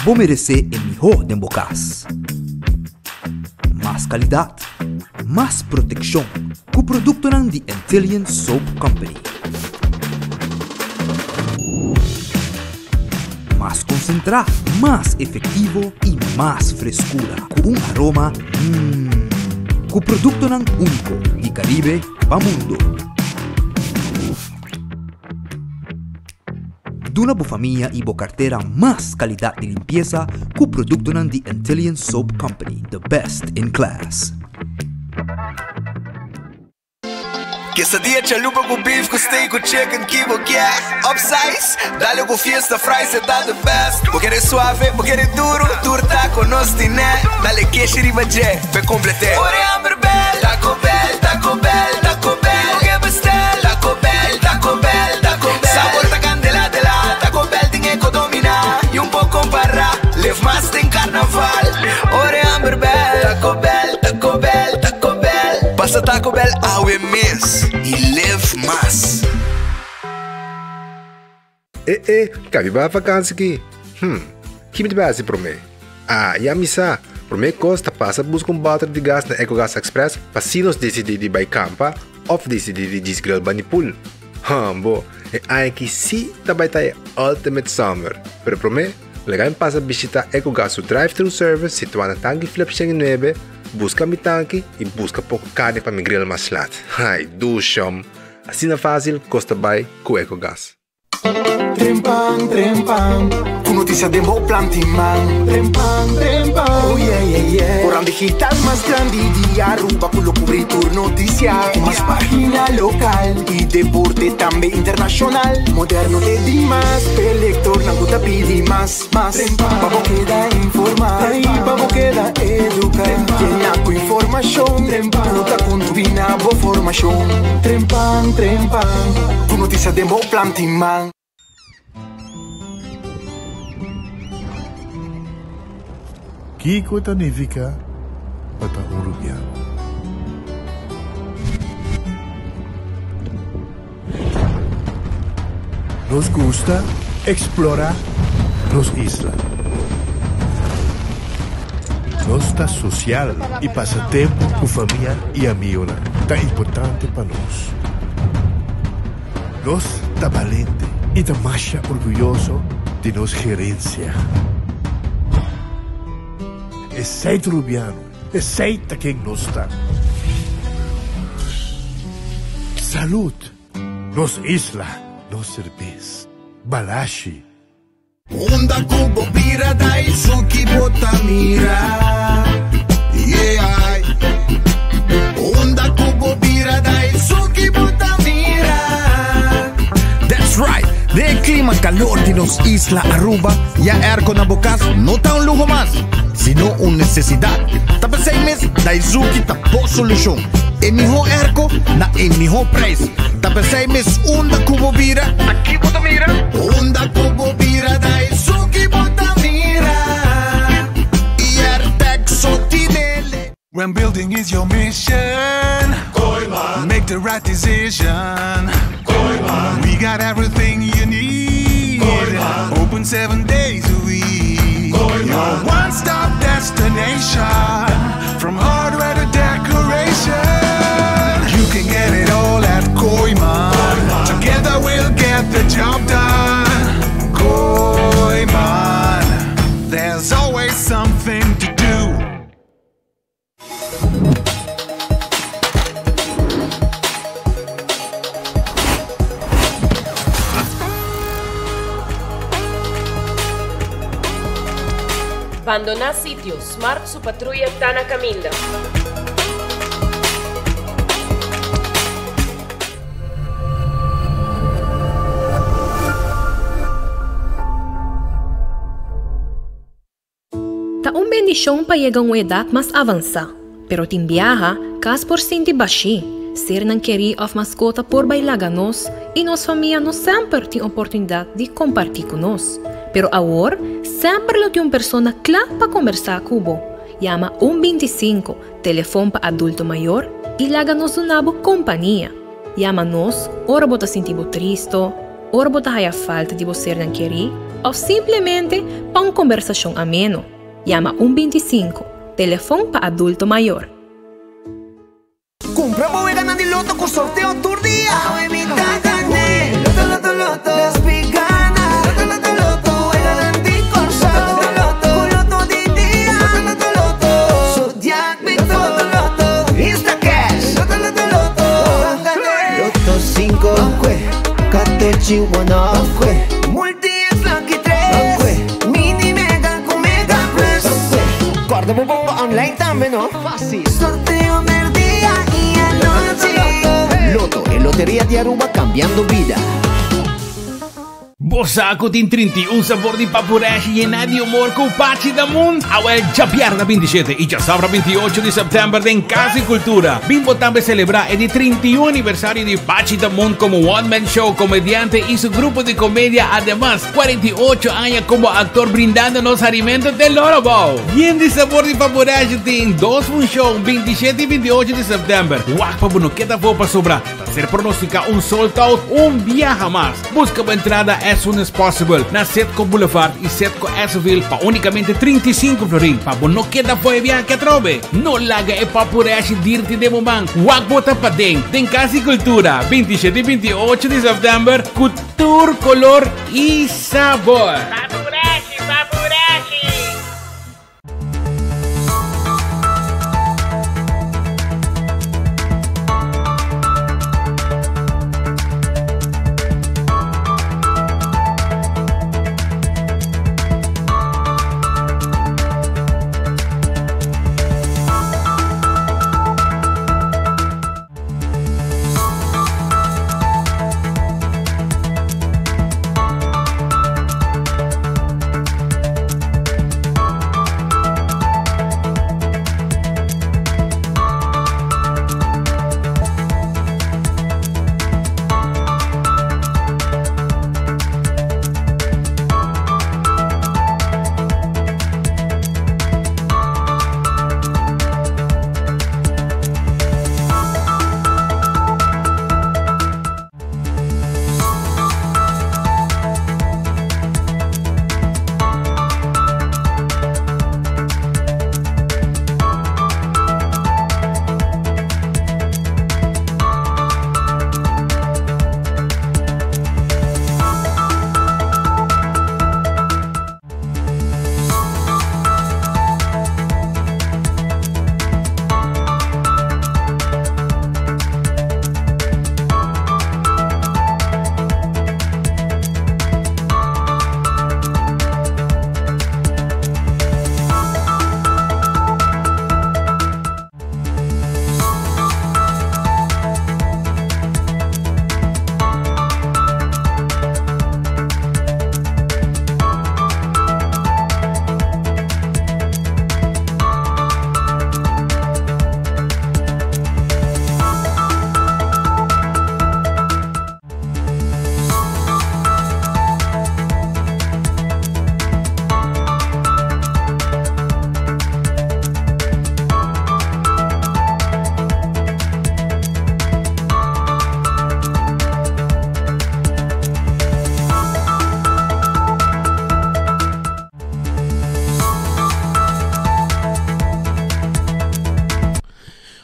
Bo meresé e mihó den bo kas. Mas kalidat, mas protekshon ku produktonan di Antillian Soap Company. Mas konsentrá, mas efektivo i mas freskura ku un aroma mmm. Ku produktonan úniko di Karibe pa mundo. Duna bo famia i bo kartera mas kalidat di limpiesa ku produktonan di Antillian Soap Company, the best in class. Quesadilla chalupa cu beef cu steak cu chicken ki bo kier Upsize, dale cu fiesta fries e ta the best Bo kere suave, bo kere duro, tur taco nos tine Dale keshi riba dje, p'e complete Ora e hamber bel, Taco Bell, Taco Bell, Taco Bell Bo ke bestel, Taco Bell, Taco Bell, Taco Bell Sabor ta candela de la, Taco Bell tin e co domina Y un por compara, live mas den carnaval Ora e hamber bel, Taco Bell, Taco Bell, Taco Bell Pasa Taco Bell awe mes y live mas. E e, ka mi bai vakansi ki? Hm, ki mi ta bai hasi promé? Ah, ya mi sa! Promé kos ta pasa buska un bòter di gas na Ecogas Express pa si nos disidí di bai kampa òf disidí di djis grill bani pool. Hambo, e aña aki sí ta bai ta e ultimate summer! Pero promé, laga mi pasa bishitá Ecogas su drive-thru service situá na Tanki Flip 109, buska mi tanki i buska poko karni pa mi grill mas lat. Ai, dushom! Asina fásil kos ta bai ku Ecogas. Trempan, trempan, ku notisia den bo planti man. Trempan, trempan, oh yeah, yeah, yeah. Koran digital mas grandi di Aruba ku lo kubri tur notisia. Ku mas pagina lokal i deporte tambe internashonal. Moderno te dimas, p'e lektornan ku ta pidi mas, mas. Pa bo keda informa i pa bo keda eduka. Yena ku informashon ku ta kontribuí na bo formashon. Trempan, trempan, ku notisia den bo planti man. Kiko ta nifiká pa ta un rubiano? Nos gusta eksplorá nos isla. Nos ta sosial i pasa tempu ku famia i amigonan ta importante pa nos. Nos ta balente i ta masha orguyoso di nos gerensia. Esei ta Rubiano, esei ta ken nos ta. Salud! Nos isla, nos serbes. Balashi. Unda ku bo bira Daisuki bo ta mira Yeah Unda ku bo bira Daisuki bo ta mira That's right! Den e clima calor di nos isla Aruba, ya airco na bo cas no ta un luho mas, sino un necesidad. Ta p'esey mes Daizuki ta bo solucion. E miho airco na e miho prijs. Ta p'esey mes unda cu bo bira, ta ki bo ta mira? Unda cu bo bira Daizuki bo ta mira. Airtec so tinele. When building is your mission Make the right decision We got everything you need Open seven days a week Your one-stop destination From hardware to decoration You can get it all at Kooiman Together we'll get the job done Kooiman There's always something to do Bandoná sitio, Smart su patruya ta na kaminda. Ta un bendishon pa yega un edat mas avansá, pero tin biaha kas por sinti bashí, sernan kerí òf maskota por bai laga nos i nos famia no semper tin oportunidat di kompartí ku nos. Pero awor semper lo tin un persona kla pa kombersá ku bo. Yama un 25, telefon pa adulto mayor, i laga nos duna bo kompania. Yama nos ora bo ta sinti bo tristo, ora bo ta haya falta di bo sernan kerí. òf simplemente pa un kombersashon ameno. Yama un 25, telefon pa adulto mayor. Cumpra bo weganan di loto cu sorteo tur dia. Awe mi ta gane. Loto, loto, loto. Despi gana. Loto, loto, loto. Weganan di Corsou. Loto, loto, Cu loto di dia. Loto, loto, loto. Zodiac mi Loto, loto, loto. Instacash. Loto, loto, loto. Gane. Loto cinco. Catechi one Multi X Lucky tres. Mini Mega cu Mega Plus. Corda bo bomba online tambe no. Facil. Sorteo merdia y anochi. Lotto, e loteria di Aruba cambiando bida. Bo sa ku tin 31 sabor di papureshi yená di humor ku Pachi Damun? Awel djabièrnè 27 i djasabra 28 di sèptèmber den Kas di Kultura bin bo tambe selebrá e di 31 aniversario di Pachi Damun komo one man show komediante i su grupo di komedia ademas 48 aña komo aktor brindando nos harimento te loro bou. Yen di sabor di papureshi tin dos funshon 27 i 28 di sèptèmber. Wak pa bo no keda afó pasobra ta ser pronosticá un sold out un biaha mas. Busca bo entrada as soon as possible na Setco Boulevard y Setco Esseville pa unicamente 35 florin pa bo no keda for e viahe atrobe. No laga e papureshi dirti den bo man. Wak bo ta paden den Cas di Cultura 27 y 28 di september cu tur color y sabor. Papureshi, papureshi!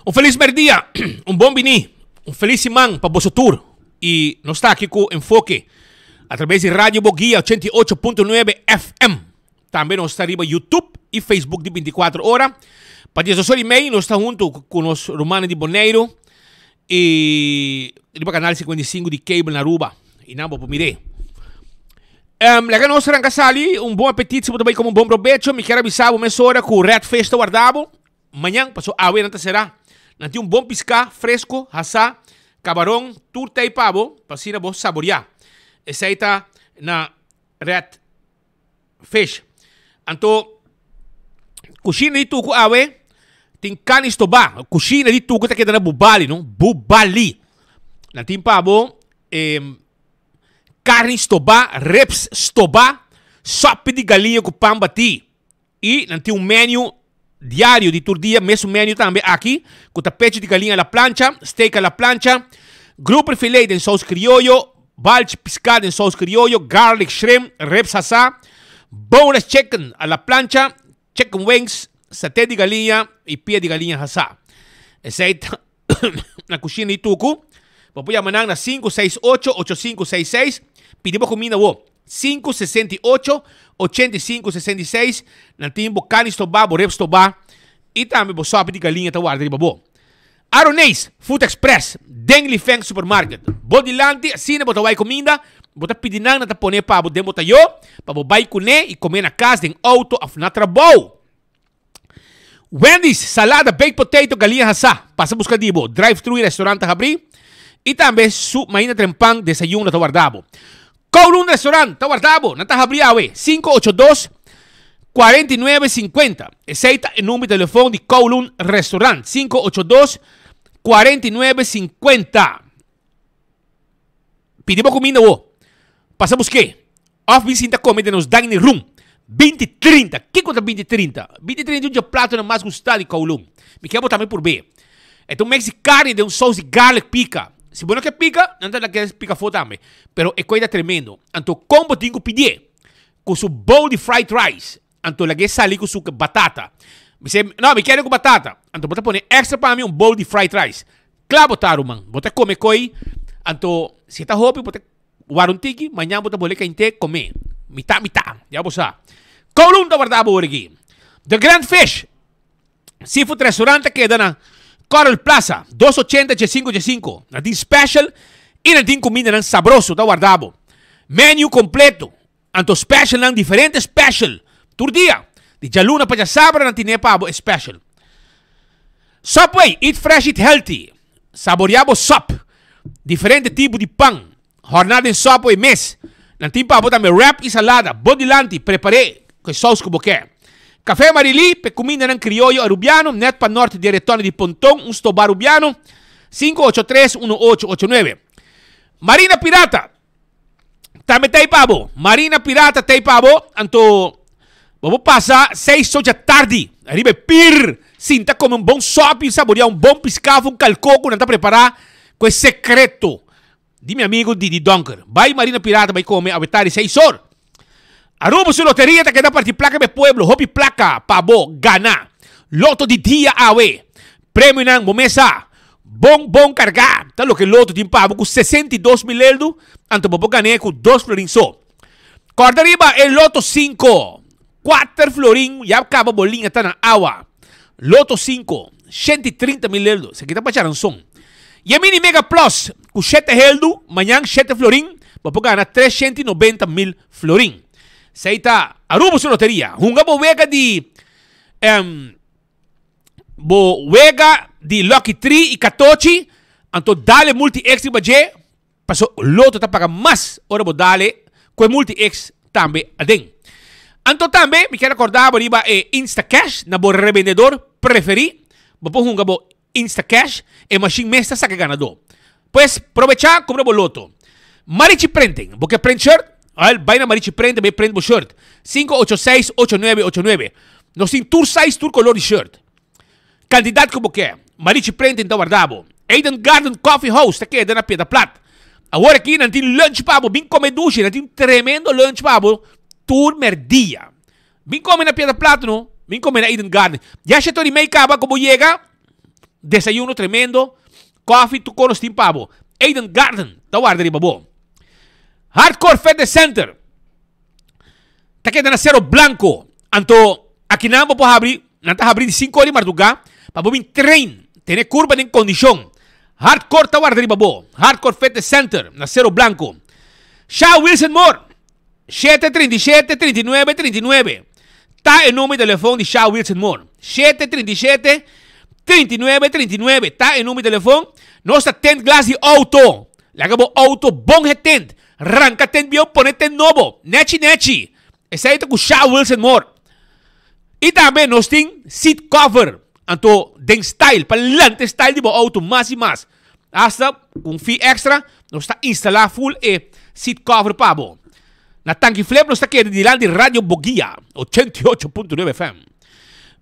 Un felis merdia, un bon bini, un felis siman pa boso tur. Y nos ta aki cu Enfoke a traves di Radio Boguia 88.9 FM. Tambe nos ta riba YouTube y Facebook di 24 ora. Pa 12 ora y mei nos ta hunto cu nos rumannan di Boneiru y riba canal 55 di cable na Aruba. Y nan bo por mir'é. Um, laga nos ranca sali, un bon apetit si bo ta bai como un bon probecho. Mi kier avisa bo mesora cu Red Fish ta warda bo. Mañan, paso awe nan ta será. Nan tin un bon piská fresko, hasá, kabaron, tur tei pa bo, pa asina bo saboriá. Esei ta na Red Fish. Anto, kushina di tuku awe tin kani stobá. Kushina di tuku ta keda na Bubali, no? Bubali. Nan tin pa bo eh, karni stobá, ribs stobá, sòpi di galiña ku pan batí. I nan tin un menu diario di tur dia, mesun menu tambe aki, ku ta pechu di galiña a la plancha, steak a la plancha, grouper filet den sous krioyo, Balch piská den sous krioyo, garlic shrimp, ribs hasá, boneless chicken a la plancha, chicken wings, saté di galiña i pia di galiña hasá. Esei ta na kushina di Tuku. Bo por yama nan na 568 8566. Pidi bo kuminda awo. 568 8566. Nan tin bo karni stobá, bo ribs stobá i tambe bo sòpi di galiña ta warda riba bo. Aroneis Food Express den Li Feng Supermarket. Bo dilanti asina bo ta wai kuminda, bo ta pidi nan, nan ta pone pa bo den bo tayo, pa bo bai kuné i kome na kas, den outo òf na trabou. Wendy's, salada, baked potato, galiña hasá. Pasa buska di bo. Drive thru i restaurant ta habrí. I tambe su mainta trempan desayuno ta warda bo. Kowloon Restaurant ta warda bo. Nan ta habrí awe, 582 49 50. Esei ta e number di telefon di Kowloon Restaurant, 582 49 50. Pidi bo kuminda wo. Pasa busk'é. Òf bin sinta kome den nos dining room. 20 30. Kiko ta 20 30? 20 30 un dje platonan mas gustá di Kowloon. Mi ke bo tambe purb'é. E ta un mix di karni den un sous di garlic pika. Si bo no ke pika, nan ta laga pika afó tambe. Pero e koi ta tremendo. Anto kon bo tin ku pidié? Ku su bowl di fried rice. Anto lag'é sali ku su batata. Mi se, no, mi kere ku batata. Anto bo ta pone extra pa mi un bowl di fried rice. Kla bo ta, ruman. Bo ta kome koi. Anto, si e ta hopi, bo ta wara un tiki. Mañan bo ta bole kainte kome. Mitá, mitá. Ya bo sa. Kowloon ta warda bo ora aki. The Grand Fish Seafood Restaurant ta keda na Coral Plaza, 280 15 15. Nan tin special i nan tin kumindanan sabroso ta warda bo. Menu kompleto. Anto specialnan diferente special tur dia. Di djaluna pa djasabra nan tine pa bo e special. Subway, eat fresh eat healthy. Saborea bo sop. Diferente tipo di pan. Horna den Subway mes. Nan tin pa bo tambe wrap y salada. Bo dilanti, prepare cu e saus cu bo ke. Café Marily, p'e cumindanan crioyo Arubiano, net pa nort di e retorno di Ponton, un stoba Arubiano, 583 1889. Marina Pirata. Tambe ta ei pa bo. Marina Pirata ta ei pa bo. Anto bo por pasa seis ocho dja tardi riba e pir sinta kome un bon sòpi, saboreá un bon piská of un kalkó ku nan ta prepará ku e sekreto di mi amigo Didi Donker. Bai Marina Pirata bai kome awe tardi seis or. Aruba su loteria ta keda parti plaka pa e pueblo, hopi plaka pa bo gana. Loto di dia awe. Premionan bo mes sa. Bon bon kargá ta loke loto tin pa bo ku 62 mil eldu, anto bo por gan'é ku dos florin so. Kòrda riba e loto sinku, kuater florin ya kaba bo liña ta na awa. Loto sinku, 130 mil eldu, esaki ta pa charanson. I e mini mega plus ku shete heldu, mañan shete florin, bo por gana 390 mil florin. Esei ta Aruba su loteria. Hunga bo wega di bo wega di Lucky Tree i Katochi, anto dale multi X riba dje, paso loto ta paga mas ora bo dale ku e multi X tambe aden. Anto tambe mi kier akorda bo riba e Instacash na bo rebendedor preferí, bo por hunga bo Instacash, e mashin mes ta saka e ganadó. Pues, probechá, kumpra bo loto. Marichi Printing, bo ke print shirt? Wel, bai na Marichi Printing bai print bo shirt. 586 8989. Nos tin tur size, tur kolor di shirt. Kantidat ku bo ke. Marichi Printing ta warda bo. Eden Garden Coffee House ta keda na Piedra Plat. Awor aki nan tin lunch pa bo. Bin kome dushi, nan tin tremendo lunch pa bo tur merdia. Bin kome na Piedra Plat no, bin kome na Eden Garden. Ya shetor y mei kaba ku bo yega, desayuno tremendo, koffie tur konos tin pa bo. Eden Garden ta warda riba bo. Hardcore Fitness Center ta keda na Cerro Blanco. Anto akinan bo por habri, nan ta habri di sinku ora di marduga pa bo bin train, tene kurpa den kondishon. Hardcore ta warda riba bo. Hardcore Fitness Center na Cerro Blanco. Sha Wilson Moore. Shete 37 39 39 ta e numero di telefon di Sha Wilson Moore. Shete 37 39 39 ta e numero di telefon. Nos ta tent glas di auto. Laga bo auto bon getent. Ranka tent bieu, pone tent nobo. Nechi nechi. Esei ta ku Sha Wilson Moore. I tambe nos tin seat cover. Anto den style, pa lanta e style di bo auto mas i mas. Hasta ku un fee extra nos ta instalá full e seat cover pa bo. Na Tanki Flip nos ta keda dilanti Radio Boguia 88.9 FM.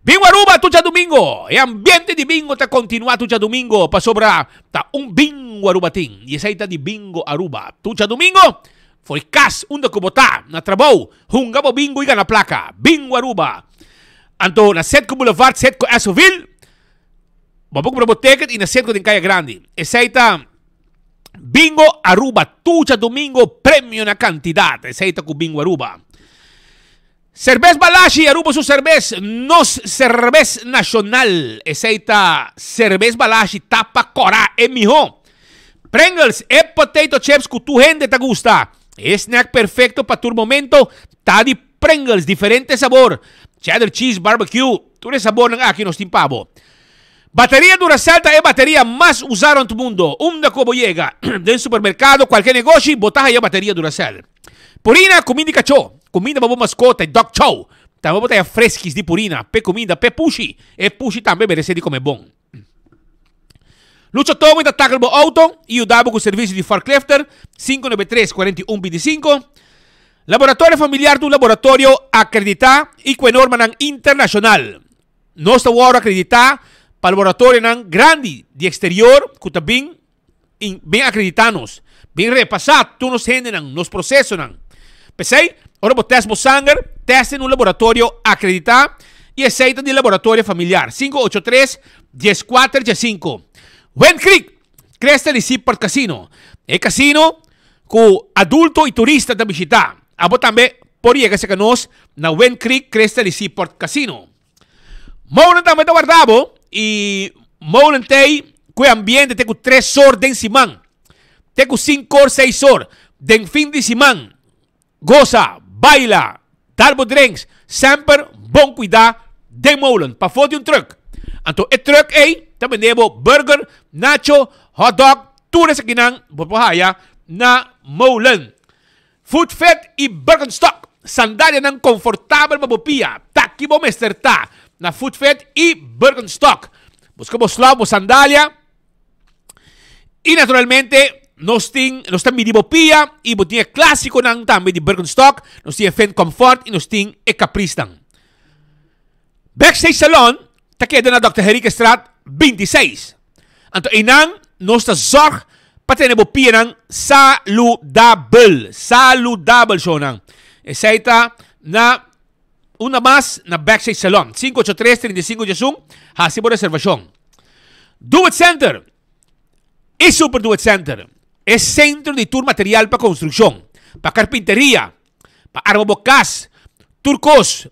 Bingo Aruba tur djadumingo! E ambiente di bingo ta kontinuá tur djadumingo pasobra ta un bingo Aruba tin i esei ta di Bingo Aruba. Tur djadumingo, for e kas unda ku bo ta, na trabou, hunga bo bingo i gana plaka. Bingo Aruba! Anto na Setco Boulevard, Setco Esoville, bo por kumpra bo ticket i na Setco den Kaya Grandi. Esei ta Bingo Aruba tur djadumingo, premio na kantidat. Esei ta ku Bingo Aruba. Serbes Balashi, Aruba su serbes, nos serbes nashonal. Esei ta Serbes Balashi tapa kòrá e mihó. Pringles, e potato chips ku tur hende ta gusta. E snack perfekto pa tur momento ta di Pringles, diferente sabor, cheddar cheese, barbecue, tur e sabornan aki nos tin pa bo. Bateria Duracell ta e bateria mas usá rònt mundo. Unda ku bo yega, den supermerkado, kualke negoshi, bo ta haya bateria Duracell. Purina, kuminda di kachó, kuminda pa bo maskota i dog chow. Tambe bo ta haya freskis di Purina p'e kuminda p'e pushi. E pushi tambe meresé di kome bon. Lucho Towing ta tackle bo auto i yuda bo ku servisio di forklifter, 593 41 25. Laboratorio Familiar ta un laboratorio akreditá i ku e normanan internashonal. Nos ta wòrdu akreditá pa laboratorionan grandi di eksterior ku ta bin i bin akreditá nos, bin repasá tur nos hendenan, nos prosesonan. P'esei, ora bo tèst bo sanger, tèst den un laboratorio akreditá i esei ta di Laboratorio Familiar, 583 14 15. Wind Creek, Cresta di Seaport Casino, e kasino ku adulto i turista ta bishitá. Abo tambe por yega serka nos na Wind Creek, Cresta di Seaport Casino. Molen tambe ta warda bo y molen t'ey cu e ambiente te cu tres or den siman, te cu cinco or, seis or den fin di siman. Goza, baila, dal bo drinks, semper bon cuida den molen, pafó di un truck. Anto e truck ey ta bende bo burger, nacho, hot dog, tur esakinan bo por haya na molen. Foot Fit i Birkenstock, sandalianan konfortabel pa bo pia, ta ki bo mester ta na Foot Fit i Birkenstock. Buska bo slòf, bo sandalia i naturalmente nos tin, nos ta midi bo pia i bo tin e klásikonan tambe di Birkenstock, nos tin e Fin Comfort i nos tin e Capricenan. Backstage Salon ta keda na Dòkter Henriquestraat 26. Anto einan nos ta zorg pa tene bo pianan saludabel. Saludabel, shownan. Esei ta na una mas na Backstage Salon. 583 35 11 hasi bo reservashon. Do It Center i Super Do It Center e sentro di tur material pa konstrukshon, pa karpinteria, pa arma bo kas, tur kos,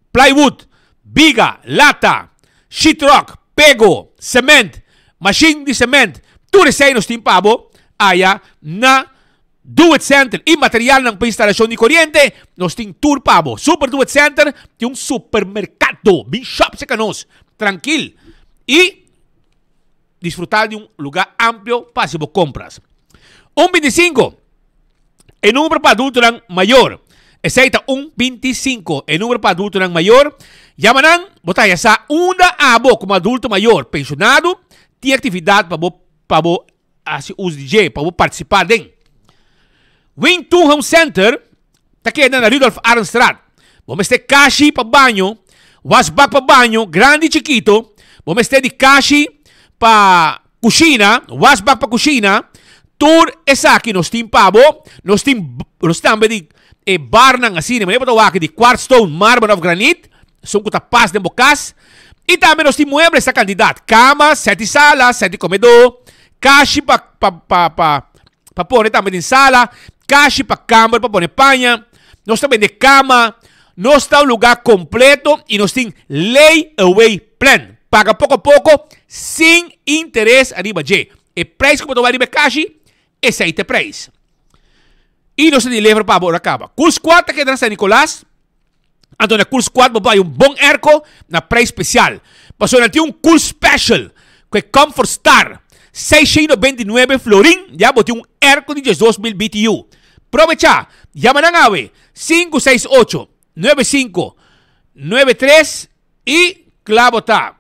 plywood, biga, lata, sheetrock, pego, cement, mashin di cement, tur esei nos tin pa bo aya na Do It Center y materialnan pa instalacion di coriente nos tin tur pa bo. Super Do It Center tin un supermercado, bin shop cerca nos, trankil y disfruta di un lugar amplio pa haci bo compras. Un 25. E number pa adultonan mayor. Esei ta un 25. E number pa adultonan mayor. Yama nan, bo ta haya sa unda abo como adulto mayor pensionado tin actividad pa bo pa bo haci uso di dje, pa bo participa den. Wing Tun Home Center ta keda na Rudolf Arendstraat. Bo mester kashi pa baño, wasbak pa baño, grandi y chikito. Bo mester di kashi pa Cushina, wasbak pa cushina, tur esaki nos tin pa bo. Nos tin, nos tambe di e barnan asina, manera bo ta wak di quartz stone, marmer of granit, esun cu ta pas den bo cas. Y tambe nos tin muebles ta cantidad, cama, set di sala, set di comedor, kashi pa pa pa pa pa pone tambe den sala, kashi pa camber pa pone paña. Nos ta bende cama, nos ta un lugar completo y nos tin lay away plan. Paga poco poco sin interes ariba dje. E prijs cu bo ta wak riba e kashi, esey ta e prijs. Y nos ta deliver pa bo ora caba. Cool Squad ta keda na San Nicolas. Anto na Cool Squad bo por haya un bon airco na prijs special. Pasobra nan tin un Cool Special cu e Comfort Star 699 florin, ya bo tin un airco di 12000 BTU. Probecha! Yama nan awe, 568 95 93 y kla bo ta.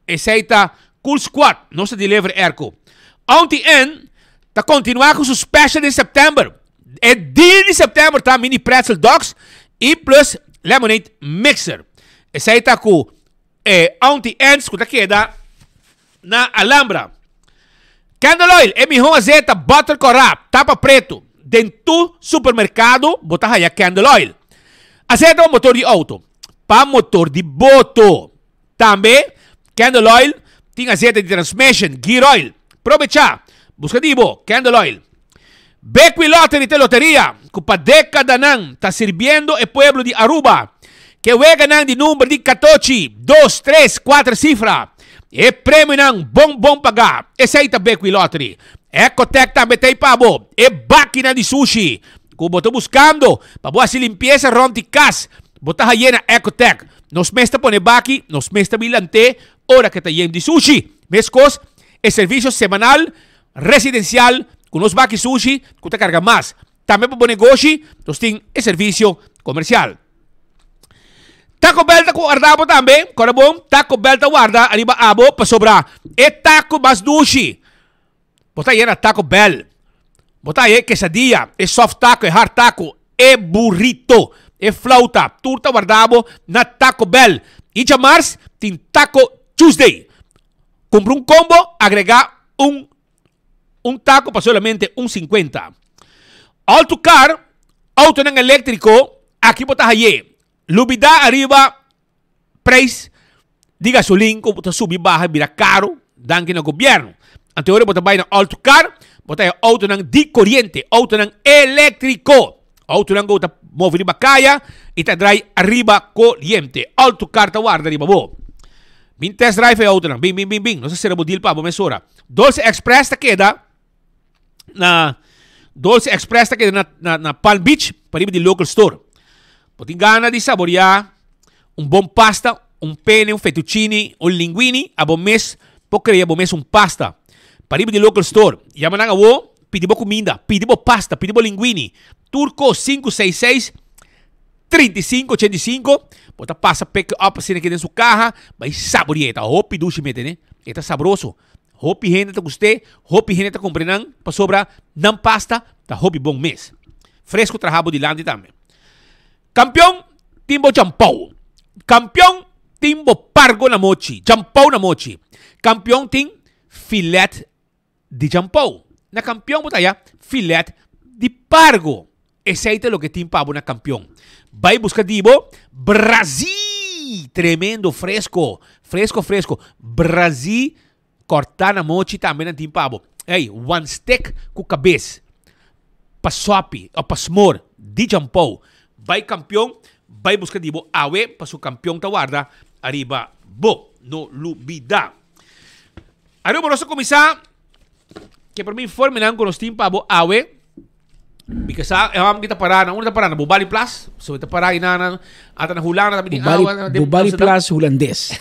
Esey ta Cool Squad, nos ta deliver airco. Auntie Ann ta continua cu su special den september. E deal di september ta mini pretzel dogs y plus lemonade mixer. Esey ta cu. E Auntie Anne's ku ta keda na Alhambra. Candle Oil, e mihó azeta butter kòrá, tapa pretu. Den tur supermerkado bo ta haya Candle Oil. Azeta pa motor di outo, pa motor di boto. Tambe Candle Oil tin azeta di transmission, gear oil. Probechá, buska di bo Candle Oil. Bequi Lottery ta e loteria cu pa decadanan ta sirbiendo e pueblo di Aruba. Ke weganan di number di catochi, dos, tres, cuater cifra. E premionan bon bon paga. Esey ta Bequi Lottery. Ecotec tambe ta ey pa bo. E bakinan di sushi cu bo ta buscando pa bo haci limpieza rond di cas, bo ta haye na Ecotec. Nos mes ta pone baki, nos mes ta bilante ora ke ta yen di sushi. Mescos e servicio semanal residencial cu nos baki sushi cu ta carga mas. Tambe pa bo negoshi nos tin e servicio comercial. Taco Bell ta warda bo tambe, corda bon, Taco Bell ta warda ariba abo pasobra e taco mas dushi. Bo ta yena Taco Bell. Bo ta haye quesadilla, e soft taco, e hard taco, e burrito, e flauta, tur ta warda bo na Taco Bell. Y djamars tin Taco Tuesday. Cumpra un combo, agrega un un taco pa solamente un 50. Auto car, autonan electrico, aki bo ta haye. Lubida ariba prijs di gasolin cu ta subi baha bira caro danki na gobierno. Anto ora bo ta bay na Auto Car, bo ta haya autonan di coriente, autonan electrico. Autonan cu ta move riba caya y ta draai ariba coriente. Auto Car ta warda riba bo. Bin test drive e autonan. Bin, bin, bin, bin. Nos ta cera bo deal pa bo mesora. Dolce Express ta keda na Dolce Express ta keda na, na, na Palm Beach, pariba di local store. Bo tin gana di saboreá un bon pasta, un pene, un fettuccine, un linguini, abo mes por krea bo mes un pasta. Pariba di local store. Yama nan awo, pidi bo kuminda, pidi bo pasta, pidi bo linguini. Tur kos 566 3585. Bo ta pasa pick up asina aki den su kaha, bai saboreá. Ta hopi dushi mete ne. E ta sabroso. Hopi hende ta gust'é, hopi hende ta kumpra nan pasobra nan pasta ta hopi bon mes. Fresco traha bo dilanti tambe. Kampion tin bo champou. Kampion tin bo pargo na mochi, champou na mochi. Kampion tin filet di champou. Na kampion bo ta haya filet di pargo. Esei ta loke tin pa bo na kampion. Bai buska di bo Brazi! Tremendo, fresco, fresco, fresco. Brazi kòrtá na mochi tambe nan tin pa bo. Ey, one stick ku kabes pa sòpi òf pa smor di champou. Bai kampion, bai buska di bo awe pasobra kampion ta warda ariba bo. No lubida. Aruba nos a kuminsá ke promé informenan ku nos tin pa bo awe. Mi ke sa e hòmber ki ta pará na unda ta pará na Bobali Plas so e ta pará i na na ata na Hulanda ta bini Bobali, awa na den Bobali Amsterdam. Plas hulandes.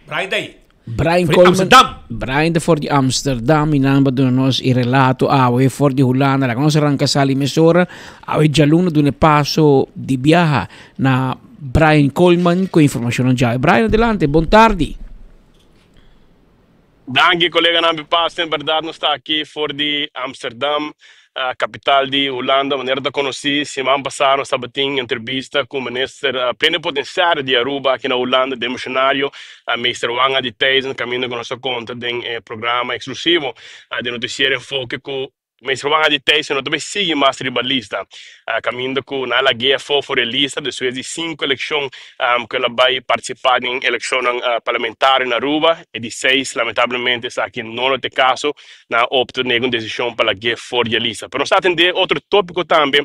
Brian ta ei. Brian For di Coleman. Amsterdam. Brian ta for di Amsterdam i nan ba duna nos e relato awe for di Hulanda. Laga nos arranca sali mesora. Awe djaluna duna e paso di biaha na Brian Coleman ku informashonnan djawe. Brian adelante, bon tardi. Danki koleganan mi pas en berdad nos ta aki for di Amsterdam kapital di Hulanda manera ta konosí siman pasá nos tabatin entrevista ku minister plenipotensiario di Aruba aki na Hulanda demishonario meester Wanga di Thijssen kaminda ku nos a konta den e programa eksklusivo di notisiero Enfoke ku Meester Wanga di Thijssen no ta bay sigui mas riba lista. Caminda cu nan a lag'é afó for e lista despues di cinco eleccion cu el a bay participa den eleccionnan parlamentario na Aruba. E di seis lamentablemente esaki no lo ta e caso. Nan a opta nega un decision pa lag'é for di e lista. Pero nos ta atende otro topico tambe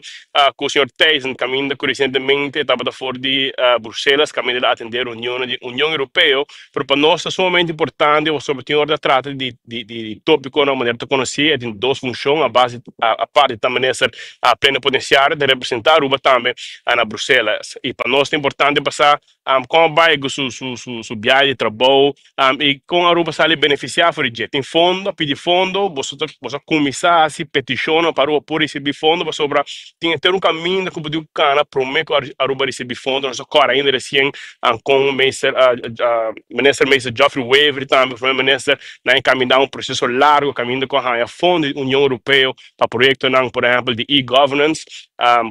cu señor Thijssen caminda cu recientemente e tabata for di Bruselas caminda el a atende reunionnan di Union Europeo. Pero pa nos ta sumamente importante pasobra tin ora ta trata di di tópikonan manera ta konosí e tin dos funshon a base aparte ta minister plenipotenciario ta representá Aruba tambe na Bruselas i pa nos ta importante pa sa kon a bai ku su su su su biahe di trabou i kon Aruba sali benefisiá for di dje tin fondo a pidi fondo boso ta boso a kuminsá hasi petishonnan pa Aruba por risibí fondo pasobra tin henter un kaminda ku bo tin ku kana promé ku Aruba risibí fondo nos a kòrda ainda resien kon minister Minister Meester Geoffrey Wever tambe prome minister nan e caminda un proceso largo caminda cu a haya fondo di Union Europeo. Europeo pa proyectonan, por ehempel di e-governance,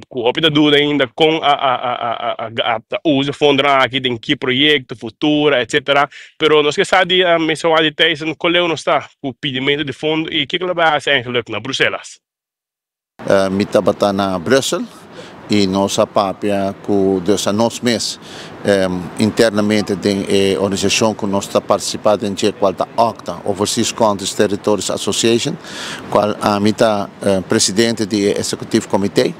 cu hopi ta duda ainda con a usa e fondonan aki, den ki proyecto, futura, etcetera. Pero nos ke sa di Minister Waldy Thijssen con leu nos ta cu pidimento di fondo y kico lo bay haci eigenlijk na Bruselas. Mi tabata na Brussel y nos a papia cu dus a nos mes internamente den e organisacion cu nos ta participa den dje cual ta OCTA, Overseas Countries Territories Association, cual ami ta presidente di e Executive Committee.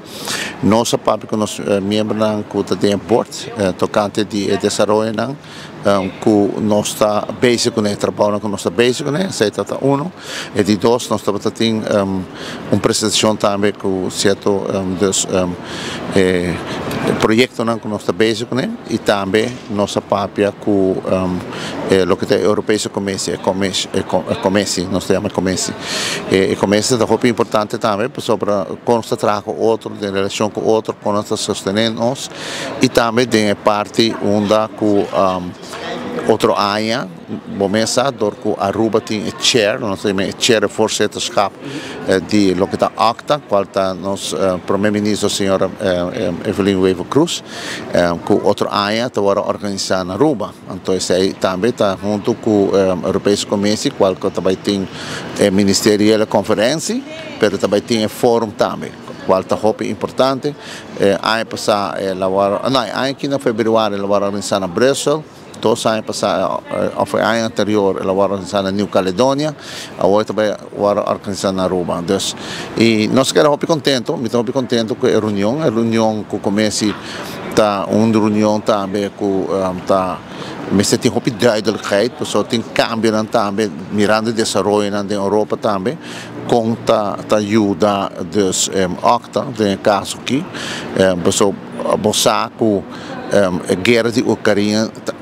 Nos a papia cu nos miembronan cu ta den e board tocante di e desaroyonan. Ku nos ta bezig kuné, e trabounan ku nos ta bezig kuné, esei ta ta uno. E di dos, nos tabata tin un presentashon tambe ku sierto dus e proyektonan ku nos ta bezig kuné i tambe nos a papia ku e loke ta e Europese Commissie, e Commissie, nos ta yama e Commissie. E Commissie ta hopi importante tambe pasobra kon nos ta traha ku otro, den relashon ku otro, kon nos ta sostené nos. y tambe den e parti unda cu otro aña bo mes sa dor cu Aruba tin e chair, nos ta yama e chair e voorzitterschap di loke ta ACTA cual ta nos Prome Minister señora Evelyn Wever Croes cu otro aña ta worde organisa na Aruba. Anto esey tambe ta hunto cu Europese Commissie cual cu ta bay tin e ministeriële conferentie pero ta bay tin e forum tambe cual ta hopi importante. E aña pasá el a wòrdu, no, e aña aki na febrüari el a wòrdu organisá na Brussel, dos aña pasá òf e aña anterior el a wòrdu organisá na Nieuw Caledonia, awor e ta bai wòrdu organisá na Aruba. Dus, i nos a keda hopi kontentu, mi ta hopi kontentu ku e reunion, e reunion ku Comesi ta un reunion tambe ku ta mester tin hopi duidelijkheid, pasobra tin kambionan tambe mirando e desaroyonan den Europa tambe. Kon ta ta yuda dus Octa den e kaso aki? Paso bo sa ku e guera di Ucrania ta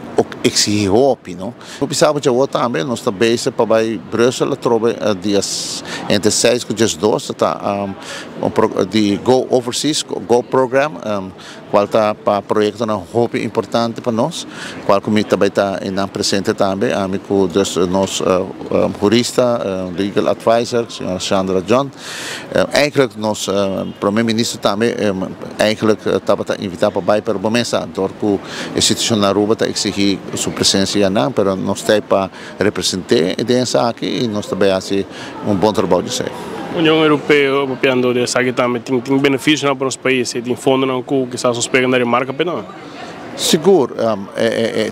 eksihí hopi, no? Bo bisa bo djawo tambe nos ta bezig pa bai Brussel atrobe dia entre seis ku diesdos ta di Go Overseas Go Program. Cual ta pa proyectonan hopi importante pa nos, cual cu mi ta bay ta eynan presente tambe, ami cu dus nos hurista, legal advisor, señora Shandra John. Eigenlijk nos Prome Minister tambe eigenlijk tabata invita pa bay, pero bo mesa dor cu e situacion na Aruba ta exigi su presencia nan, pero nos ta ey pa Represent'é den esaki i nos ta bay hasi un bon trabou di esei. Union Europeo papiando di esaki tambe tin tin beneficionan pa nos pais y tin fondonan cu kisas nos pega na remarca pe nan. Sigur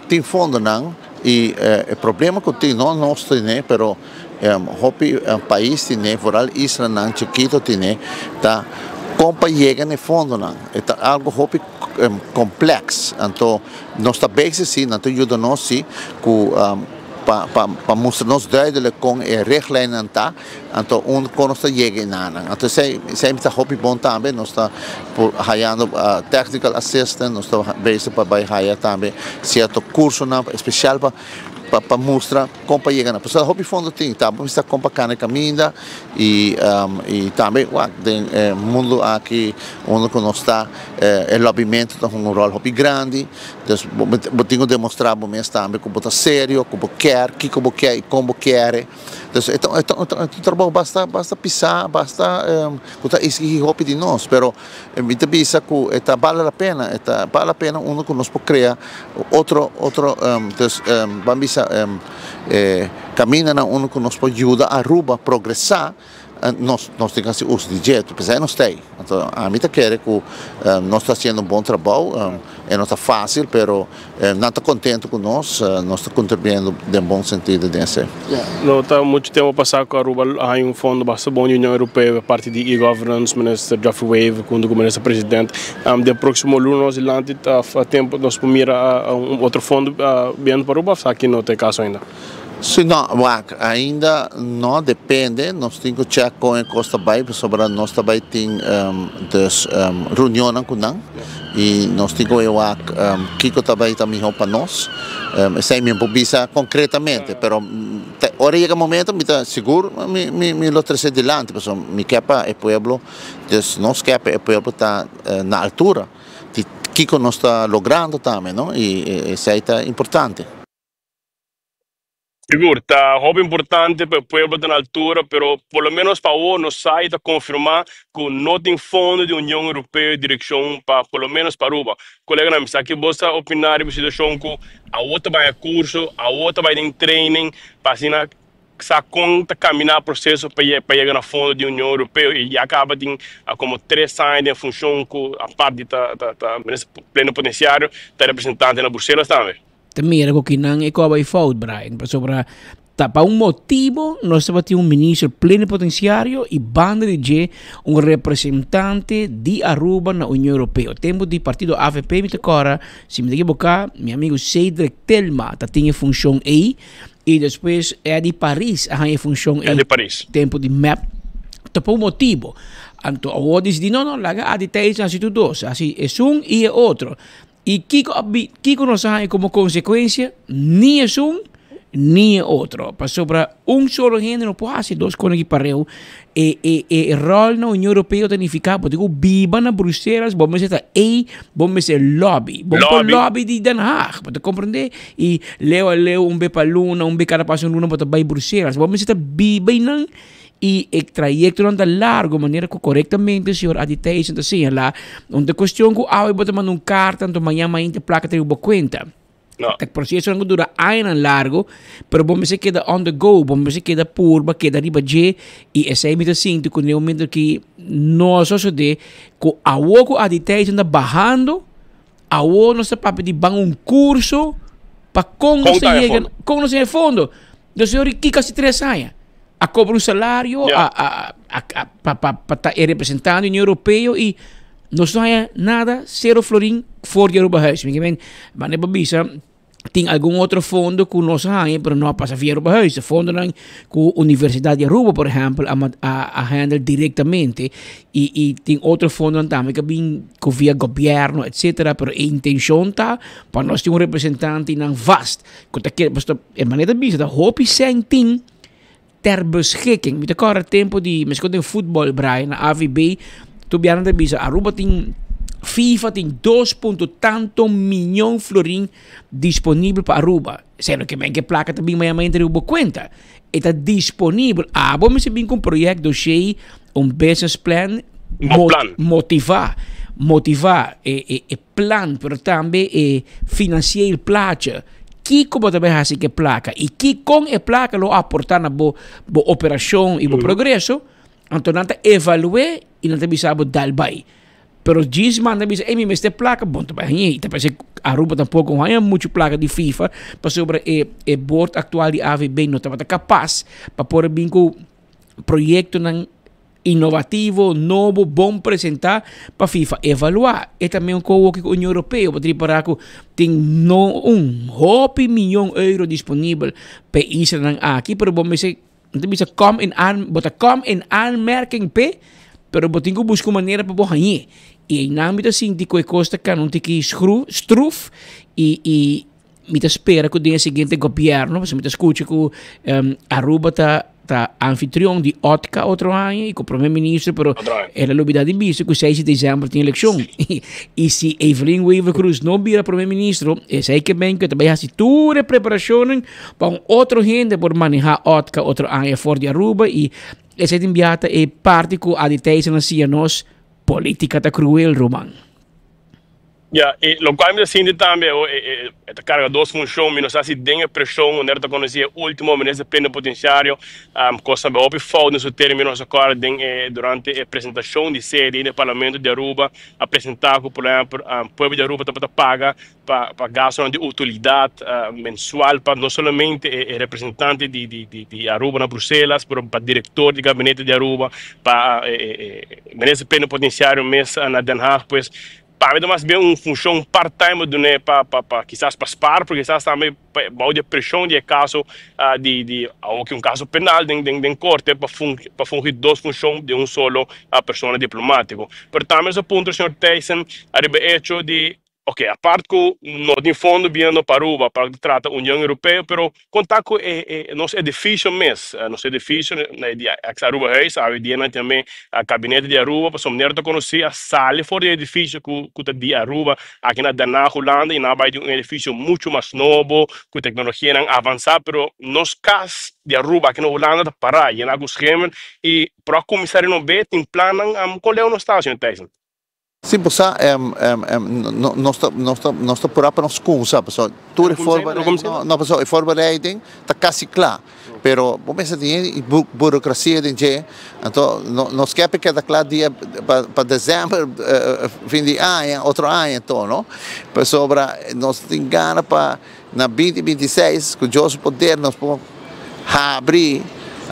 tin fondonan y e problema cu tin no nos tene pero hopi pais tene vooral islanan chikito tene ta con pa yega na e fondonan e ta algo hopi complex anto Nos ta bezig si, nan ta yuda nos si ku pa pa pa mustra nos duidelijk kon e richtlijnnan ta, anto un kon nos ta yega enanan. Anto esei esei ta hopi bon tambe, nos ta por hayando technical assistant, nos ta bezig pa bai haya tambe sierto kursonan espesial pa pa pa mustra kon pa yega nan. Pasobra hopi fondo tin, ta bo mester kon pa kana e kaminda i i tambe wak den e mundu aki unda ku nos ta E lobbymentu ta hunga un ròl hopi grandi, dus bo tin ku demostrá bo mes tambe ku bo ta serio, ku bo kier, kiko bo kier i kon bo kier e. Dus e ta e ta e ta un trabou basta basta pisá, basta ku ta eksigí hopi di nos, pero mi ta bisa ku e ta bale la pena, e ta bale la pena unda ku nos por krea otro otro dus ban bisa e kamindanan unda ku nos por yuda Aruba progresá. Nos nos tin hasi uso di dje, p'esei nos ta ei. Anto ami ta kere ku nos ta hasiendo un bon trabou, e no ta fásil, pero nan ta kontentu ku nos, nos ta kontribuyendo den bon sentido den esei. No ta muchu tempu pasá ku Aruba a haña un fondo basta bon di Union Europeo pa parti di e-governance, Minister Geoffrey Wever huntu ku Minister President. Den próksimo luna nos dilanti ta tempu nos por mira un otro fondo biendo pa Aruba òf esaki no ta e kaso ainda? Si no, wak, ainda no, depende, nos tin ku chèk kon e kos ta bai pasobra nos ta bai tin dus reunionnan ku nan i nos tin ku bai wak kiko ta bai ta mihó pa nos. Esei mi por bisa konkretamente, pero ora yega momento mi ta sigur mi mi lo trese dilanti pasobra mi ke pa e pueblo, dus nos ke pa e pueblo ta na altura di kiko nos ta logrando tambe no i esei ta importante. Sigur, ta hopi importante pa e pueblo ta na altura, pero por lo menos pa awor nos sa y ta confirma cu no tin fondo di Union Europeo y direccion pa por lo menos pa Aruba. Coleganan, mi sa ki bo sa opina riba e situacion cu awor ta bay a curso, awor ta bay den training pa asina sa con ta camina proceso pa pa yega na fondo di Union Europeo y ya caba tin como tres aña den funcion cu apart di ta ta minister plenipotenciario ta representante na Bruselas tambe. Ta mira ku kinan e koba e fout, Brian, pasobra ta pa un motibo nos tabatin un minister plenipotenciario y banda di dje un representante di Aruba na Union Europeo. Tempo di partido avp mi ta kora, si mi ta ekiboká, mi amigo Cedric Telma ta tin e funcion ei y despues Eddy Paris a haña e funcion ei Eddy Paris. tempo di mep. Ta pa un motibo. Anto awor disidi no no laga Adi Thijs hasi tur dos, hasi esun y e otro. I kiko a bi, kiko nos a haña komo konsekuensia? Ni esun, ni e otro. Pasobra un solo hende no por hasi dos kos aki pareu. E, e, e ròl na Union Europeo ta nifiká bo tin ku biba na Bruselas, bo mester ta ei, bo mester lobby. Bo no por Lobby. lobby di Den Haag, bo ta komprendé? I leu a leu, un be pa luna, un be kada pas un luna bo ta bai Bruselas. Bo mester ta biba einan I e trayektonan ta largo, manera ku korektamente señor Adi Thijssen ta señalá, no ta kuestion ku awe bo ta manda un karta anto mañan mainta plaka ta riba bo kuenta. No. Ta prosesonan ku dura añanan largo, pero bo mester keda on the go, bo mester keda purba, keda riba dje, i esei mi ta sinti ku den e momento aki no a sosodé, ku awor ku Adi Thijssen ta bahando, awor nos ta papia di ban un kurso pa kon nos Kon ta ta e yega, fondo? kon nos ta yega e fondo. Dus señor Ricky casi tres aña a cobra un salario Ja. a, a, a, a, pa, pa, pa ta e representante Unión Europeo y nos no haya nada, cero florin voor di Aruba Huis. Mi men, maar pa bisa, tin algun otro fondo ku nos haya, pero no a pasa via Aruba Huis. De fondonan ku Universidad di Aruba, por ehempel, a, ma- a, a handle directamente. Y, y tin otro fondonan tambe ku a bin ku via gobierno, etcétera. Pero e intencion ta pa nos tin un representante nan vast. Ku ta kere, pasobra e manera ta bisa ta hopi sèn tin ter beschikking. Mi ta kòrda tempu di meskos den futbòl Brian na AVB tur biaha nan ta bisa Aruba tin FIFA tin dos punto tanto miyon florin disponibel pa Aruba. Esei no ke men ke plaka ta bin mañana mañana riba bo kuenta. E ta disponibel. Abo mester bin ku un proyèkt doshei, un business plan, Un plan. motivá, motivá e e e. plan, pero tambe e financieel plaatje. Kiko bo ta bay haci cu e placa y ki con e placa lo aporta na bo bo operacion y bo progreso, anto nan ta evalue y nan ta bisa bo dal bay. Pero djis manda bisa, ey mi mester placa, bo no ta bay hañ'e. Y ta parece Aruba tampoco no haña mucho placa di FIFA, pasobra e e board actual di AVB no tabata capaz pa por a bin cu proyectonan Inovativo, nobo, bon presentá pa FIFA evaluá. E ta meun ku awoki ku Union Europeo bo ta ripará ku tin no un hopi miyon euro disponibel pa e islanan aki, pero bo mester nan ta bisa kom in aan bo ta kom in aanmerking p'e, pero bo tin ku buska un manera pa bo hañ'é. I einan mi ta sinti ku e kos ta kana un tiki schroef struf i i Mi ta spera ku den e siguiente gobièrnu, pasobra mi ta skucha ku Aruba ta ta anfitrion di OTCA otro aña i ku prome minister, pero el a lubida di bisa ku seis di desèmber tin elekshon. I si Evelyn Wever-Croes no bira prome ministro, esei ke men ku e ta bai hasi tur e preparashonnan pa un otro hende por manehá OTCA otro aña for di Aruba i esei tin biaha ta e parti ku Adi Thijssen a siña nos, politika ta kruel, ruman. Ya, i lokual mi ta sinti tambe o e e ta karga dos funshon, mi no sa si den e preshon manera ta konosí e último minister plenipotensiario kos tambe hopi fout den su término, nos a kòrda den e durante e presentashon di sede den e parlamento di Aruba a presentá ku por ehèmpel pueblo di Aruba tabata paga pa pa gastunan di utilidat mensual pa no solamente e representante di di di Aruba na Bruselas pero pa direktor di gabinete di Aruba pa e e minister plenipotensiario mes na Den Haag pues. Pa mi ta mas bien un funshon part time dun'é pa pa pa kisas pa spar pero kisas tambe pa bou di e preshon di e kaso di di awor ki un kaso penal den den den korte pa fun pa fungi dos funshon di un solo persona diplomatiko. Pero tambe nos a puntra señor Thijssen ariba e hecho di. Ok, apart ku no tin fondo biendo pa Aruba pa trata Union Europeo, pero kon ta ku e e nos edifisio mes, nos edifisio na di ex Arubahuis, awe dia nan tambe Kabinete di Aruba, pasobra manera ta konosí a sali for di e edifisio ku ku ta di Aruba aki na Den Haag Hulanda i nan a bai di un edifisio muchu mas nobo ku teknologianan avansá, pero nos kas di Aruba aki na Hulanda ta pará yena ku schemel i por a kuminsá renob'é tin plannan, kon leu nos ta, señor Thijssen? Si bo sa, nos ta, nos ta, nos ta purá pa nos kumsa, pasobra tur e voorbereiding, no, no, pasobra e voorbereiding ta kasi kla, pero bo mester tin e burokrasia den dje, anto no, nos ke pa e keda kla dia pa, pa desèmber, fin di aña, otro aña anto, no, pasobra nos tin gana pa na binti binti seis, ku Dios su poder nos por habri,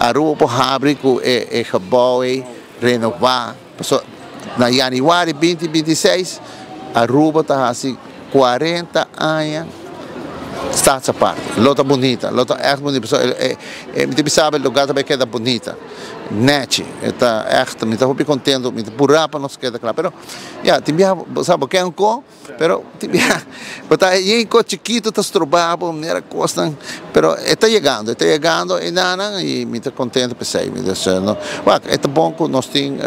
Aruba por habri ku e, e gebou ei renová. Pasobra na yanüari binti 26 Aruba ta hasi 40 aña Staatsaparte. Lo ta bunita, lo ta ègt bunita. Pasobra e e mi ta bisa bo e lugar ta bai keda bunita, nèchi. E ta ègt, mi ta hopi kontento, mi ta purá pa nos keda kla. Pero ya, tin biaha bo sa bo ke un ko, pero tin biaha bo ta yen ko chikitu ta stroba bo manera kosnan. Pero e ta yegando, e ta yegando enanan i mi ta kontento p'esei. Mi ta diciendo, wak, e ta bon ku nos tin,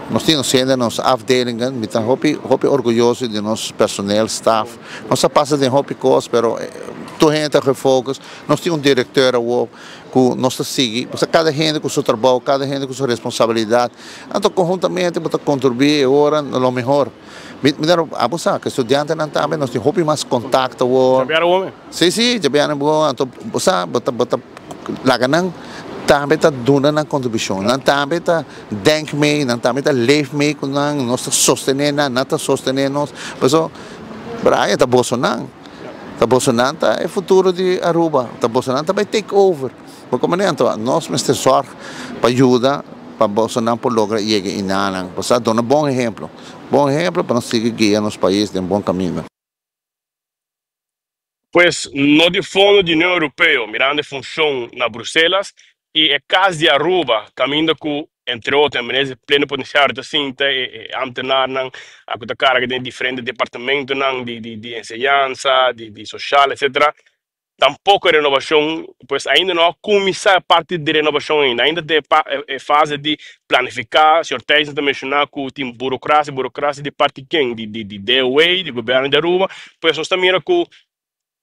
nos tin nos hende, nos afdelingen, mi ta hopi, hopi orguyoso di nos personeel, staf. Nos a pasa den hopi kos, pero tur hende ta gefocus. Nos tin un directeur awor ku nos ta sigui, pasobra kada hende ku su trabou, kada hende ku su responsabilidat. Anto konhuntamente bo ta kontribuí e ora na lo mehor. Mi mi ta abo sa ku estudiantenan tambe nos tin hopi mas kontakto awor. Djabianan bo me? Si si djabianan bo anto bo sa bo ta bo ta laga nan tambe ta duna nan kontribushon nan tambe ta denk mee nan tambe ta leef mee ku nan nos ta sostené nan nan ta sostené nos paso Brian ta bosonan ta bosonan ta e futuro di Aruba ta bosonan ta bai take over bo komo anto nos mester zorg pa yuda pa bosonan por logra yega inanan bo sa duna bon ehemplo. Bon ehemplo pa nos sigui guia nos pais den bon caminda. Pues no di fondo di Union Europeo mirando e funcion na Bruselas y e cas di Aruba caminda cu entre otro e minister plenipotenciario ta sinta e ambtenaarnan cu ta carga den diferente departamentonan di enseñansa di social etcetera Tampoco e renovacion, pues ainda no a cuminsa e parti di renovacion ainda, ainda ta e fase di planifica. Señor Thijssen ta menciona cu tin burocracia, burocracia di parti ken? Di di DOW, di gobierno di Aruba. Pues nos ta mira cu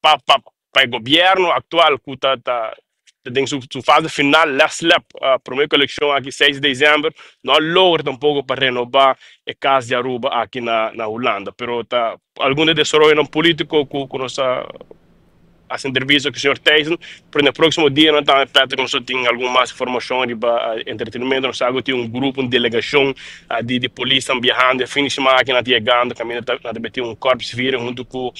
pa pa pa e gobierno actual cu ta ta den su su fase final, last lap, prome cu eleccion aki seis di december, no a logra tampoco pa renoba e cas di Aruba aki na na Hulanda. Pero ta algun di e desaroyonan politico cu cu nos ta Hasi entrevista ku señor Thijssen, pero na e próksimo dianan tambe Patrick nos lo tin algun mas informashon riba entretenimento. Nos sa ku tin un grupo, un delegashon di di polisnan biahando e fin di siman aki nan ta yegando kaminda ta nan ta bai tin un korpsviering huntu ku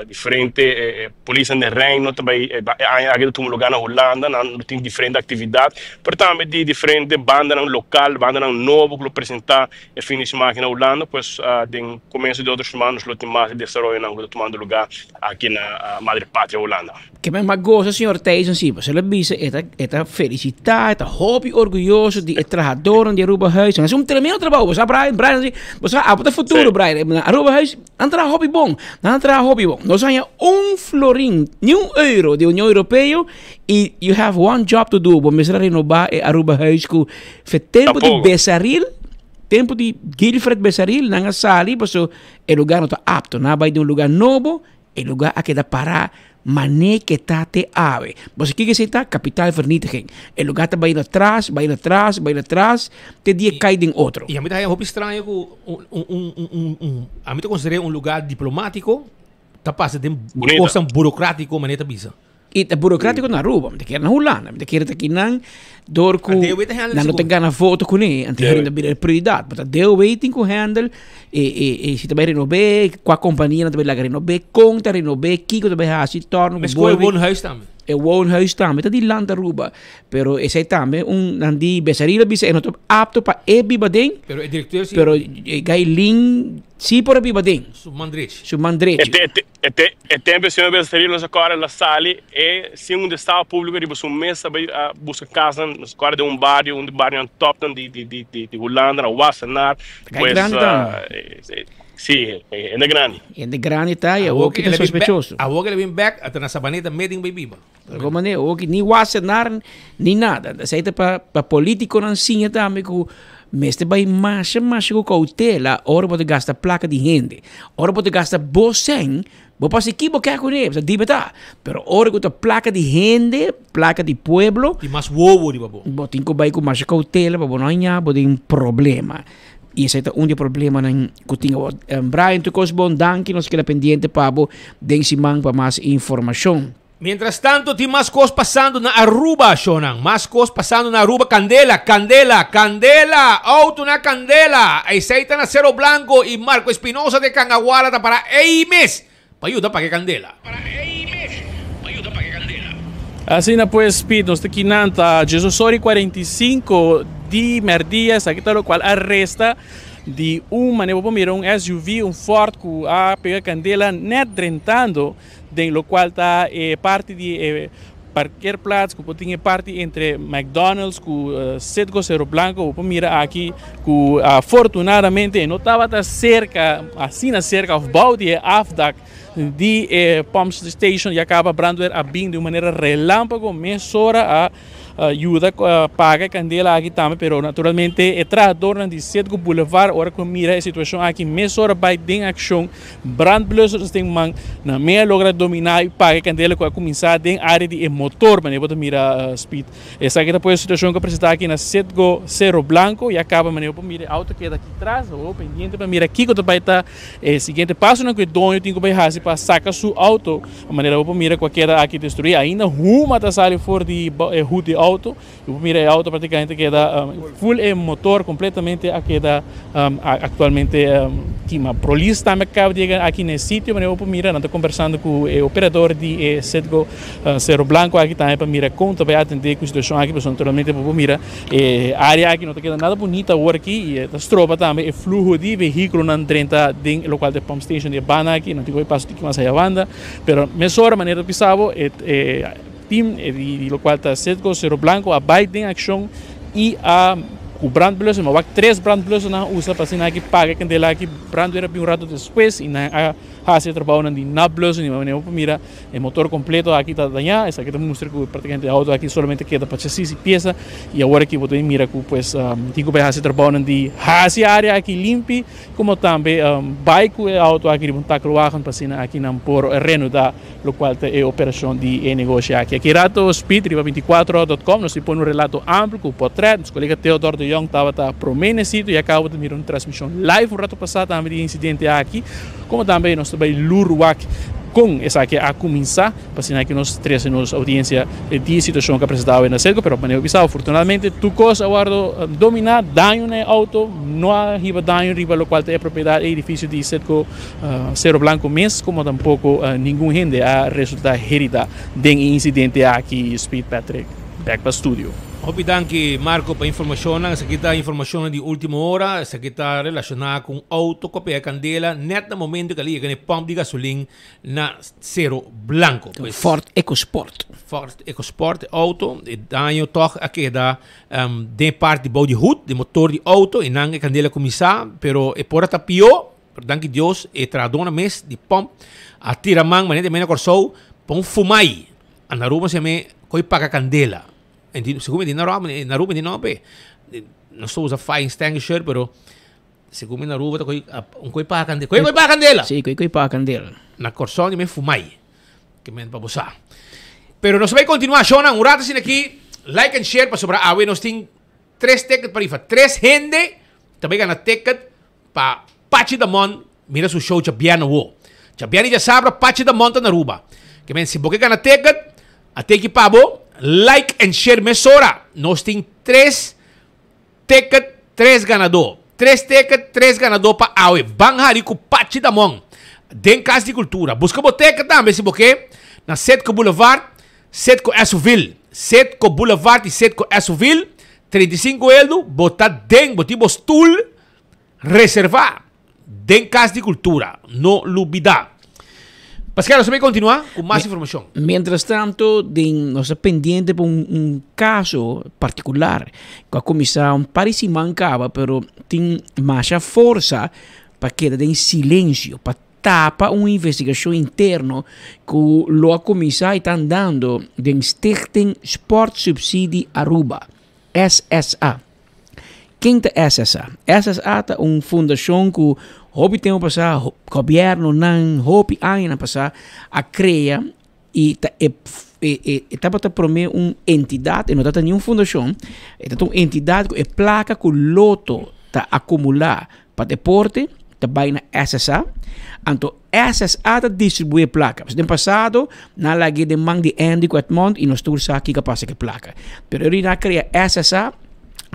diferente polisnan den Reino ta bai e aña aki ta tuma luga na Hulanda. Nan lo tin diferente aktividat, pero tambe di diferente bandanan lokal, bandanan nobo ku lo presenta E fin di siman aki na Hulanda, pues den komienso di otro siman nos lo tin mas di desaroyonan ku ta tumando lugá aki na Madre Patria Hulanda. Ke men mas gosa señor Thijssen si, pasobra el a bisa e ta e ta felisitá, e ta hopi orguyoso di e trahadornan di Arubahuis. Nan hasi un tremendo trabou, bo sa Brian, Brian si, bo sa abo ta futuro Brian, na Arubahuis nan traha hopi bon, nan a traha hopi bon. Nos haña un florin, ni un euro di Union Europeo i you have one job to do, bo mester a renobá e Arubahuis ku Fe tempo di Besaril, tempo di Guilfred Besaril, nan a sali paso e lugar no ta apto. Nan a bai den un lugar nobo, e lugar a keda para mane ke ta te awe. Boso kiko esei ta? Kapitaalvernietiging. E lugar ta bai na tras, bai na tras, bai na tras, te dia e kai den otro. I a mi ta haña hopi straño ku un un un un a mi ta konsider'é un lugar diplomátiko ta pasa den kosnan burokratiko manera ta bisa. I ta burocratico na Aruba, mi ta kere na Hulanda, mi ta kere ta kinan door ku nan no ta gana voto kuné, anto hende ta bira e prioridad. But ta DOW tin ku handle e e e si ta bai renob'é, kua kompania nan ta bai laga renob'é, kon ta renob'é, kiko ta bai hasi, tòrno ku bolbe. E woonhuis tambe. E woonhuis tambe ta di Land Aruba, pero esei tambe un nan di Besaril a bisa e no ta apto pa e biba den. Pero e direkteur si. Pero e Gailin si por a biba den. Su man drechi. Su man drechi. E te e tempu e señor Becerril nos a kòrda el a sali e sin un destaho públiko riba su mes a bai a buska kasnan nos a kòrda den un bario un di barionan tòpnan di di di di Hulanda na Wassenaar Kai pues grandi tambe. Sí, hende grandi. Hende grandi ta y awor ki ta sospechoso. Awor ki el a bin bek, ata na Sabaneta medio bay biba. Pero como ne, awor ki ni Wassenaar ni nada. Esey ta pa pa politiconan siña tambe cu mester bay masha masha cu cautela ora bo ta gasta placa di hende. Ora bo ta gasta bo cen, bo por haci ki bo kier cune, pasobra di bo ta. Pero ora cu ta placa di hende, placa di pueblo. Tin mas wowo riba bo. Bo tin cu bay cu masha cautela pa bo no haña bo den problema. Y esey ta un di e problemanan cu tin awor. Brian, tur cos bon, danki. Nos keda pendiente pa bo den siman pa mas informacion. Mientras tanto tin mas cos pasando na Aruba, shownan. Mas cos pasando na Aruba. Candela, candela, candela! Auto na candela! Esey ta na Cerro Blanco y Marco Espinosa de Cangahuala ta para ey mes pa yuda paga e candela. Asina pues Piet, nos ta kinan ta Jesus ora y 45 di merdia, esaki ta locual a resta di un manera bo por mira un SUV, un Ford cu a pega candela net drentando den locual ta e parti di e parkeerplaats cu por tin e parti entre McDonald's cu Citgo Cerro Blanco, bo por mira aki cu afortunadamente e no tabata cerca, asina cerca of bou di e afdak di e pump station ya caba brandweer a bin di un manera relampago mesora a yuda paga e candela aki tambe pero naturalmente e trahadornan di Citgo Boulevard ora cu mira e situacion aki mesora bay den accion brandblussers den man nan mey a logra domina y paga e candela cu a cuminsa den area di e motor manera bo ta mira Speed esaki ta por e situacion cu a presenta aki na Citgo Cerro Blanco ya caba manera bo por mira e auto keda aki tras bo pendiente pa mira kico ta bay ta E siguiente pasonan ku e doño tin ku bai hasi pa saka su outo, manera bo por mira ku a keda aki destruí. Ainda huma ta sali for di e hut di outo. Bo por mira e outo praktikamente keda ful e motor kompletamente a keda aktualmente kima. Polis tambe a kaba di yega aki na e sitio, manera bo por mira nan ta kombersando ku e operador di e Citgo Cerro Blanco aki tambe pa mira kon ta bai atendé ku e situashon aki, pasobra naturalmente bo por mira E área aki no ta keda nada bunita awor aki i e ta stroba tambe e fluho di vehíkulonan drenta den e lokual ta e pump station di e banda aki. Nan tin ku bai pasa tiki mas ayabanda, pero mesora manera ta bisa bo e team di lokual ta Citgo Cerro Blanco a bai den akshon i a ku brandblusser, mi a wak tres brandblusser nan a usa pa asina aki paga e kandela aki. Brandweer a bin un rato despues i nan a hasi e trabounan di napblussen i manera bo por mira E motor completo aki ta dañá, esaki ta mustra cu practicamente e auto aki solamente keda pa chasis y pieza y awor aki bo ta mira cu pues tin cu bay haci trabounan di haci e area aki limpi como tambe bay cu e auto aki riba un takelwagen pa asina aki nan por reanuda locual ta e operacion di e negoshi aki. Aki rato Speed riba binticuatro dot com nos tin pone un relato amplio cu potret, nos colega Theodor de Jong tabata prome na e sitio y a caba di mira un transmision live un rato pasa tambe di e incidente aki como tambe nos ta bay lur wak Kon esaki a kuminsá? Pa asina ki nos trese nos oudiensia di e situashon ku a presentá awe na Citgo, pero manera ku bisa afortunadamente tur kos a wòrdu dominá, daño na e outo no a hiba daño riba lokual ta e propiedat e edifisio di Citgo Cerro Blanco mes, komo tampoko ningun hende a resultá heridá den e insidente aki, Speed Patrick. Bèk pa studio. Hopi danki Marco pa informashonnan. Esaki ta informashonnan di ultimo ora. Esaki ta relashoná ku un outo ku a pega kandela nèt na momento ku a yega na e pòmp di gasolin na Cerro Blanco. Un Ford EcoSport. Ford EcoSport e outo. E daño tòg a keda den e parti bou di hut, di motor di outo. Einan e kandela a kuminsá, pero e por a ta pió. Pero danki Dios e trahadónan mes di pòmp a tira man manera di mei na Kòrsou pa un fumai. A na Aruba se me koi paga kandela. En di, segun mi di na Aruba, na Aruba di no pe. Nos ta usa fire extinguisher, pero segun mi na Aruba ta koi un koi paga kandela. Koi koi paga kandela. Sí, koi koi paga kandela. Na Kòrsou di me fumai. Ke men pa bo sa. Pero nos ta bai kontinuá shownan un rato asina aki. Like and share pasobra awe nos tin tres ticket pa rifa. Tres hende ta bai gana ticket Pa Pachi Damon mira su show djabièrnè awo. Djabièrnè i djasabra Pachi Damon ta na Aruba. Ke men si bo ke gana ticket, a teki pa bo, like and share mesora. Nos tin tres ticket, tres ganadó. Tres ticket, tres ganadó pa awe. Ban hari ku Pachi Damon den Kas di Kultura. Buska bo ticket tambe si bo ke na Citgo Boulevard, Citgo Esoville. Citgo Boulevard i Citgo Esoville, 35 eldu, bo ta den, bo tin bo stoel Reserva den Cas di Cultura, no lubida. Pascal, nos ta bay continua cu mas informacion. Mientras tanto, den nos ta pendiente pa un, un caso particular cu a cuminsa un par di siman caba, pero tin masha forsa. pa keda den silencio, pa tapa un investigacion interno cu lo a cuminsa y ta andando den Stichting Sportsubsidie Aruba, SSA. Ken ta SSA? SSA ta un fundacion cu hopi tempo pasa gobiernonan hopi añanan pasa a crea y ta e e e tabata prome un entidad, e no tabata ni un fundacion, e tabata un entidad cu e placa cu Lotto ta acumula pa deporte ta bay na SSA, anto SSA ta distribui e placa. Den pasado nan a lag'e den man di Andy cu Edmond y nos tur sa kico a pasa cu e placa. Pero ora nan a crea SSA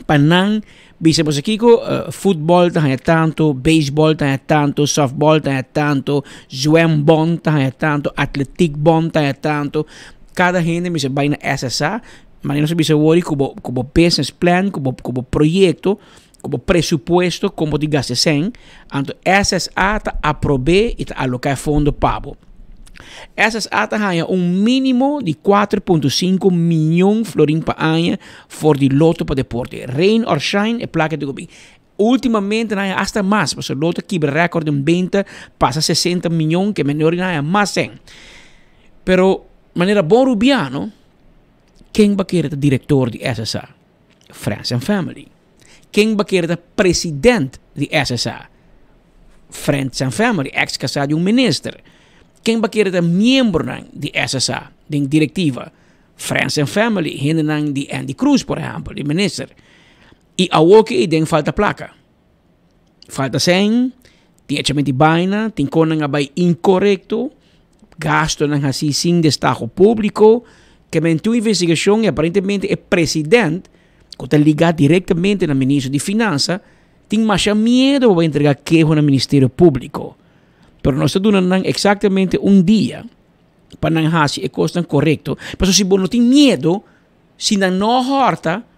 pa nan bisa boso kico, futbol ta haña tanto, beisbol ta haña tanto, softbol ta haña tanto, zwembond ta haña tanto, atletiekbond ta haña tanto. Cada hende mester bay na SSA, manera nos a bisa awor cu bo cu bo business plan, cu bo cu bo proyecto, cu bo presupuesto con bo tin gasta e cen, anto SSA ta aprobe y ta aloca e fondo pa bo. SSA ta haña un mínimo di 4.5 miyon florin pa aña for di Lotto pa Deporte. Rain or shine, e placa ta bin. Ultimamente nan haña hasta mas, pasobra Lotto a kibra record den benta, pasa 60 miyon, ke menor nan haña mas cen. Pero, manera bon Rubiano, ken ba kere ta director di SSA? Friends and Family. Ken ba kere ta president di SSA? Friends and Family, ex casá di un minister. Ken ba kere ta miembronan di SSA den directiva? Friends and Family, hendenan di Endy Croes por ehempel, di minister. Y awor ke den falta placa. Falta sèn, tin echamento di baina, tin konan a bai inkorekto, gastonan hasi sin destaho públiko, ke men tur investigashon i aparentemente e president, ku ta ligá direktamente na ministro di Finansa, tin masha miedo pa bai entregá keho na Ministerio Públiko. Pero nos ta duna nan eksaktamente un dia pa nan hasi e kosnan korekto, pasobra si bo no tin miedo, si nan no hòrta,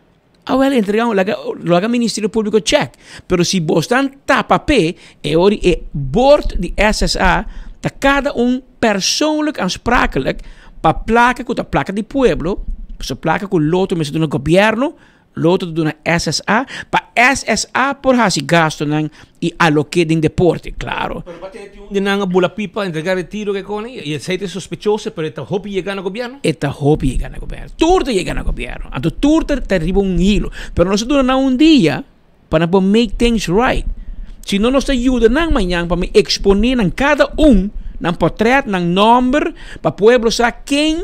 Awel entrega un laga laga Ministerio Público check. Pero si bo stan tapa p'e, e ori e board di SSA ta kada un persoonlijk aansprakelijk pa plaka ku ta plaka di pueblo, pasobra plaka ku Lotto mester duna gobierno, Lotto ta duna SSA, pa SSA por hasi gastonan i alok'é den deporte, klaro. Pero pa tene tin un di nan a bula pipa, entrega retiro ke koni, i esei ta e sospechoso, pero e ta hopi yega na gobierno? E ta hopi yega na gobierno. Tur ta yega na gobierno. Anto tur ta ta riba un hilo. Pero nos ta duna nan un dia pa nan por make things right. Si no nos ta yuda nan mañan pa mi eksponé nan kada un, nan portret, nan nòmber, pa pueblo sa ken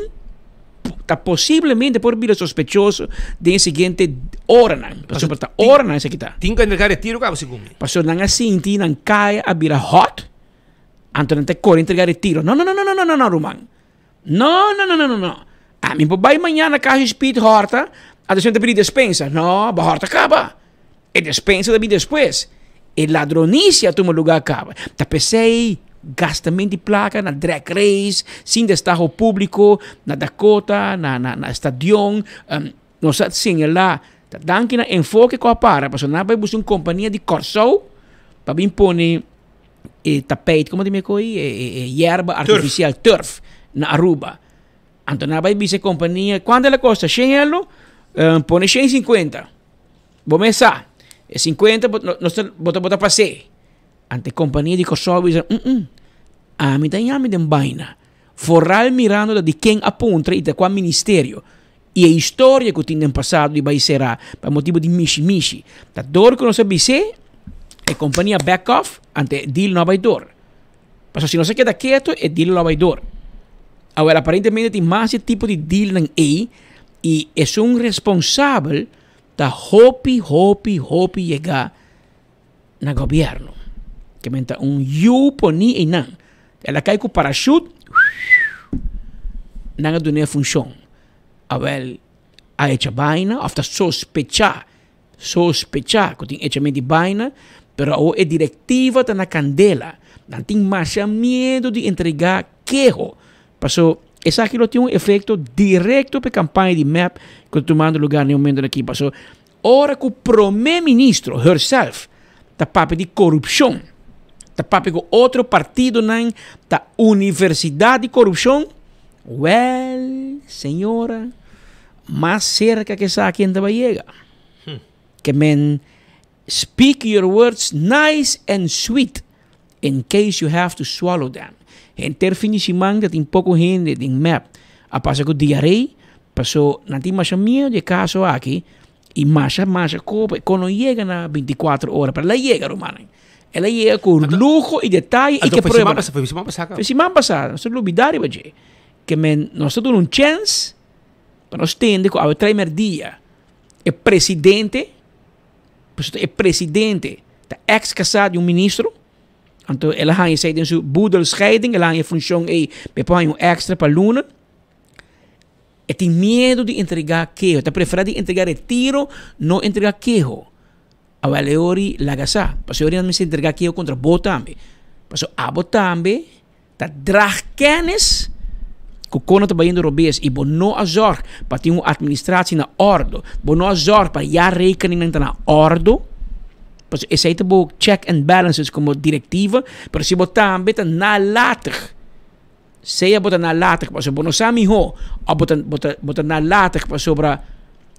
ta posiblemente por bira sospechoso den e siguiente oranan. Pasobra ta oranan esaki ta. Tin ku entrega retiro kaba segun mi. Pasobra nan a sinti nan kaya a bira hot, anto nan ta kore entrega retiro. No, no, no, no, no, no, no, ruman. No, no, no, no, no, no. Ami por bai mañana kasi Speed horta, anto si nan ta pidi despensa. No, bo horta kaba. E despensa ta bin despues. E ladronisia a tuma lugar caba. Ta pesey gastamento di placa na drag race, sin destaho publico, na Dakota, na na na stadion. Um, nos a señala, ta danki na Enfoke cu a para, pasobra nan a bay busca un compania di Corsou pa bin pone e tapijt, como di me coy, e, e, e yerba artificial, turf, na Aruba. Anto nan a bay bisa e compania, cuanto el a costa? Shen elo? Um, pone shen cincuenta. Bo mes sa, e 50 bo nos ta bo ta bo ta pas'é. Ante e kompania di Kòrsou a bisa, mm-mm, ami ta yami den baina. Foral mirando ta di ken a puntra i ta kua ministerio. I e historia ku tin den pasado di bai será pa motibu di mishi mishi. Ta dor ku nos a bis'é, e kompania back off, ante e deal no a bai dor. Pasobra si nos a keda ketu, e deal lo a bai dor. Awor aparentemente tin mas e tipo di dealnan ei i esun responsabel Ta hopi, hopi, hopi yega na gobierno. Ke men ta un yu poni einan. El a kai ku parashut, nan a dun'é funshon. Awel, a echa baina òf ta sospechá, sospechá ku tin echament di baina, pero awor e direktiva ta na kandela. Nan tin masha miedu di entregá keho. Paso esaki lo tin un efecto directo pa e campaña di mep cu ta tumando lugar na e momento aki. Paso ora cu Prome Ministro herself ta papia di corupcion, ta papia cu otro partidonan ta universidad di corupcion, wel, señora, mas cerca cu esaki enta bay yega. Ke men speak your words nice and sweet. In case you have to swallow them. Henter fin di siman ta tin poko hende den mep a pasa ku diaree, paso nan tin masha miedo di e kaso aki i masha masha kopa e kon no yega na bintikuater ora, pero el a yega rumannan. El a yega ku luho i detaye i ke pruebanan. Anto foi siman pasa kaba? Foi siman pasa, nos ta lubida riba dje. Ke men nos ta duna un chèns pa nos tende ku awe trai merdia e presidente, pasobra e presidente ta ex kasá di un ministro, anto el a haña esei den su boedelscheiding, el a haña e funshon ei pa e por haña un èkstra pa luna. E tin miedu di entregá keho, e ta preferá di entregá retiro, no entregá keho. Awel e ori laga sa, pasobra e ori nan mester entregá keho kontra bo tambe. Pasobra abo tambe ta drag kennis ku kon nan ta bayendo robes i bo no a zòrg pa tin un administratie na òrdu, bo no a zòrg pa jaarrekeningen ta na òrdu, pasobra esei ta bo check and balances komo direktiva, pero si bo tambe ta nalatig, sea bo ta nalatig pasobra bo no sa mihó òf bo ta bo ta bo ta nalatig pasobra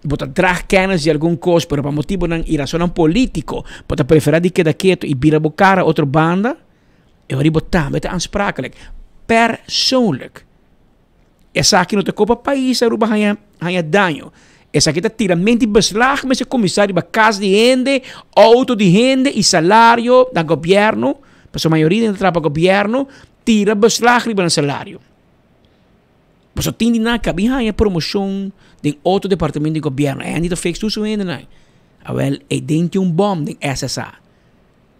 bo ta drag kennis di algun kos pero pa motibunan i rasonnan polítiko bo ta preferá di keda ketu i bira bo kara otro banda. E ora bo tambe ta aansprakelijk. Persoonlijk. Esaki no ta kopa pais Aruba haña haña daño. Esaki ta tiramento di beslag mester kuminsá riba kas di hende, outo di hende i salario na gobièrnu, pasobra mayoria di hende ta traha pa gobièrnu, tira beslag riba nan salario. Pasobra tin di nan kabi haña promoshon den otro departamento di gobièrnu. E hende ta fix tur su hendenan. Awèl, e den tin un bòm den SSA.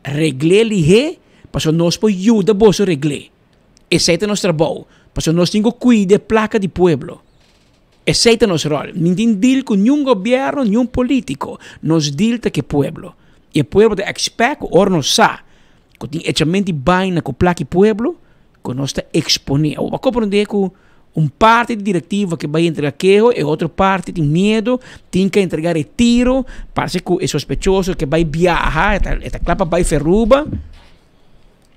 Regl'é lihé, pasobra nos por yuda boso regl'é. Esei ta nos trabou, pasobra nos tin ku kuida e plaka di pueblo. Esei ta nos ròl. Nin tin deal ku niun gobièrnu, niun polítiko. Nos deal ta ku e pueblo. I e pueblo ta èkspèkt ku ora nos sa ku tin echamento di baina ku plaka di pueblo, ku nos ta eksponé. Awor bo a komprondé ku un parti di direktiva ke bai entrega keho, e otro parti tin miedu, tin ke entrega retiro, parse ku e sospechoso ke bai biaha, e ta e ta kla pa bai Feruba.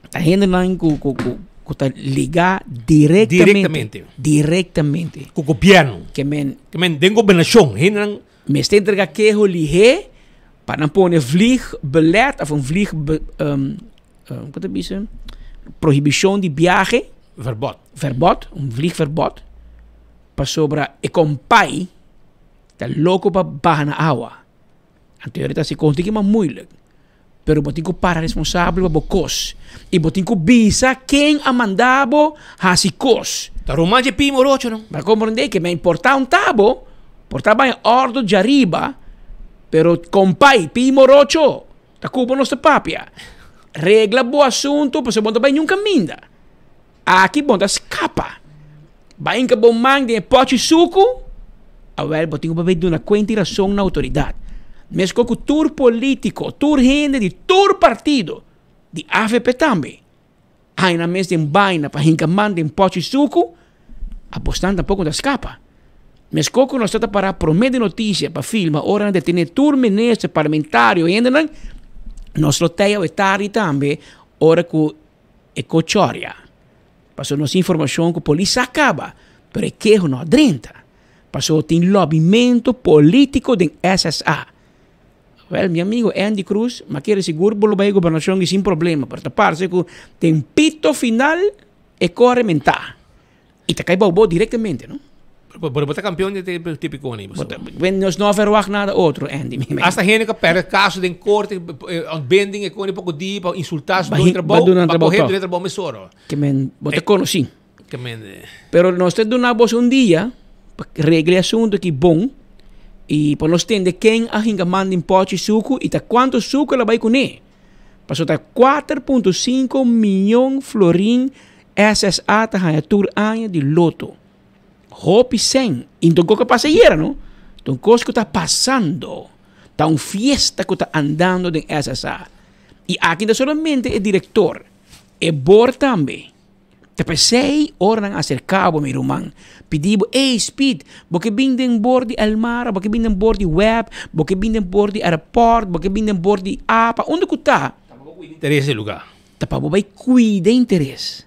Ta hendenan ku ku ku ku ta ligá direktamente. Direktamente. Direktamente. Ku gobièrnu. Ke men. Ke men den gobernashon, hendenan. Mester entrega keho lihé pa nan pone vliegbeleid of un vlieg Ku ta bisa? Prohibishon di biahe. Verbod. Verbod, un vliegverbod. Pasobra e kompai ta loko pa baha na awa. Anto e ta hasi kos diki mas moeilijk. Pero bo tin ku para responsabel pa bo kos. I bo tin ku bisa ken a manda bo hasi kos. Ta ruman dje pi morocho no. Bo a komprende ke men por ta un tabo, por ta bai ordo djariba, pero kompai pi morocho. Ta ku bo nos ta papia. Regla bo asuntu pasobra bo no ta bai niun kaminda. Aki bo no ta skapa. Bai hinka bo man den e pòchi suku, awèl bo tin ku bai duna kuenta i rason na outoridat. Meskos ku tur polítiko, tur hende di tur partido, di avp tambe, haña nan mes den baina pa hinka man den pòchi suku, aposnan tampoko no ta skapa. Meskos ku nos ta ta pará promé di notisia pa filma ora nan detené tur minister, parlamentario, hendenan, nos lo tei awe tardi tambe ora ku e kochòria. Pasobra nos informashon ku polis sa kaba, pero e keho no a drenta. Pasobra tin lòbimento polítiko den SSA. Wel, mi amigo Andy Cruz, m'a kere sigur bo lo bai gobernashon i sin problema, pero ta parse ku den pito final e kore mentá. I ta kai bou bo direktamente, no? Pero bo ta kampeon di e tipiko ni. Bo ta, wen nos no a verwagt nada otro, Andy. Hasta hende ku a pèrdè kaso den korte, ontbinding e koni poko dia pa insultá su duna trabou, pa kohe duna trabou mesora. Ke men, bo ta konosí. Ke men. Pero nos ta duna bos un dia pa regla e asuntu aki bon i pa nos tende ken a hinka man den pòchi suku i ta kuantu suku el a bai kuné. Pasobra ta 4.5 miyon florin SSA ta haña tur aña di loto. Hopi sèn. I no ta un kos ku a pasa ayera no. Ta un kos ku ta pasando. Ta un fiesta ku ta andando den SSA. I aki no ta solamente e direktor, e bor tambe. Ta p'esei ora nan aserká bo, mi ruman, pidi bo, Ey, Speed, bo ke bin den bor di Elmara, bo ke bin den bor di web, bo ke bin den bor di airport, bo ke bin den bor di apa, unda ku ta? Ta pa bo kuida interes di lugá. Ta pa bo bai kuida interes.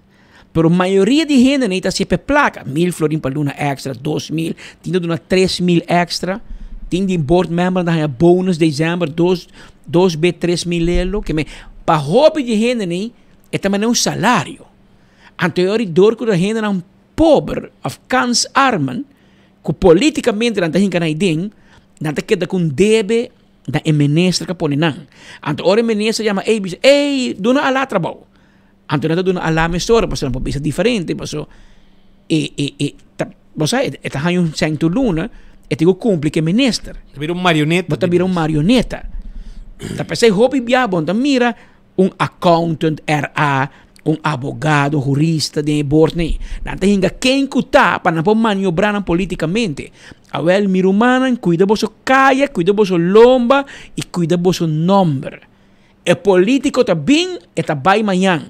Pero mayoria di hende nei ta hasié p'e plaka, mil florin pa luna èkstra, 2000, tin ta duna 3000 èkstra, tin di board member ta haña bonus desèmber dos, dos be 3000 elo, ke men pa hopi di hende nei. E ta manda un salario. Anto e ora dor ku hendenan pober of kansarmen ku politikamente nan ta hinka nan den, nan ta keda ku un debe na e minister ku a pone nan. Anto ora e minister yama ey bisa, ey duna Alá trabou. Anto nan ta duna Alá mesora pasobra nan por bisa diferente paso e e e ta bo sa e ta haña un sèn tur luna e tin ku kumpli ku e minister. Ta bira un marioneta. Bo ta bira un marioneta. Ta p'esei hopi bia bo no ta mira un accountant RA, un abogado, hurista den e boord nee. Nan ta hinga ken ku ta pa nan por maniobra nan politikamente. Awel mi rumannan kuida boso kaya, kuida boso lomba i kuida boso nomber. E politiko ta bin, e ta bai mañan.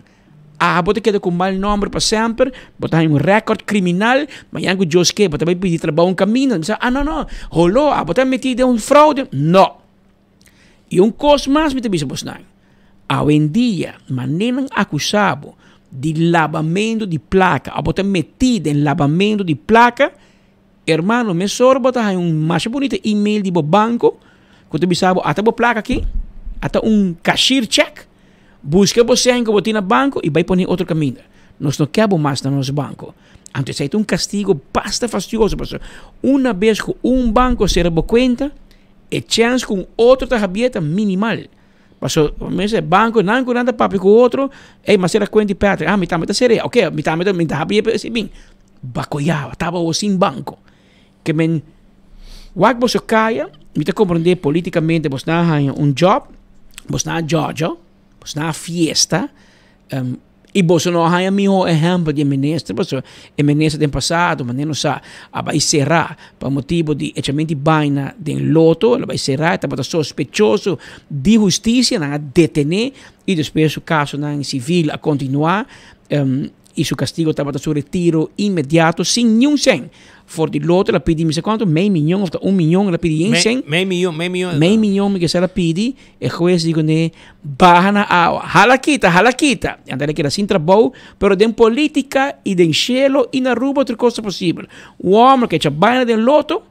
Abo ta keda ku mal nomber pa semper, bo ta haña un record kriminal, mañan ku Dios ke bo ta bai pidi trabou un kaminda, nan bisa ah no no, holo abo ta meti den un fraude, no. I un kos mas mi ta bisa bosnan, awendia manera nan akusá bo di labamentu di plaka òf bo ta metí den labamentu di plaka, hermano mesora bo ta haña un masha bunita email di bo banko ku ta bisa bo ata bo plaka aki, ata un cashier check, buska bo sèn ku bo tin na banko i bai pone otro kaminda. Nos no ke bo mas na nos banko. Anto esei ta un kastigo basta fastioso pasobra una bes ku un banko sera bo kuenta, E chèns ku un otro ta habié ta minimal. Paso, mester e banko, nan ku nan ta papia ku otro, ey, m'a sera kuenta di Patrick, ah, mi tambe ta ser'é, oke, mi tambe ta, mi ta habié pa esei bin. Bakoyaba, tabata awor sin banko. Ke men, wak boso kaya, mi ta komprendé politikamente bosnan a haña un job, bosnan a djòdjò, bosnan a fiesta, I boso no a haña mihó ehèmpel di e minister, pasobra e minister den pasado, manera nos sa, a bai será pa motibu di echamento di baina den loto, el a bai será, e tabata sospechoso di hustisia, nan a detené i despues su kasonan sivil a kontinuá i su kastigo tabata su retiro inmediato sin niun sèn. For di loto el a pidi mi sa kuantu, mei miyon òf ta un miyon el a pidi yen sèn. Mei miyon, mei miyon. Mei miyon mi kese el a pidi. E hues di kuné, Baha na awa. Hala kita, hala kita! I anto el a keda sin trabou, pero den politica i den shelo i na Aruba tur kos ta posibel. Un hòmber ku echa baina den loto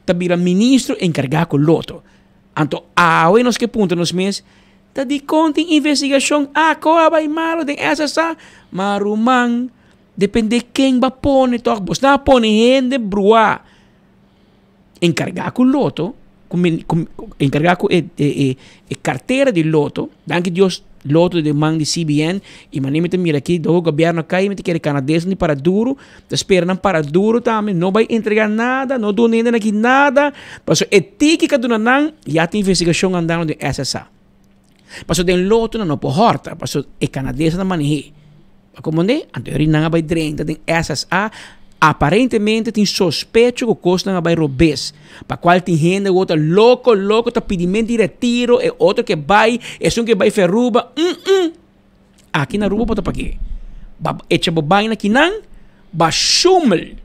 ta bira ministro enkargá ku loto. Anto awe nos ke puntra nos mes, ta dikon tin investigashon ako a bai malo den SSA? Ma ruman, depende ken bo a pone tòg. Bos nan a pone hende bruá. Enkargá ku loto, ku enkargá ku e e e kartera di loto, danki Dios loto ta den man di CBN i manera mi ta mira aki dor ku gobièrnu a kai mi ta kere kanadesnan di para duru, ta spera nan para duru tambe no bai entregá nada, no duna hende aki nada, pasobra e tiki ku a duna nan ya tin investigashon andando den SSA. Pasobra den loto nan no por hòrta, pasobra e kanadesnan ta maneh'é. Pa komprendé? Anto e nan a bai drenta den SSA, aparentemente tin sospecho ku kosnan a bai robes, pa kual tin hende ku ta loko loko ta pidi men di retiro, e otro ke bai, esun ke bai Feruba, um-um! Aki na Aruba bo ta pag'é. Ba echa bo baina kinan, ba shumel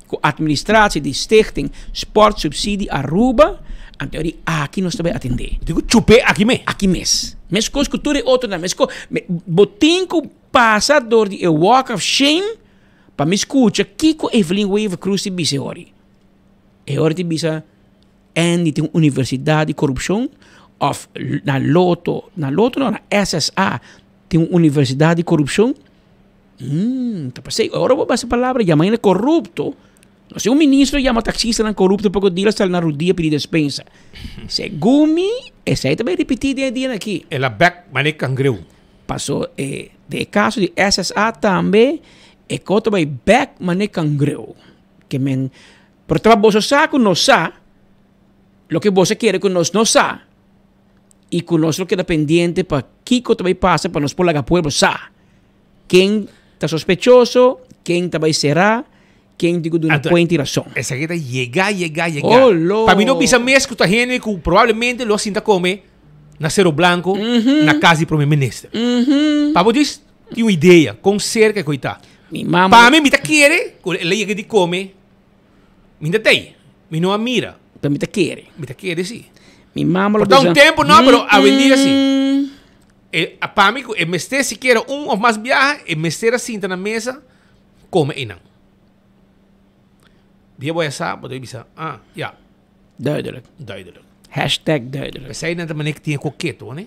ku administratie di Stichting Sportsubsidie Aruba, anto di aki nos ta bai atendé. Tin ku chup'é aki mes. Aki mes. Meskos ku tur e otronan, meskos, bo tin ku pasa dor di e walk of shame pa mi skucha kiko Evelyn Wever-Croes tin bisa e ora. E ora tin bisa. Andy tin un universidad di corupcion of na Lotto, na Lotto no, na SSA tin un universidad di corupcion? Mm, ta pasey, ora bo basa palabra yama hende corupto, no si un ministro yama taxistanan corupto poko dila sali na rudia pidi despensa. Segun mi, esey ta bay ripiti den e dianan aki. El a bek mane cangreu. Paso e den e caso di SSA tambe e ko ta bay bek mane cangreu. Ke men Pero ta boso sa ku nos sa loke boso a kere ku nos no sa i ku nos lo keda pendiente pa kiko ta bai pasa pa nos por laga pueblo sa ken ta sospechoso, ken ta bai será, ken tin ku duna kuenta i rason. Esaki ta yega, yega, yega. Oh, lo. Pa mi no bisa mes ku ta hende ku probablemente lo a sinta kome na Cerro Blanco, na kas di Prome Minister. Pa bo djis tin un idea kon serka e koi ta. Mi mama. Pa mi, mi ta kere ku el a yega di kome. Mi ta tei. Mi no a mira. Pero mi ta kere. Mi ta kere, si. Mi mama lo Por ta un tempo no, pero awendia si. E, a pa mi ku e mester sikiera un of mas biaha, e mester a sinta na mesa kome einan. Dia bo a sa, bo ta bisa, ah, ya. Duidelijk. Duidelijk. Hashtag duidelijk. Pesei nan ta manera ku tin e koketo, ne?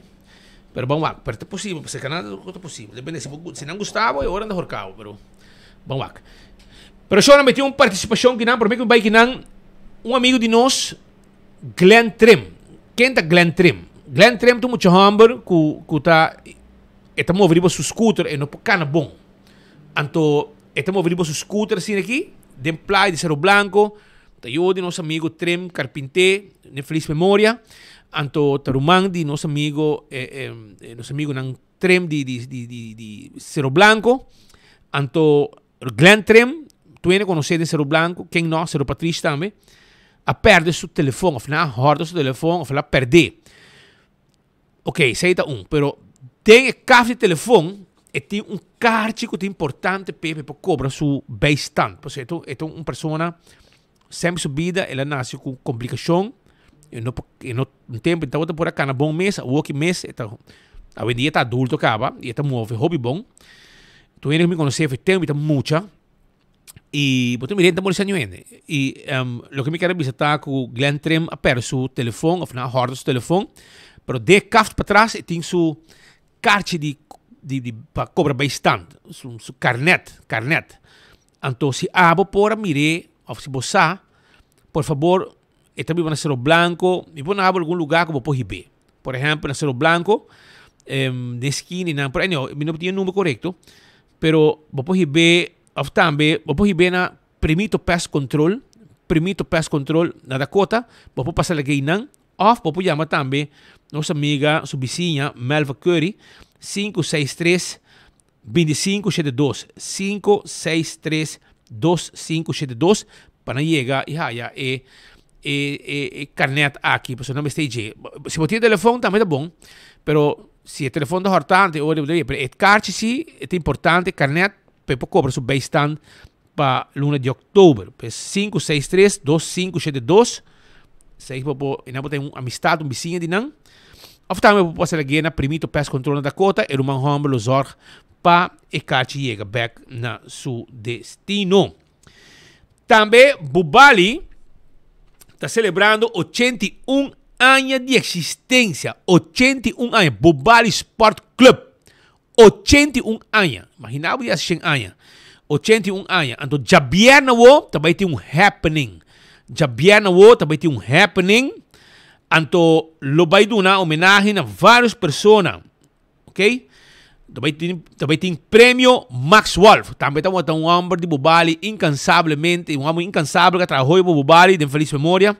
Pero ban wak, pero ta posibel, pasobra Canada tur ta posibel. Depende, si bo, si nan gusta bo, e ora nan ta horka bo, pero ban wak. Pero shona mi tin un partisipashon kinan, prome ku mi bai kinan, un amigu di nos, Glenn Trim. Ken ta Glenn Trim? Glenn Trim ta un mucha hòmber ku ku ta e ta move riba su scooter, e no por kana bon. Anto e ta move riba su scooter asina aki den playa di Cerro Blanco. Ta yu di nos amigo Trim Carpinté, den felis memoria. Anto ta ruman di nos amigo nos amigonan Trim di di di di di Cerro Blanco. Anto Glenn Trim, tur hende konosé den Cerro Blanco, ken no, Cerro Patrishi tambe, a pèrdè su telefòn òf nan a hòrta su telefòn òf el a pèrdè. Ok, esei ta un, pero den e kaf di telefon e tin un karchi ku ta importante p'e pa e por kobra su bijstand. Pasobra e ta un persona semper su bida el a nase ku komplikashon, e no por e no un tempu e tabata por a kana bon mes, awoki mes e ta awendia e ta adulto kaba i e ta move hopi bon. Tur hende ku mi konosé for e tempu mi ta mucha. Y bo ta mira hende ta molestia niun hende. Y loke mi kier a bisa ta cu Glenn Trim a perde su telefon of nan a horta su telefon, pero den e kaft patras e tin su karchi di di di pa cobra bijstand, su su carnet, carnet. Anto si abo por a mir'é of si bo sa, por fabor e ta biba na Cerro Blanco, mi por na abo algun lugar cu bo por hib'é. Por ehempel na Cerro Blanco, den esquina nan, pero anyhow mi no tin e number corecto, Pero bo por hib'é of tambe bo por hib'é na Primito Pest Control, Primito Pest Control na Dakota, bo por pasa lag'é einan of bo por yama tambe nos amiga su bisiña Melva Curry 563 2572, 563 2572 pa nan yega y haya e e e e carnet aki pasobra nan mester dje. Si bo tin e telefon tambe ta bon, pero Si e telefon ta hortante e ora pero e karchi si e ta importante karnet pa e por kobra su bijstand pa luna di oktober. Pues 563-2572 Seis bo por e nan por tin un amistad un bisiña di nan of tambe bo por pasa lag'é na Primito Pest Control na Dakota e ruman homber lo zorg pa e karchi yega bek na su destino. Tambe Bubali ta celebrando 81 aña di existencia. 81 aña. Bubali Sport Club. 81 aña. Imagina bo di hace 100 aña. 81 aña. Anto djabierna wo ta bai tin un happening. Djabierna wo ta bai tin un happening. Anto lo bai duna homenahe na varios persona. Ok? Ta bai tin, ta bai tin premio Max Wolf. Tambe ta un homber di Bubali incansablemente, un homber incansabel que trabajó pa Bubali den feliz memoria.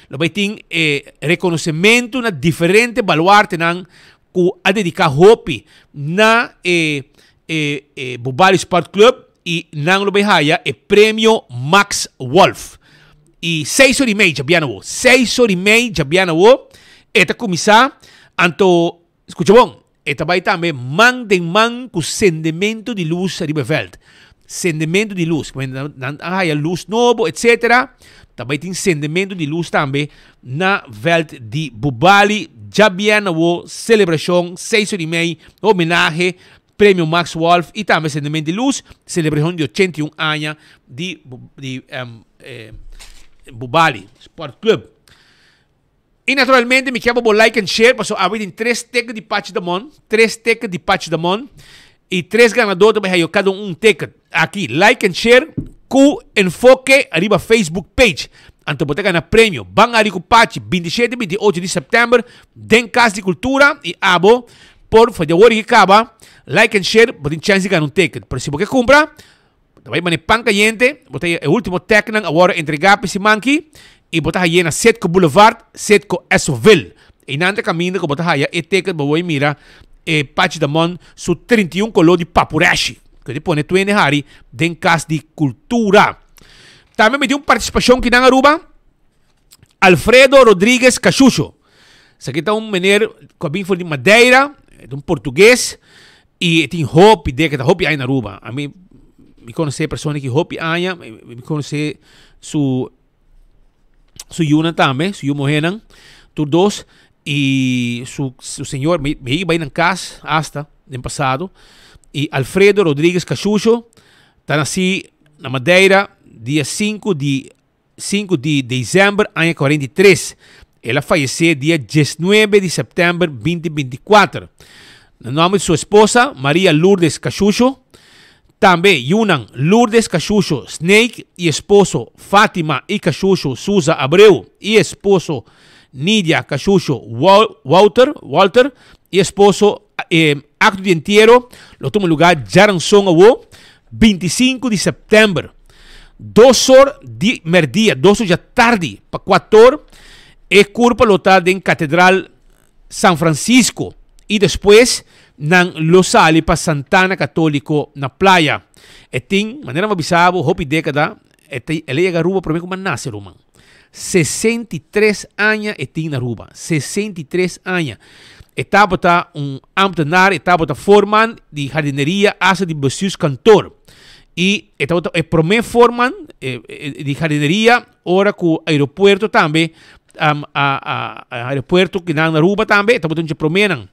Lo bai tin eh, reconocimento na diferente baluartenan ku a dedica hopi na e e e Bubali Sport Club y nan lo bai haya e premio Max Wolf. Y seis ora y mei djabiana wo. Seis ora y mei djabiana wo e ta cuminsa anto Skucha bon, e ta bai tambe man den man ku sendementu di lus riba e vèlt. Sendementu di lus, pasobra nan a haya lus nobo etsetera, ta bai tin sendementu di lus tambe na vèlt di Bubali. Djabièrnè awo selebrashon seis ora i mei, homenahe, Premio Max Wolf i tambe sendementu di lus, selebrashon di 81 aña di di Bubali Sport Club. Y naturalmente mi kier pa bo like and share paso awe tin tres ticket di Pachi Damon, tres ticket di Pachi Damon y tres ganador ta bay hayo cada un un ticket. Aki like and share cu Enfoke ariba Facebook page. Anto bo ta gana premio. Ban ari cu Pachi 27 y 28 di september den Cas di Cultura y abo por for di awor y caba like and share bo tin chance di gana un ticket. Pero si bo ke cumpra Bo ta bai mane pan kayente, bo ta e ultimo teknan a wòrdu entregá pa e siman aki i bo ta haye na Citgo Boulevard, Citgo Essoville. Einan ta kaminda ku bo ta haya e teken pa bo bai mira e Pachi Damon su 31 koló di papureshi ku e ta pone tuende hari den Kas di Kultura. Tambe mi tin un partisipashon kinan Aruba, Alfredo Rodriguez Cachucho. Esaki ta un meneer ku a bin for di Madeira, e ta un portugues i e tin hopi dékada, hopi aña na Aruba. Ami mi konosé e persona aki hopi aña, mi konosé su su yunan tambe, su yu muhénan, tur dos i su su señor, mi mi a bai nan kas asta den pasado i Alfredo Rodriguez Cachucho ta nasí na Madeira dia sinku di 5 di december aña 43. El a fayesé dia diesnuebe di sèptèmber binti bintikuater. Na nòmber di su esposa, Maria Lourdes Cachucho, tambe yunan Lourdes Cachucho Snake i esposo Fatima i Cachucho Souza Abreu i esposo Nidia Cachucho Wouter, Walter, i esposo. E akto di entiero lo tuma lugá djaranson awo, 25 di sèptèmber, dos or di mèrdia, 2 or djatardi pa 4 or, e kurpa lo ta den Katedral San Francisco i despues nan lo sali pa Santana Katóliko na Playa. E tin, manera mi a bisa bo, hopi dékada, e ta el a yega Aruba promé ku mi a nase, ruman. 63 aña e tin na Aruba, 63 aña. E tabata un ambtenaar, e tabata voorman di jardineria hasta di bestuurskantoor. I e tabata e promé voorman di jardineria ora ku aeropuerto tambe a a aeropuerto kinan na Aruba tambe e tabata un dje proménan.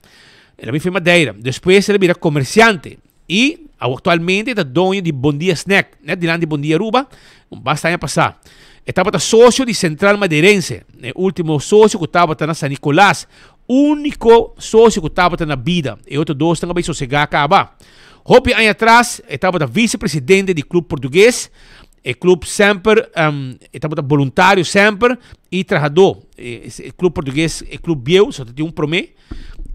El a bin for Madeira. Despues el a bira komersiante. I aktualmente e ta doño di Bon Dia Snack, net dilanti Bon Dia Aruba, un basta aña pasá. E tabata sosio di Central Madeirense, e último sosio ku tabata na San Nicolas, úniko sosio ku tabata na bida, e otro dosnan a bai sosegá kaba. Hopi aña atras e tabata visepresidente di Club Portugues, e club semper e tabata boluntario semper i trahadó. E Club Portugues, e club bieu, so ta tin un promé.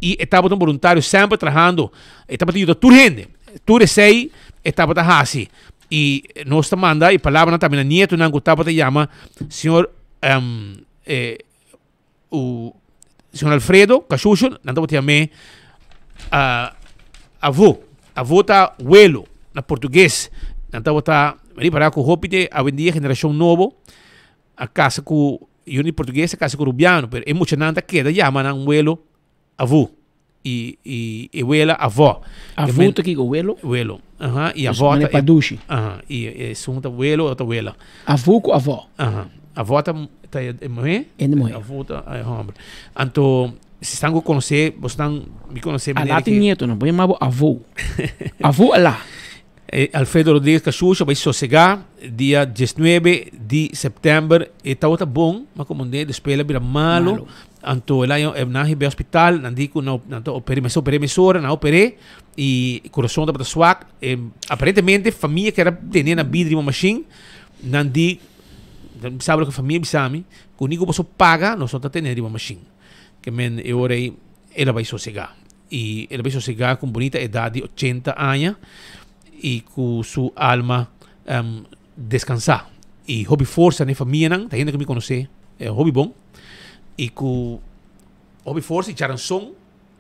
I e tabata un boluntario semper trahando. E tabata yuda tur hende. Tur esei e tabata hasi. I nos ta manda e palabranan tambe na nietonan ku tabata yama señor e u señor Alfredo Kashushu, nan tabata yam'é avó. Avó ta welo na portugues. Nan tabata ripará ku hopi di awendia generashon nobo a kasa ku yu di portugues a kasa ku rubiano, pero e muchanan ta keda yama nan welo avó i i e wela avó. Avó ta kiko? Welo? Welo, aha, i avó ta e padushi. Aha, i esun ta welo, otro ta wela. Avó ku avó. Aha, avó ta ta e muhé, E muhé. Avó ta e hòmber. Anto si esnan ku konosé, bosnan mi konosé manera ki. Alá tin nieto, nan por yama bo avó. Avó alá. Alfredo Rodriguez Cachucha bai sosegá dia diesnuebe di sèptèmber. E tabata bon, ma komo ne despues el a bira malo. Anto el a nan a hib'é hospital, nan di ku nan ta oper'é, mester oper'é mesora, nan a oper'é i kurason tabata swak. Aparentemente famia kier a tene na bida riba mashin, nan di, nan bisa loke famia bisa mi, ku ni ku boso paga nos no ta tene riba mashin. Ke men e ora ei el a bai sosegá. I el a bai sosegá ku un bunita edat di ochenta aña i ku su alma deskansá. I hopi forsa na e famianan, ta hende ku mi konosé hopi bon, i ku hopi forsa i charanson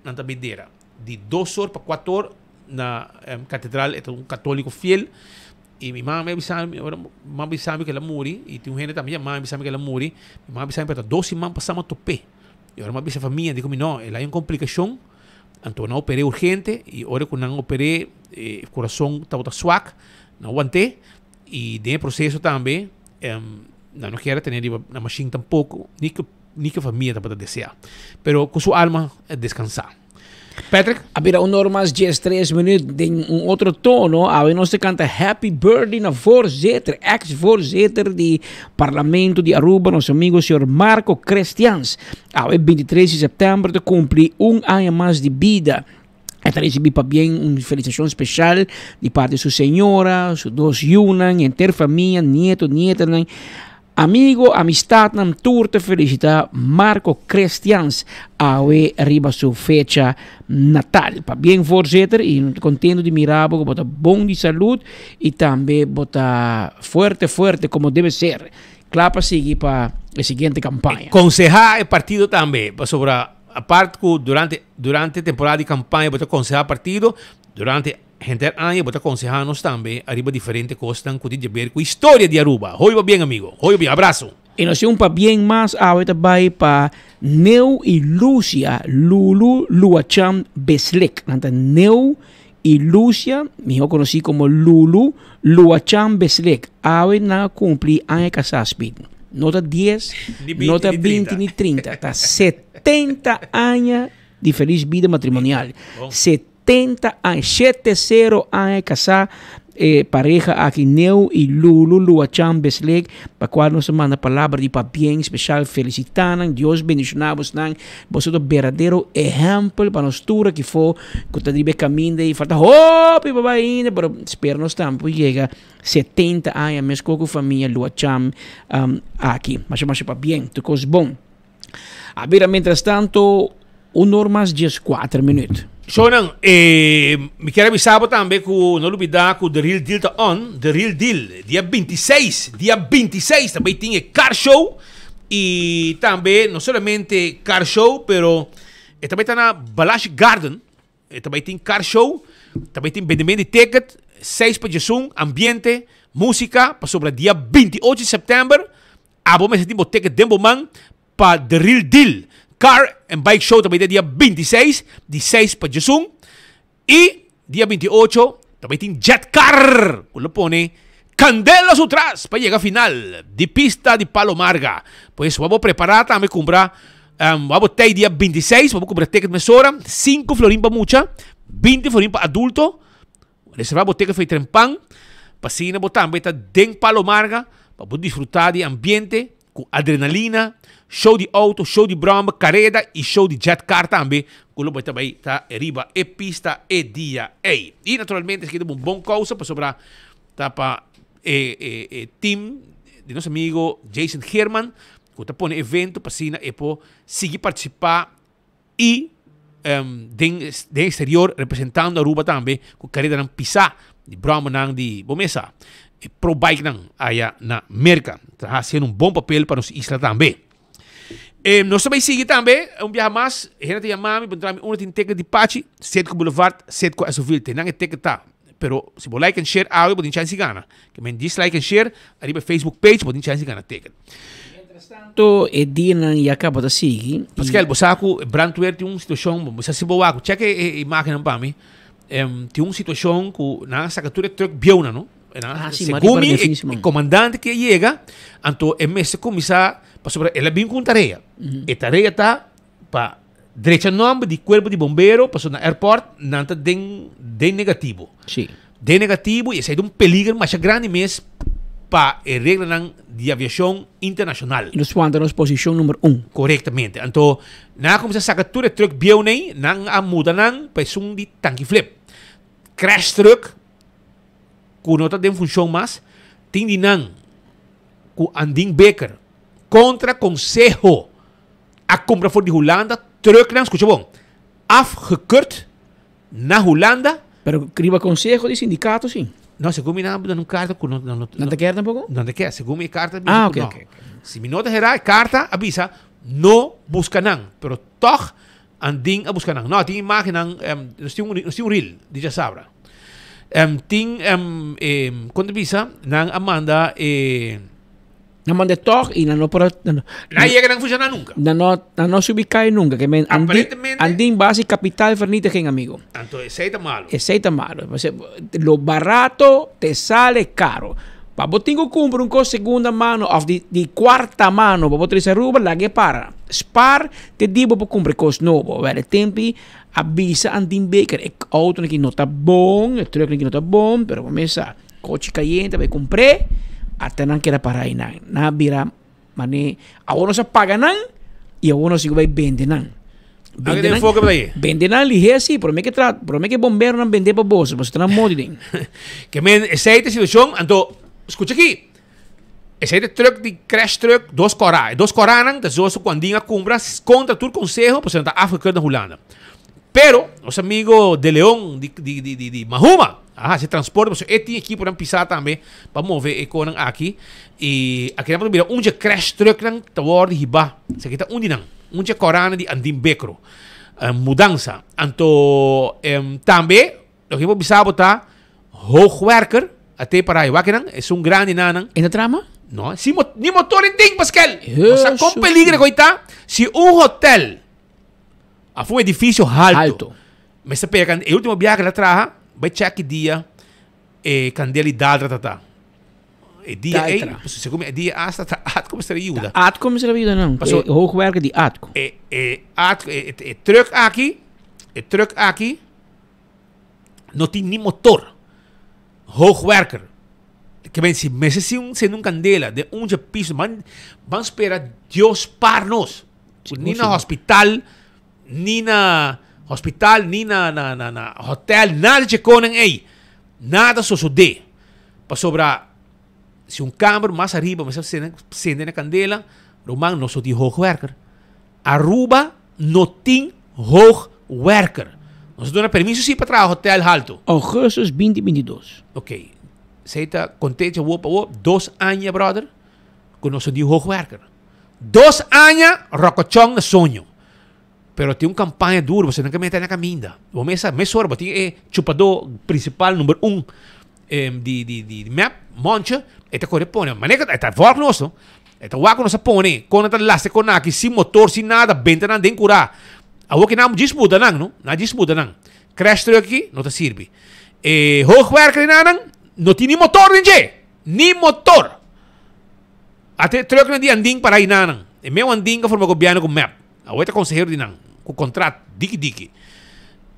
nan ta bendera. Di dos or pa kuater or na katedral, e ta un katoliko fiel. I mi mama a bisa mi, ora mi mama a bisa mi ku el a muri, i tin un hende tambe yama mi bisa mi ku el a muri, mi mama a bisa mi pa ta dos siman pasá mi a top'é. I ora mi a bisa famia, diku mi no, el hay un komplikashon, anto nan oper'é urgente, i ora ku nan oper'é e kurason tabata swak, nan want'é, i den e proseso tambe nan no kier a tene riba na mashin tampoko, ni ku ni ku famia tabata deseá. Pero ku su alma deskansá. Patrick? A bira un or mas 13 minuut den un otro tono. Awe nos ta canta Happy Birthday na voorzitter, ex-voorzitter di Parlamento di Aruba, nos amigo señor Marco Christians. Awe 23 di september ta cumpli un aña mas di bida. E ta recibi pabien un felicitacion special di parte su señora, su dos yunan, henter famia, nieto, nietanan. Amigo, amistadnan tur ta felicita Marco Christians awe riba su fecha natal. Pabien voorzitter y nos ta contento di mira bo cu bo ta bon di salud y tambe bo ta fuerte fuerte como debe ser. Cla pa sigui pa e siguiente campaña. Conseha e partido tambe pasobra apart cu durante durante temporada di campaña bo ta conseha partido durante Henter aña bo ta konseha nos tambe ariba diferente kosnan ku tin di ber ku historia di Aruba. Hoy bo bien amigo. Hoy bo bien. Abraso. E nos tin un pabien mas awe ta bai pa Neu i Lucia Lulu Luachan Beslik. Nan ta Neu i Lucia, mihó konosí komo Lulu Luachan Beslik. Awe nan a kumpli aña kasá Speed. No ta dies, no ta 20 ni 30, ta 70 aña di felis bida matrimonial. 70 aña, shete sero aña kasá. E pareha aki Neu y Lulu Luachan Besleek pa cual nos ta manda palabra di pabien special felicita nan Dios bendiciona bosnan boso ta berdadero ehempel pa nos tur aki fo cu ta riba e caminda y falta hopi pa bay ainda pero spera nos tambe por yega 70 aña mescos cu famia Luachan aki masha masha pabien tur cos bon. A bira mientrastanto un or mas 14 minuut. Shownan, eh, mi kier a bisa bo tambe ku no lubida ku The Real Deal ta on, The Real Deal, dia 26, dia 26 tambe tin e car show y tambe no solamente car show pero e tambe ta na Balashi Garden. E ta bai tin car show, ta bai tin bendimento di ticket, 6 pa 11, ambiente, musica, pasobra dia 28 di september abo mester tin bo ticket den bo man pa The Real Deal Car and Bike Show ta bai dia 26 di 6 pa 11 y dia 28 ta bai tin Jet Car cu lo pone candela su tras pa yega final di pista di Palo Marga. Pues wou bo prepara tambe cumpra Um, wou bo tei dia 26, wou bo cumpra ticket mesora, 5 florin pa mucha, 20 florin pa adulto. Reserva bo ticket for trempan, pa asina bo tambe ta den Palo Marga, pa bo disfruta di ambiente cu adrenalina, show di auto, show di brommer, careda y show di jet car tambe, cu lo bo ta bay ta riba e pista e dia ey. Y naturalmente esaki ta un bon causa pasobra ta pa e, e, e team di nos amigo Jason Geerman, Ku ta pone evento pa asina e por sigui partisipá i den den eksterior representando Aruba tambe ku karedanan pisá di bròmernan di bo mesa e pro bikenan aya na Merka. Ta hasiendo un bon papel pa nos isla tambe. E nos ta bai sigui tambe un biaha mas hende ta yama mi puntra mi unda tin ticket di Pachi, Setco Boulevard, Setco Esoville te nan e ticket ta. Pero si bo like en share awe bo tin chance di gana. Ke men dislike en share ariba e Facebook page bo tin chance di gana ticket. Mientrastanto e dianan ya caba ta sigui. Pascal, bo sa cu brandweer tin un situacion, bo sa si bo wak, check e imagennan pa mi. Tin un situacion cu nan a saca tur e truck bieunan, no? Ah, si, mari Segun para mi, den fin e siman. comandante que yega, anto e mester cuminsa, pasobra el a bin cu un tarea. E tarea ta pa drecha nomber di cuerpo di bombero, pasobra na airport nan ta den den negativo. Sí. Den negativo y esey ta un peliger masha grandi mes pa e reglanan di aviacion internacional. Y nos wanta nos posicion number un. Corectamente. Anto nan a cuminsa saca tur e truck bieu ney, nan a muda nan pa esun di tanki flip. Crash truck cu no ta den funcion mas, tin di nan cu Andin Baker contra conseho a cumpra for di Hulanda trucknan, scucha bon, afgekeurd na Hulanda. Pero riba conseho di sindicato si. No, segun mi nan a duna un carta cu no, no, no. Nan ta kier tampoco? Nan ta kier, segun mi e carta bisa Ah, cu ok, no. ok, ok. Si mi no ta hera, e carta a bisa no busca nan, pero toch Andin a busca nan. No, tin imagennan, nos tin un, nos tin un reel di djasabra. Tin, con ta bisa, nan a manda e. Nan manda e tog y nan no por a, nan, Nan yega nan funciona nunca. Nan no, nan no subi cay nunca. Que men Andin, Aparentemente. Andin base capital vernietiging, amigo. Anto esey ta malo. Esey ta malo. Lo barato te sale caro. Pa bo tin cu cumpra un cos segunda mano of di, di cuarta mano pa bo trece Aruba, laga e para. Spaar te di bo por cumpra e cos nobo. Wel, e tempi a bisa Andin Baker, e auto aki no ta bon, e truck aki no ta bon, pero bo mes sa. Kochi kayente bai kumpr'é, ata nan keda pará einan. Nan a bira manera, awor nos a paga nan i awor nos tin ku bai bende nan. Bende nan, enfoke bai. Bende nan lihé sí, promé ke tra, promé ke bomberonan bende pa boso, pasobra ta nan modi den. Ke men esei ta e situashon, anto skucha aki, esei ta e truck di crash truck dos kòrá. E dos kòránan ta zoals ku Andin a kumpra kontra tur konseho pasobra nan ta afgekeurd na Hulanda. Pero nos amigo De Leon di di di di Mahuma a hasi transporte pasobra e tin ekiponan pisá tambe pa move e konan aki i aki nan por mira un dje crash trucknan ta wòrdu hibá. Esaki ta un di nan, un dje kòrana di Andin Bekro. Mudansa. Anto tambe loke mi por bisa bo ta hoogwerker a te para wak nan esun grandi nanan. E ta trama? No, si ni motor e tin Paskel. Bo sa kon peligro ku ei ta si un hotel. Af un edificio halto. Halto. Mester pega can e ultimo biaha que la traha, bai check ki dia e candela di Daldra ta ta. E dia ei, Daldra. pasobra segun mi e dia hasta ta Atco mester a yuda. Atco mester a yuda nan. Paso- E hoogwerker di Atco. E e Atco e e truck aki, e truck aki no tin ni motor. Hoogwerker. Ke men si mester si un sende un kandela den un dje piso ban ban spera Dios par nos. Ni na hospital, ni na hospital, ni na na na na hotel, nada dje konan ei. Nada sosodé. Pasobra si un kamber mas ariba mester sende sende na kandela, ruman nos no tin hoogwerker. Aruba no tin hoogwerker. Nos a duna permiso si pa traha hotel halto. Augustus 2022. Ok. Esey ta contecha awor pa awor dos aña brother cu nos no tin hoogwerker. Dos aña rocochon na soño. Pero tin un campaña duro pasobra nan ke mete na caminda. Bo mesa mesora bo tin e chupador principal number un di di di mep Monche e ta kore pone manera e ta volg nos no e ta wak ku nos a pone kon nan ta lastra kon aki sin motor sin nada benta nan den kura awor ki nan djis muda nan no nan djis muda nan crash truck aki no ta sirbi e hoogwerker di nan no tin ni motor den dje ni motor ate truck nan di andin para ayi nan e meu andin a forma gobierno ku mep awor e ta konsehero di nan ku kontrat diki diki.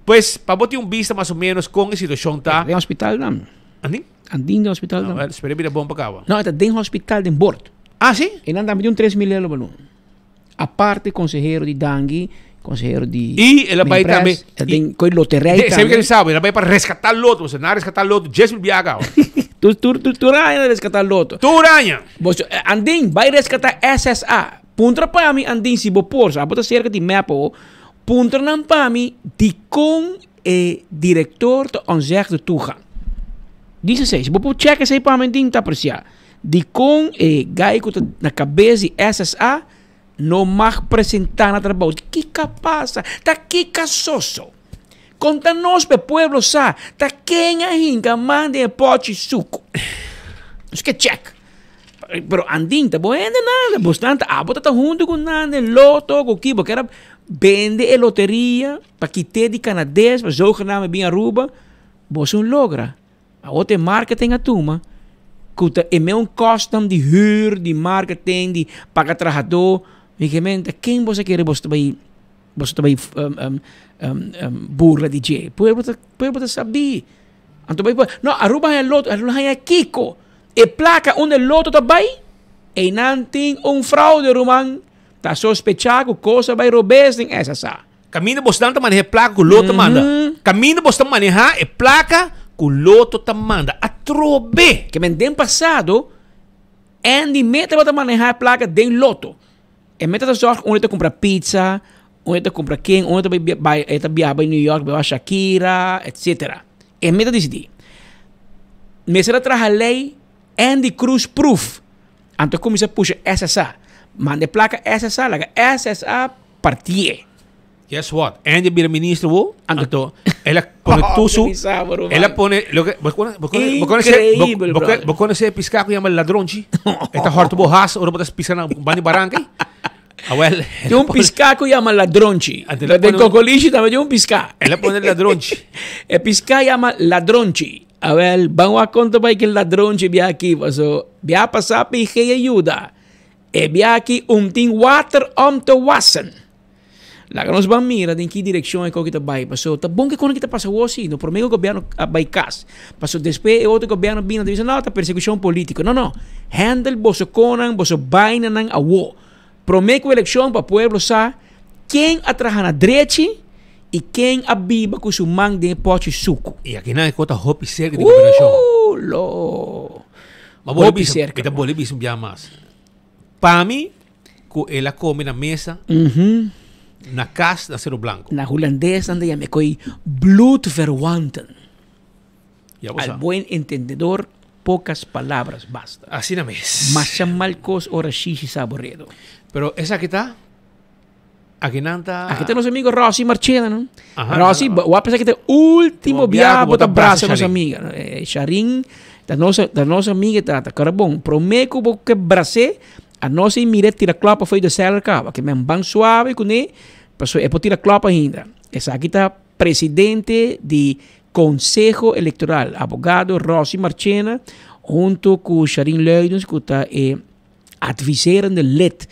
Pues, pa bo tin un bista mas o menos kon e situashon ta. Den hospital nan. Andin? Andin den hospital nan. Ah, spera bira bon pa kaba. No, e ta den hospital den bord. Ah, si? E nan tambe tin un 3000 euro balon. Aparte konsehero di Dangui, konsehero di I el a bai tambe. E den koi loterij tambe. Sabi ke mi sabi, el a bai pa reskatá loto, pasobra nan a reskatá loto 10,000 biaha kaba. Tur, tur, tur, tur aña nan reskatá loto. Tur aña! Bo, Andin, bai reskatá SSA. Puntra pa mi, Andin, si bo por, abo ta serka di mep awo. Puntra nan pa mi dikon e direktor ta onzegde toegang. Dice esei. Si bo por check esei pa mi tin ta aprecia. Dikon e guy ku ta na kabes di SSA no mag presenta na trabou. Kiko a pasa? Ta kiko a soso? Konta nos pa e pueblo sa ta ken a hinka man den e pochi suku. Nos ke check. Pero andin ta bo hende nada, bosnan ta abo ta ta huntu ku nan den loto ku ki bo kier a bende e loteria pa kite di Canades pa zogenaamd bin Aruba, boso no logra. Awor ta e marketing a tuma ku ta e meun kosnan di huur, di marketing, di paga trahadó, mi ke men ta ken boso a kere boso ta bai boso ta bai burla di dje? Pueblo ta pueblo ta sabí. Anto bai no Aruba haña loto, Aruba haña kiko? E plaka unda e loto ta bai, einan tin un fraude ruman, ta sospecha ku kos a bai robes den SSA. Kaminda bosnan ta maneha e plaka ku loto manda. Kaminda bos ta maneha e plaka ku loto ta manda. Atrobe! Ke men den pasado, Andy me tabata maneha e plaka den loto. E meta ta zorg unda e ta kumpra pizza, unda e ta kumpra ken, unda e ta bai bai e ta biaha bai New York bai wak Shakira, etcetera. E meta disidí. Mester a traha lei Andy Cruz proof. Anto kuminsá pusha SSA. Manda e plaka SSA, laga SSA partié. Guess what? Andy a bira minister wo. Anto el a pone tur su el a pone loke bo kono bo kono bo konosé Increíble, bo brother. bo konosé e piská ku yama ladronchi? E ta hòrta bo has ora bo ta pisa na banda di baranka ei. Awel, Tin un piská ku yama ladronchi. Anto el a Den pone un- Kokolishi tambe tin un piská. El a pone ladronchi. E piská yama ladronchi. Awel, ban wak konta bai ke ladronchi bia aki paso bia pasá PG a yuda. E bia aki un tin water om te wassen. Laga nos ban mira den ki direkshon e koki ta bai paso ta bon ke kono ki ta pasa awor si no prome ku gobièrnu a bai kas paso despues e otro gobièrnu bini ta bisa no ta persekushon politiko no no handle boso konan boso bainanan awor prome ku elekshon pa pueblo sa ken a traha na drechi i ken a biba ku su man den e pochi suku. I akinan e kos ta hopi serka di gobernashon. Ooh lo hopi serka. Mi ta bole bisa un bia mas. Pa mi ku el a kome na mesa na kas na Cerro Blanco. Na hulandes nan ta yama e koi bloedverwanten. Ya bo sa. Al buen entendedor pocas palabras basta. Asina mes. Masha mal kos ora shishi sa boredo. Pero esaki ta aki nan ta. Aki ta nos amigo Rosy Marchena no. Aha, Rosy, no, no. bo a pensa ki ta e ultimo Ultimo biaha biaha ku bo bo ta ta brasa brasa nos Sharin. amiga. Sharin ta nos ta nos amiga ta ta kara bon. Prome ku bo ke bras'é A nos ei mira e tira klòp afó di sèler kaba, ke men ban suave kuné, pasobra e por tira klòp ainda. Esaki ta presidente di Konseho Elektoral, abogado Rosy Marchena, hunto ku Sharin Luidens ku ta e adviserende lid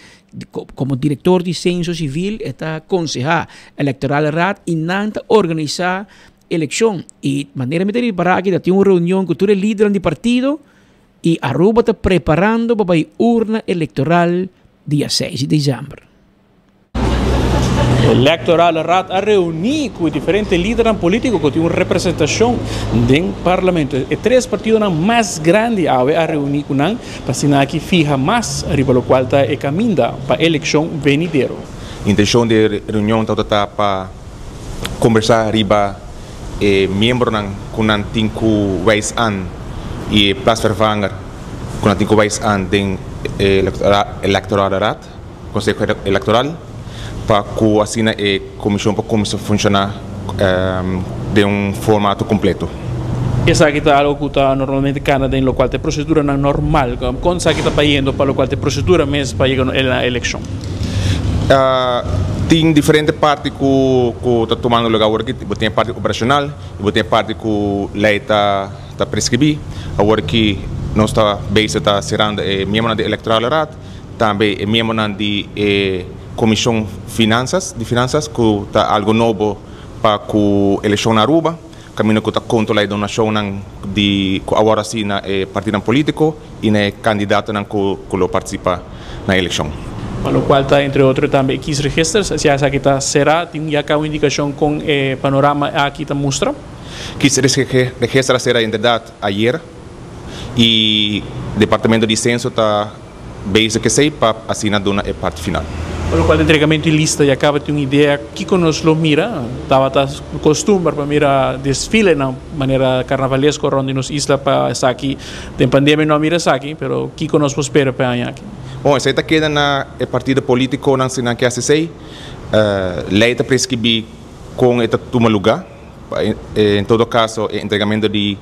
komo direktor di Senso Sivil, e ta konsehá Electorale Raad i nan ta organisá. elekshon. I manera mi ta ripará aki ta tin un reunion ku tur e lidernan di partido i Aruba ta preparando pa bai urna elektoral dia seis di desèmber. Electoral Raad a reuní ku e diferente lidernan polítiko ku tin un representashon den parlamento. E tres partidonan mas grandi awe a reuní ku nan pa asina aki fiha mas riba lokual ta e kaminda pa elekshon venidero. Intenshon di e reunion tabata ta pa kombersá riba e miembronan ku nan tin ku wijs an i e plaatsvervanger ku nan tin ku wijs an den e Electoral Raad. Conseho Electoral pa cu asina e comision por cuminsa funciona den un formato completo. Esaki ta algo cu ta normalmente cana den locual ta e proceduranan normal. Con esaki ta bayendo pa locual ta e procedura mes pa yega na eleccion? Tin diferente parti cu ta tumando lugar awor aki. Bo tin e parti operacional y bo tin e parti cu ley ta prescribi. Awor aki nos ta bezig ta cerrando e miembronan di Electoral Raad. Tambe e miembronan di e Comision Finanzas di Finanzas cu ta algo nobo pa cu eleccion na Aruba, caminda cu ta controla e donacionnan di cu awor haci na e partidonan politico y na e candidatonan cu lo participa na eleccion. Pa locual ta entre otro tambe e kiesregister, si esaki ta cera, tin ya caba un indicacion con e panorama aki ta mustra? Kiesregister a cera inderdaad ayer y Departamento di Censo ta Bezig esei pa asina duna e parti final. Pa lokual ta entregamentu di lista ya kaba tin un idea kiko nos lo mira. Tabata kostumber pa mira desfilenan manera karnavalesko rònt di nos isla pa esaki. Den pandemia no a mira esaki, pero kiko nos por spera pa e aña aki? Bon, esei ta keda na e partido politikonan si nan ke hasi esei. Lei ta preskribí kon e ta tuma lugá. En todo kaso e entregamentu di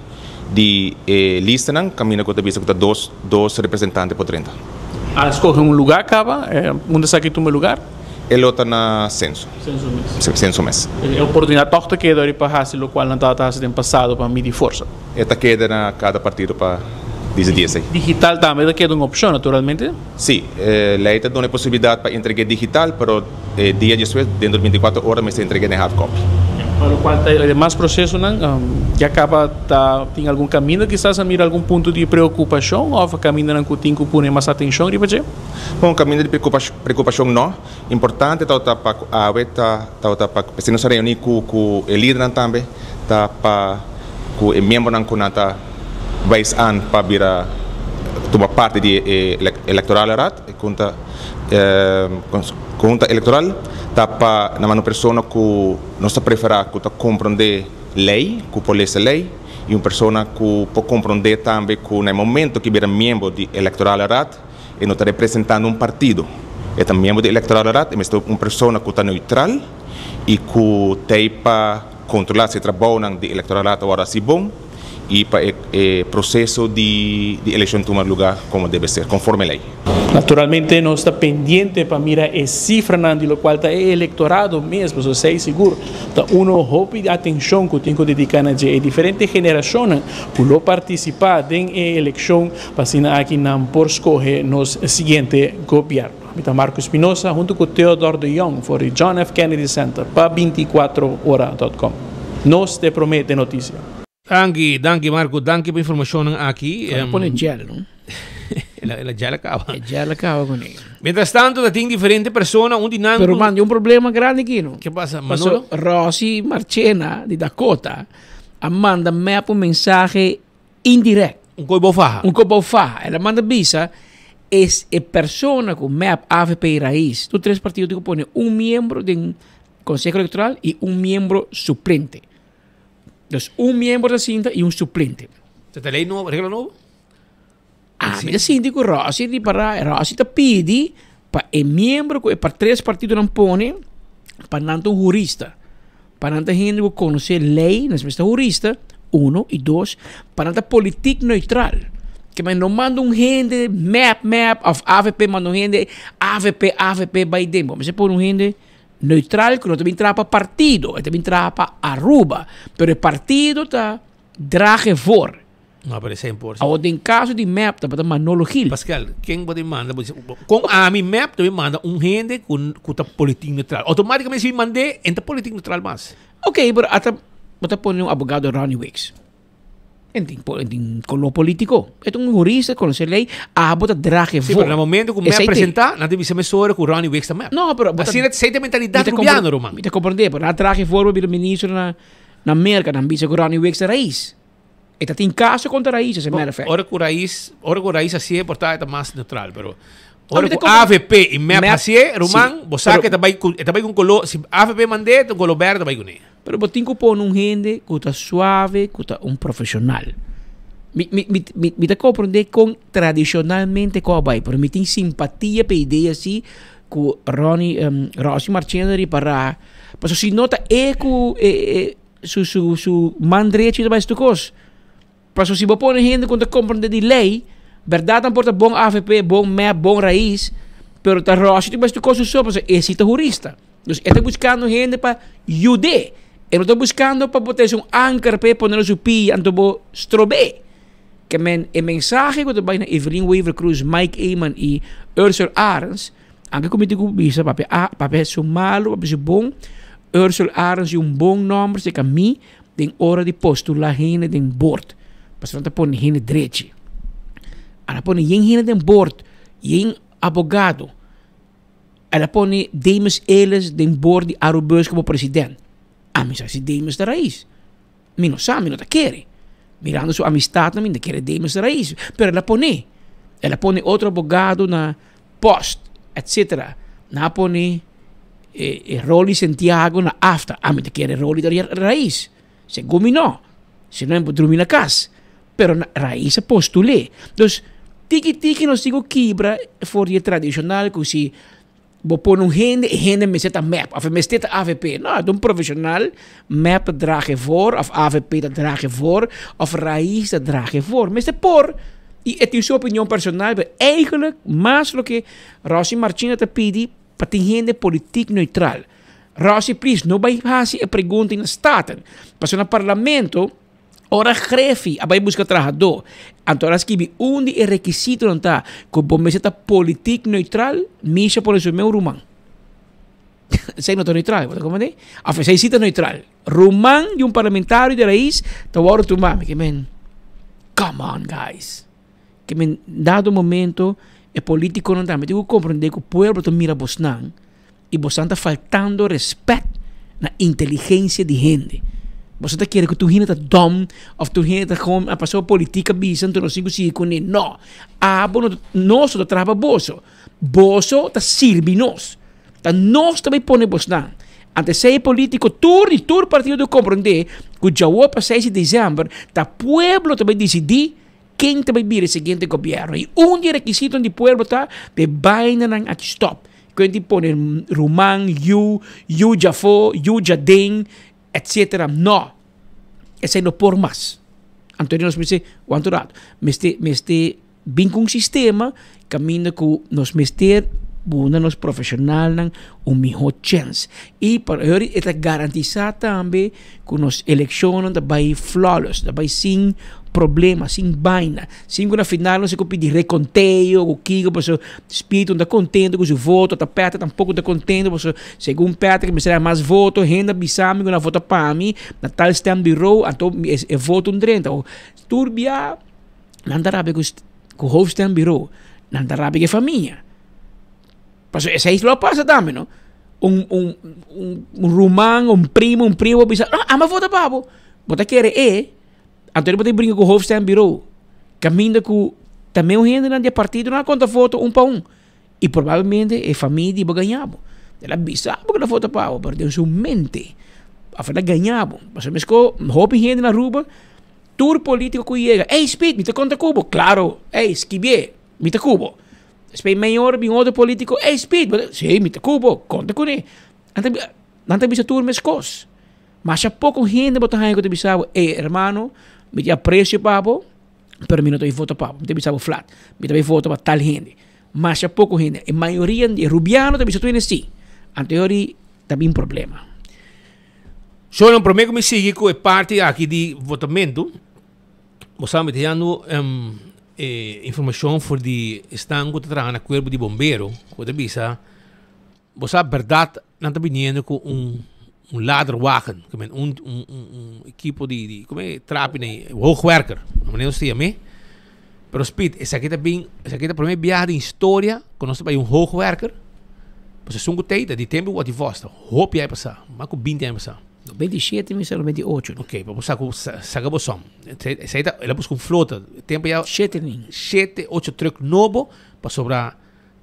di e listanan kaminda ku ta bisa ku ta dos dos representante por drenta. A skohe un lugá kaba? Unda esaki tuma lugar? E lo ta na Senso. Senso mes. Senso mes. E oportunidat tòg ta keda ori pa hasi lokual nan tabata hasi den pasado pa midi forsa. E ta keda na kada partido pa disidí esei. Digital tambe ta keda un opshon naturalmente. Sí, e lei ta duna e posibilidat pa entreg'é digital, pero e dia despues, dentro di bintikuater ora, mester entreg'é den hard copy. Pa lokual ta e demas prosesonan, ya kaba ta tin algun kaminda kisas a mira algun punto di preokupashon òf kamindanan ku tin ku pone mas atenshon riba dje? Bon, kaminda di preokupashon no. Importante tabata pa ku awe ta tabata pa p'esei nos a reuní ku ku e lidernan tambe, ta pa ku e miembronan ku nan ta wijs aan pa bira tuma parti di e Electorale Raad, e kunta kunta elektoral, ta pa nan manda un persona ku nos ta preferá ku ta komprondé lei, ku por lesa lei, i un persona ku por komprondé tambe ku na e momento ku e bira miembro di Electorale Raad, E no ta representando un partido. E ta miembro di Electorale Raad, e mester un persona cu ta neutral y cu t'ey pa controla si e trabounan di Electorale Raad ta worde haci bon y pa e proceso di eleccion tuma lugar como debe ser, conforme ley. Naturalmente nos ta pendiente pa mira e cifranan di locual ta e electorado mes, pasobra esey sigur ta uno hopi di atencion cu tin cu dedica na dje. E diferente generacionnan cu lo participa den e eleccion Pa asina aki nan por skohe nos siguiente gobièrnu. Mi ta Marco Espinosa huntu ku Theodore de Jong for di John F. Kennedy Center pa bintikuatro ora dòt kòm. Nos te promé den notisia. Danki, danki Marco, danki pa informashonnan aki. Ela pone gel, no? El a gel a kaba. E gel a kaba kuné. Mientras tanto ta tin diferente persona, un di nan Pero man, tin un problema grandi aki, no? Ke pasa, Manolo? Paso Rosy Marchena di Dakota a manda mep un mensahe indirect. Un koe bo faha. Un koe bo faha. El a manda bisa es e persona ku mep, avp i Raiz, tur tres partido tin ku pone un miembro den Conseho Electoral i un miembro suplente. Dus un miembro ta sinta i un suplente. Ta ta ley nobo, regla nobo? Ah, mi ta sinti ku Rossi ripará, Rossi ta pidi pa e miembro ku e pa tres partidonan pone pa nan ta un hurista. Pa nan ta hende ku konosé lei, nan mester ta hurista, uno, i dos, pa nan ta politiek neutral. Ke men no manda un hende mep mep òf avp manda un hende avp avp bai den. Bo mester pone un hende neutral ku no ta bin traha pa partido, e ta bin traha pa Aruba. Pero e partido ta draag e voor. No, pero esei por. Awor den caso di mep tabata Manolo Gil. Pascal, ken bo ta manda? Bo dice, con ami mep ta manda un hende cu cu ta politiek neutraal. Automaticamente si mi mand'é, e ta politiek neutraal mas. Ok, pero ata. Bo ta pone un abogado Ronnie Wicks. En tin, en tin color politico. E ta un jurista, conoce ley. Abo ta draag Sí, pero na momento cu MEP presenta, nan ta bisa mesora cu Ronnie Wicks ta MEP. No, pero... Asina ta mentalidad rubiano, Roman. Mi ta comprende, pero nan draag voor bira ministro na, na Merca, nan bisa cu Ronnie Wicks ta Raiz. E ta tin caso contra Raiz, as a matter of fact. Ora cu Raiz, ora cu Raiz hacié, por ta e ta mas neutral, pero... Ora cu AVP y MEP hacié, Roman, bo sa cu e ta bay cu, e ta bay cu un color, si AVP mand'é, ta un color berde ta bay cuné. Pero bo tin cu pone un hende cu ta suave, cu ta un profesional. Mi, mi, mi, mi, mi ta comprende con tradicionalmente cu a bay, pero mi tin simpatia pa e idea si cu Ronnie, um, Rossi Marchena ripara. Pasobra si no ta e cu e, e, su, su, su man drechi ta bay su cos. Pasobra si bo pone hende cu ta comprende di ley, berdad nan por ta bon avp, bon mep, bon raiz, pero ta Rossi ta bay su cos su so, pasobra e si ta hurista. Dus e ta buscando hende pa yud'é. E no ta buscando pa bo trece un anker pa e pone na su pia anto bo strob'é. Ke men e mensahe ku ta bai na Evelyn Wever Croes, Mike Eman i Ursel Arends, anke ku mi tin ku bisa papia a papia su malu, papia su bon, Ursel Arends i un bon nomber serka mi den ora di postula hende den bord. Pasobra nan ta pone hende drechi. Nan a pone yen hende den bord, yen abogado. El a pone Demus Ellis den boord di Arubus como president. Ami sa si Demus ta rais. Mi no sa, mi no ta kere. Mirando su amistadnan mi no ta kere Demus ta rais. Pero el a pone. El a pone otro abogado na post, etcetera. Nan a pone e Rolly Santiago na afta. Ami ta kere Rolly ta rais. Segun mi no. Si no mi por drumi na cas. Pero na rais a postul'é. Dus, tiki tiki nos tin ku kibra for di e tradishonal ku si bo pone un hende, e hende mester ta mep òf e mester ta avp. No, e ta un profeshonal, mep ta draag e voor òf avp ta draag e voor òf rais ta draag e voor. Mester por i e tin su opinion personal, pero eigenlijk mas loke Rossi Marchina ta pidi pa tin hende politiek neutral. Rossi, please, no bai hasi e pregunta na Staten, pasobra na Parlamento. Ora Grefi a bai buska trahadó, anto el a skibi un di e rekisitonan ta ku bo mester ta politiek neutral, Misha pone su meu ruman. Esei no ta neutral, bo ta komprendé? Òf esei si ta neutral. Ruman di un parlamentario di Rais ta wòrdu tumá. Mi ke men, come on guys. Ke men dado momento e politikonan tambe tin ku komprendé ku pueblo ta mira bosnan. I bosan ta faltando respet na inteligencia di hende. Boso ta kere ku tur hende ta dom of tur hende ta gewoon a pasobra politica bisa anto nos tin ku sigui kuné. No! Abo no ta, nos no ta traha pa boso. Boso ta sirbi nos. Ta nos ta bai pone bosnan. Anto esei e politico tur di tur partido ta komprende ku djawo pa seis di december ta pueblo ta bai disidí ken ta bai bira e siguiente gobierno. I un di e rekisitonan di pueblo ta pa e bainanan aki stop. Kuent di pone ruman, yu, yu djafó, yu djaden, etcetera. No! Esei no por mas. Anto nos mester, wanta un rato, mester, mester bin ku un sistema kaminda ku nos mester buna nos profeshonalnan un mihó chèns. I pa e ta garantisá tambe ku nos elekshonnan ta bai flawless, ta bai sin problema, sin baina, sin ku na final nos a pidi rekonteo ku kiko pasobra Spiritu no ta kontento ku su voto, ta Peter tampoko no ta kontento pasobra segun Peter ke mester haña mas voto, hende a bisa mi ku nan a vota pa mi na tal stembureau anto e voto no drenta. Tur bia nan ta rabia ku hoofdstembureau, nan ta rabia ku e famia. Pasobra esei lo a pasa tambe no. Un un un ruman, un primo, un primo bisa, ah, amo a vota pa bo. Bo ta kere e, anto bo ta bringa ku hoofdstembureau. Kaminda ku ta meu hendenan di e partidonan a konta voto un pa un. I probablemente e famia di bo gaña bo. El a bisa bo ku el a vota pa bo, pero den su mente a el a gaña bo. Pasobra meskos hopi hende na Aruba, tur politiko ku yega, ey Speed, mi ta konta ku bo. Klaro, ey, skibié, mi ta ku bo. Despues mayor bin otro politico, ey Speed, bo ta, si, mi ta cu bo, conta cune. Nan ta, nan ta bisa tur mescos. Masha poco hende bo ta haña cu ta bisa bo, ey hermano, mi tin aprecio pa bo, pero mi no ta bay vota pa bo, mi ta bisa bo flat, mi ta bay vota pa tal hende. Masha poco hende, e mayoria di e rubiano ta bisa tur hende si. Anto yori ta bin problema. Shownan, prome cu mi sigui cu e parti aki di votamento, Bo sa mi ta yando e informacion for di esnan cu ta traha na cuerpo di bombero cu ta bisa bo sa berdad nan ta biniendo cu un un laderwagen, ke men un un un un ekipo di di como e trapi nei hoogwerker, na manera nos ta yam'é. Pero Speed, esaki ta bin, esaki ta prome biaha den historia ku nos ta bai un hoogwerker, pasobra esun ku t'ei ta di tempu ku Wativos ta hopi aña pasá, mas ku binti aña pasá. 97 mi sa 98. Ok, pa bo sa ku saka bo som. Esei ta, el a buska un flota, tempu ya. Shete nin. Shete, ocho truck nobo, pasobra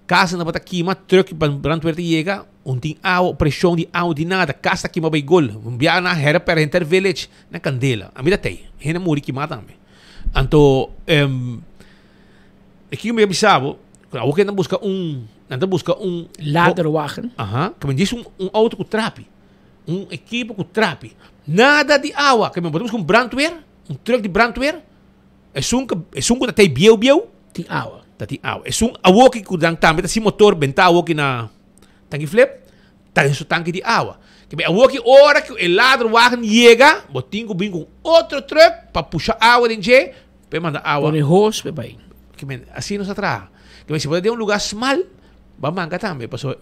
Casa no tabata kima, truck pa brandweer ta yega, un tin awa, presion di awa di nada, casa ta kima bay gol, un biaha nan hera pera henter village na candela, ami ta tey, hende a muri kima tambe. Anto e kiko mi a bisa bo, awor ke nan buska un, nan ta buska un Laderwagen. Aha, ke men djis un auto ku trapi, un ekipo ku trapi, nada di awa, ke men bo ta buska un brandweer, un truck di brandweer, Esun ku esun ku ta tei bieu bieu. Tin awa. Ta tin awa. Esun awoki ku nan tambe ta sin motor benta awoki na tanki flip, ta den su tanki di awa. Ke be awoki ora ku e laderwagen yega, bo tin ku bin ku un otro truck pa pusha awa den dje, pa e manda awa. Pone hos pa e bai. Ke men asina nos ta traha. Ke men si bo ta den un lugar smal, bo a manka tambe, pasobra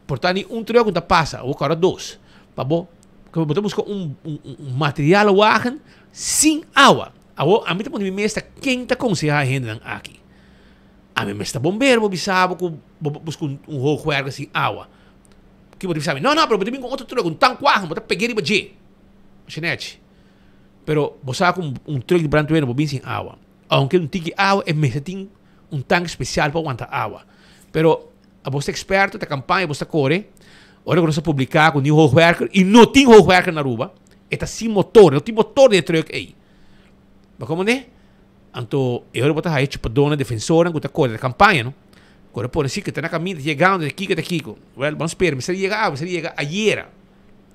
por ta ni un truck ku ta pasa, awor kòrda dos. Pa bo, ke bo ta buska un un un materiaalwagen Sin awa. Awor, ami ta pone mi mes ta ken ta konsehá e hendenan aki. Ami mes ta bombero, bo bisa bo ku bo buska un hoogwerker sin awa. Ki bo ta bisa mi? No, no, pero bo ta bin ku otro truck, un tankwagen, bo ta peg'é riba dje. Masha nechi. Pero bo sa ku un truck di brandweer no por bin sin awa. Aunke un tiki awa, e mester tin un tank spesial pa wanta awa. Pero abo ta eksperto, ta kampaña bo ta kore, ora ku nos a publiká ku new hoogwerker i no tin hoogwerker na Aruba, E ta sin motor, no tin motor den e truck ey. Bo como ne? Anto e ora bo ta haya chupadornan, defensornan cu ta core den campaña no. Core pone si cu ta na caminda, ta yegando, ta kiko, ta kiko. Well, ban spera, mester a yega awe, mester a yega ayera.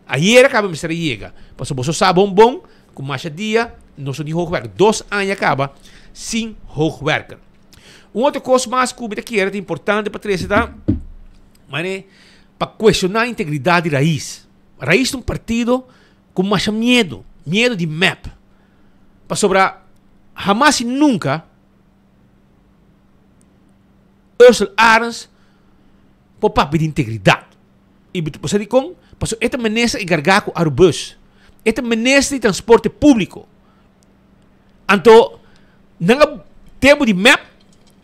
Ayera caba mester a yega. Pasobra boso sa bon bon cu masha dia nos no tin hoogwerker. Dos aña caba sin hoogwerker. Un otro cos mas cu mi ta kere ta importante pa trece ta, mane, pa cuestiona integridad di Raiz. Raiz ta un partido ku masha miedu, miedu di mep. Pasobra hamas i nunka Ursel Arends por papia di integridat. I bo sa dikon? Pasobra e ta minister enkargá ku Arubus. E ta minister di transporte públiko. Anto nan a tempu di mep,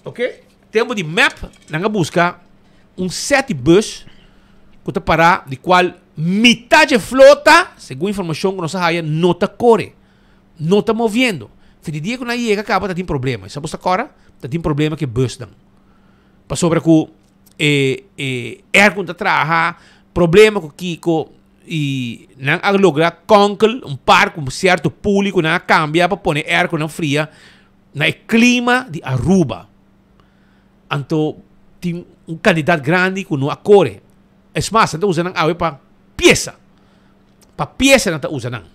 oke, tempu di mep nan a buska un set di bus ku ta pará di kual mitad dje flota, segun informashon ku nos a haya, no ta kore, no ta moviendo. Fin di dia ku nan yega kaba ta tin problema. Sa bo ta kòrda? Ta tin problema ku e busnan. Pasobra ku e e aircon ta traha, problema ku kiko. I nan a logra konkel un par ku sierto puli ku nan a kambia pa pone airco nan fria na e klima di Aruba. Anto tin un kantidat grandi ku no a kore. Es mas, nan ta usa nan awe pa piesa. Pa piesa nan ta usa nan.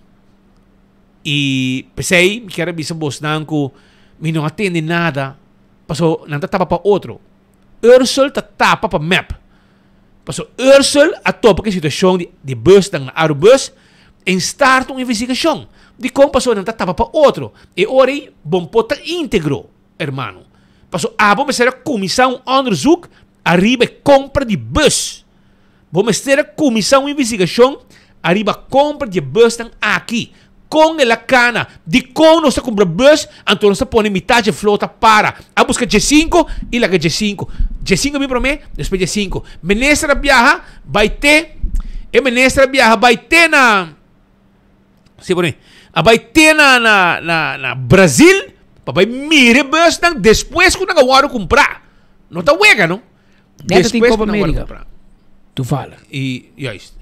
I p'esei mi kier a bisa bosnan ku mi no a tende nada pasobra nan ta tapa pa otro. Ursel ta tapa pa mep. Pasobra Ursel a topa ku e situashon di di busnan na Arubus en start un investigashon. Dikon? Pasobra nan ta tapa pa otro. E ora ei bon por ta íntegro, hermano. Pasobra abo mester a kuminsá un onderzoek ariba e kompra di bus. Bo mester a kuminsá un investigashon ariba kompra di e busnan aki. Kon el a kana? Dikon nos ta kumpra bus anto nos ta pone mitad dje flota para? A buska djesinko i laga djesinko. Djesinko a bin promé, despues djesinko. Minister a biaha bai te, e minister a biaha bai te na, si por a bai te na na na na Brazil pa bai mira e busnan despues ku nan a wòrdu kumprá. No ta wega no. Net tin Copa America. Toevallig. Y, juist.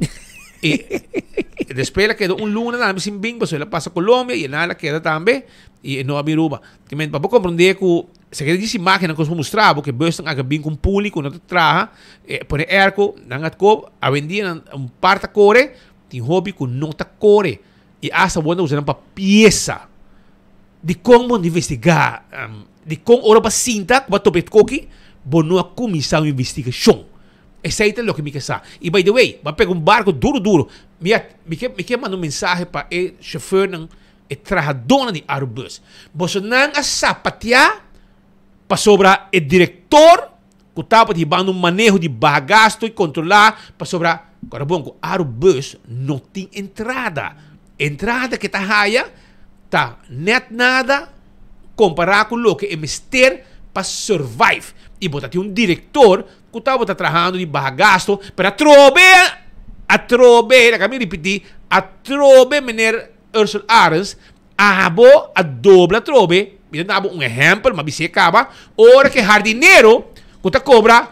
Y después la quedó un luna también sin bin, pues la pasa Colombia y nada la queda también y no a Aruba. Que men pa comprender que se queda dice imagen que mostraba que bus a bin con público no te traja, eh, pone airco, nan at ko, a vendia un parta core, tin hobby ku no ta core. Y hasta bueno usan pa pieza. Di kon bo no investigá? Di kon ora bo a sinta ku bo a topa e koki, bo no a kuminsá un investigashon? Esei ta loke mi ke sa. I by the way, bo a pega un barko duru duru. Mi a mi ke mi ke manda un mensahe pa e shofèrnan, e trahadónan di Arubus. Bosonan a sapateá pasobra e direktor. ku tabata hibando un maneho di baha gasto i kontrolá pasobra kòrda bon ku Arubus no tin entrada. Entrada ke ta haya ta nèt nada kompará ku loke e mester pa survive. I bo ta tin un direktor ku tabata trahando di baha gasto, pero atrobe, atrobe, laga mi ripití, atrobe meneer Ursel Arends abo a dobla atrobe, mi ta duna bo un ehèmpel, mi a bis'é kaba, ora ku e hardinero ku ta kobra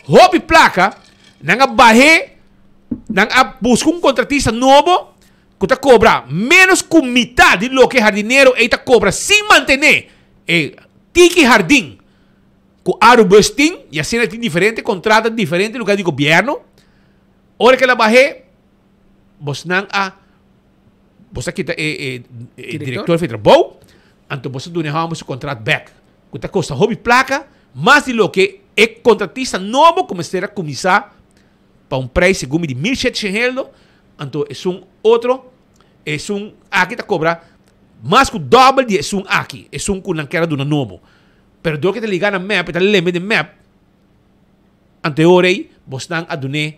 hopi plaka, nan a bah'é, nan a buska un kontratista nobo ku ta kobra ménos ku mitá di loke e hardinero ei ta kobra sin mantené e tiki hardin ku Arubus tin, i asina tin diferente kontrata diferente lugá di gobièrnu. Ora ku el a bah'é, bosnan a bos a kita e e e direktor for e trabou, anto bos a duna e hòmber su kontrat bèk, ku ta kosta hopi plaka, mas di loke e kontratista nobo ku mester a kuminsá pa un prijs segun mi di 1700 heldo, anto esun otro, esun aki ta cobra mas cu dobbel di esun aki, esun cu nan kier a duna nobo. Pero door cu e ta liga na mep, e ta lembe den mep, anto e ora ey bosnan a dun'é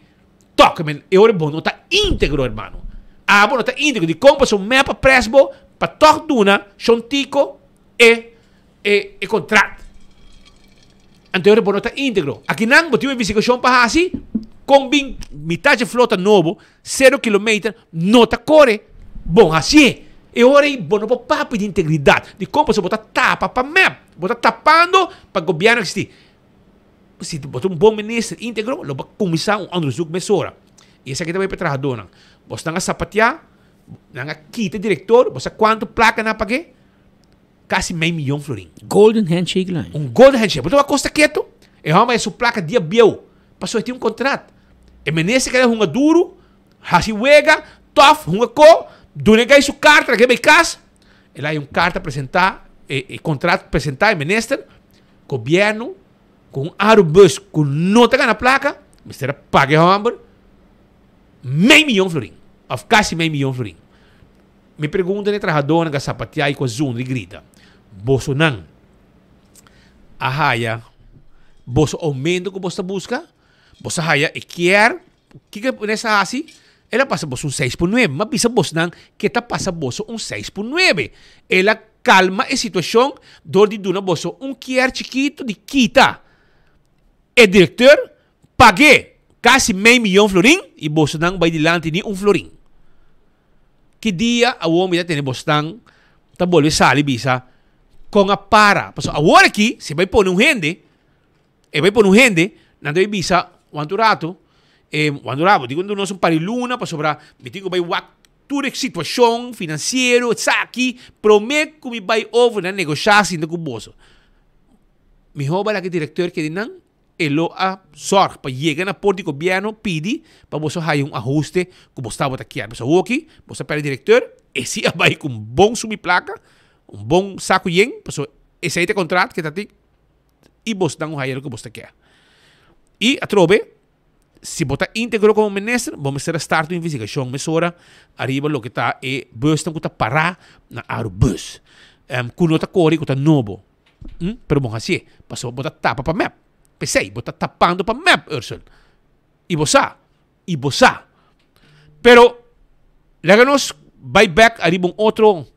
tok. Men e ora bo no ta integro, hermano. Abo no ta integro. Dicon? Pasobra mep a pres bo pa tok duna Shon Tico e e e contract. Anto e bo no ta integro. Akinan bo tin un investigashon pa hasi kon bin mitad dje flota nobo, sero kilometer, no ta kore. Bon hasié. E ora ei bo no por papia di integridat. Dikon? Pasobra bo ta tapa pa mep. Bo ta tapando pa gobièrnu eksistí. Si bo ta un bon minister íntegro, lo bo kuminsá un onderzoek mesora. I esaki ta bai pa e trahadónan. Bosnan a sapatiá, nan a kita e direktor, bo sa kuantu plaka nan a pag'é? Casi mei miyon florin. Golden handshake line. Un golden handshake. Bo ta wak kosta ketu. E homber e su placa dia bieu. Pasobra e tin un contrat. E minister keda hunga duru, haci wega, tof, hunga ko, duna e guy su carta, laga e bay cas. El a hay un carta presenta, e e contrat presenta e minister, gobierno cu un Arubus cu no ta gana placa, mester a paga e homber mei miyon florin of casi mei miyon florin. Mi pregunta n'e trahadónan ku a sapatiá i ku a zundra i grita, Bosonan a haya boso oumento ku boso ta buska? Boso a haya e kier? Kiko e mester a hasi? El a pasa boso un seis por nuebe. Mi a bisa bosnan ke ta pasa boso un seis por nuebe. El a kalma e situashon dor di duna boso un kier chikitu di kita e direkteur Pag'é kasi mei miyon florin i bosonan bai dilanti ni un florin. Ki dia awor mi ta tene bosnan ta bolbe sali bisa kon a para? Pasobra awor aki si bai pone un hende, e bai pone un hende, nan ta bai bisa wantu rato, e wantu rato, digo nos un par di luna pasobra mi tin ku bai wak tur e situashon finansiero esaki prome ku mi bai over na negoshá sinta ku boso. Mihó bai laga e direkteur kende nan. E lo a zorg pa yega na por di gobierno pidi pa boso haya un ahuste cu bo tabata kier. Pasobra awoki bo sa perde directeur, e si a bay cu un bon sumi placa, un bon saco yen, pasobra esey ta e contract ke ta tin y bos nan haya loke bos ta kier. Y atrobe, si bo ta integro como minister, bo mester a start un investigacion mesora ariba loke ta e busnan cu ta para na Arubus, cu no ta core y cu ta nobo. Hm, pero bon hacié, pasobra bo ta tapa pa mep. P'esei, bo ta tapando pa mep, Ursel. I bo sa, i bo sa. Pero, laga nos bai bek ariba un otro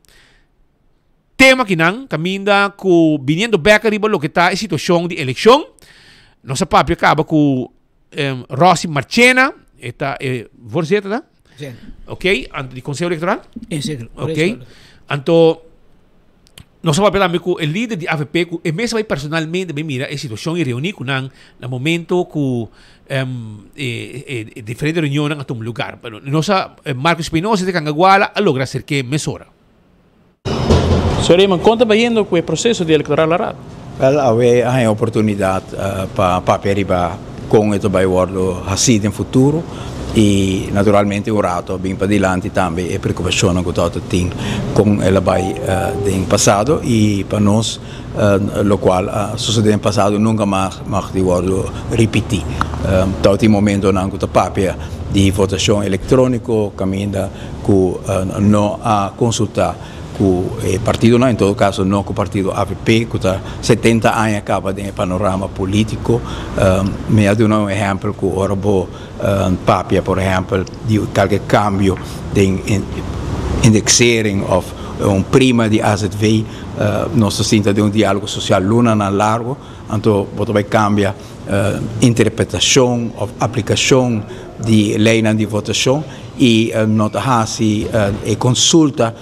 tema kinan, kaminda ku biniendo bek ariba loke ta e situashon di elekshon, nos a papia kaba ku Rosy Marchena, e ta e voorzitter ta? Sí. Ok, anto di Conseho Electoral? Sí, Ok, anto nos a papia tambe ku e lider di avp ku e mes a bai personalmente bai mira e situashon i reuní ku nan na momento ku e e diferente reunionnan a tuma lugar. Pero nos a Marco Espinosa di Cangaguala a logra aserk'é mesora. Señor Eman, kon ta bayendo ku e proseso di elektoral Raad? Wèl, awe a haña oportunidat pa papia riba kon e ta bai wòrdu hasí den futuro i naturalmente un rato a bin padilanti tambe e preokupashonnan ku tabata tin kon el a bai den pasado i pa nos lokual a sosodé den pasado nunka mas mag di wòrdu ripití. Tabatin momentonan ku ta papia di votashon elektróniko kaminda ku no a konsultá. ku e partidonan, en todo kaso no ku partido avp ku ta 70 aña kaba den e panorama polítiko. Mi a duna un ehèmpel ku ora bo papia por ehèmpel di kalke kambio den indexering òf un prima di azv, nos ta sinta den un diálogo sosial lunanan largu, anto bo ta bai kambia interpretashon òf aplikashon di leinan di votashon i no ta hasi e konsulta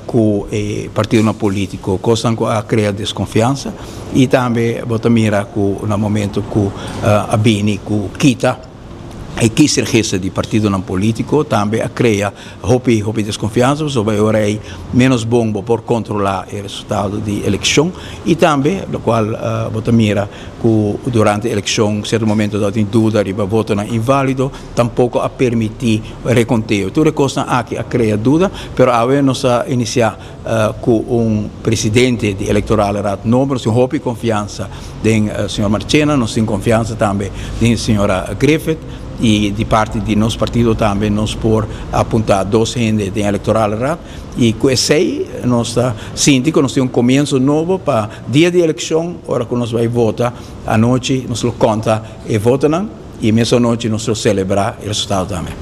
ku e partidonan polítiko, kosnan ku a krea deskonfiansa i tambe bo ta mira ku na momento ku a bini ku kita e kiesregister di partidonan polítiko tambe a krea hopi hopi deskonfiansa pasobra e ora ei ménos bon bo por kontrolá e resultado di elekshon i tambe lokual bo ta mira ku durante elekshon sierto momento tabatin duda riba votonan inválido, tampoko a permití rekonteo. Tur e kosnan aki a krea duda, pero awe nos a inisiá ku un presidente di Electorale Raad nobo. Nos tin hopi konfiansa den señor Marchena, nos tin konfiansa tambe den señora Griffith i di parti di nos partido tambe nos por apuntá dos hende den Electorale Raad. I ku esei nos ta sinti ku nos tin un komienso nobo pa dia di elekshon, ora ku nos bai vota anochi nos lo konta e votonan i mesun anochi nos lo selebrá e resultado tambe.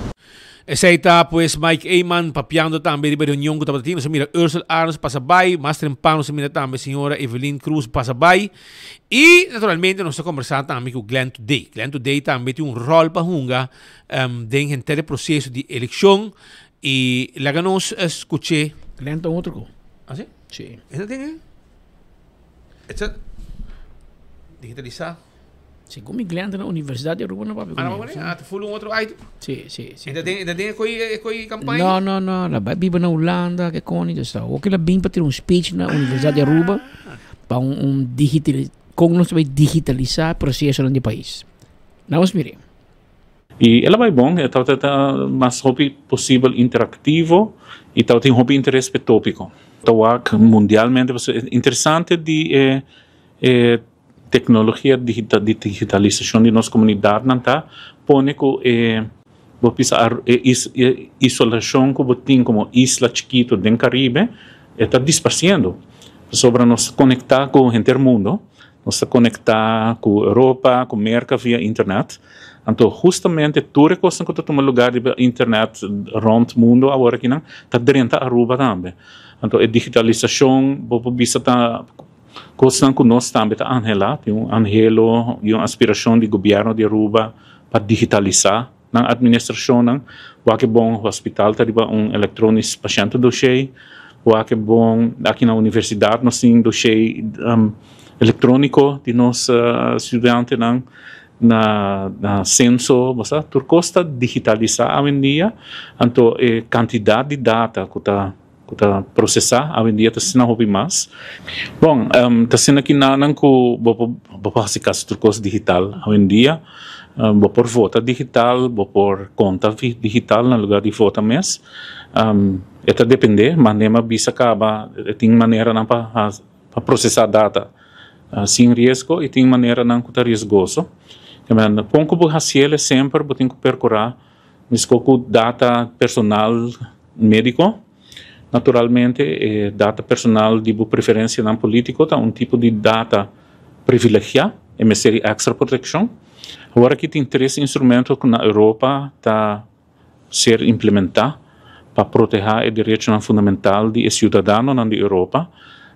Esei ta pues Mike Eman papiando tambe riba e reunion ku tabata tin. Nos a mira Ursel Arends pasa bai, mas trempan nos a mira tambe señora Evelyn Cruz pasa bai. I naturalmente nos ta kombersá tambe ku Glenn Today. Glenn Today tambe tin un ròl pa hunga den henter e proseso di elekshon. I laga nos skuch'é. Glenn ta un otro ku. Ah, si? Si. E ta tin e? E ta digitalisá. Segun mi Glenn ta na Universidad di Aruba no papia ku mi. Ah, ta full un otro item. Si, si, si. E ta den, e ta den e koi, e koi kampaña? No, no, no. La bai biba na Hulanda, ke koni, dus ta. Oke la bin pa tira un speech na Universidad di Aruba pa un, un digital, kon nos ta bai digitalisá prosesonan di pais. Nos mira. I el a bai bon, e tabata ta mas hopi posibel interaktivo i tabatin hopi interes p'e topiko. Ta wak mundialmente pasobra e interesante di e e teknologia di digitalisashon di nos komunidatnan ta pone ku e bo bisa e e isolashon ku bo tin komo isla chikitu den Karibe e ta disparsiendo pasobra nos ta konektá ku henter mundo. Nos ta konektá ku Europa, ku Merka via internet. Anto hustamente tur e kosnan ku ta tuma lugá riba internet rònt mundu awor akinan ta drenta Aruba tambe. Anto e digitalisashon bo por bisa ta kosnan ku nos tambe ta anhelá. Tin un anhelo i un aspirashon di gobièrnu di Aruba pa digitalisá nan administrashonnan. Wak e bon hospital ta riba un elektronisch patiëntendossier. Wak e bon aki na universidat nos tin dossier elektroniko di nos studiantenan na na senso bo sa tur kos ta digitalisá awendia anto e kantidat di data ku ta ku ta prosesá awendia ta asina hopi mas. Bon ta asina ki nan ku bo por bo por hasi kasi tur kos digital awendia bo por vota digital bo por konta digital na lugar di vota mes e ta depende manera mi a bisa kaba e tin maneranan pa Pa prosesá data sin riesgo i tin maneranan ku ta riesgoso. Kon ku bo hasiel e semper bo tin ku perkurá miskó ku data personal médiko. Naturalmente e data personal di bo preferensianan polítiko ta un tipo di data privilegiá, e mester di èkstra protekshon. Awor aki tin tres instrumento ku na Europa ta ser implementá pa protehá e derechonan fundamental di e siudadanonan di Europa,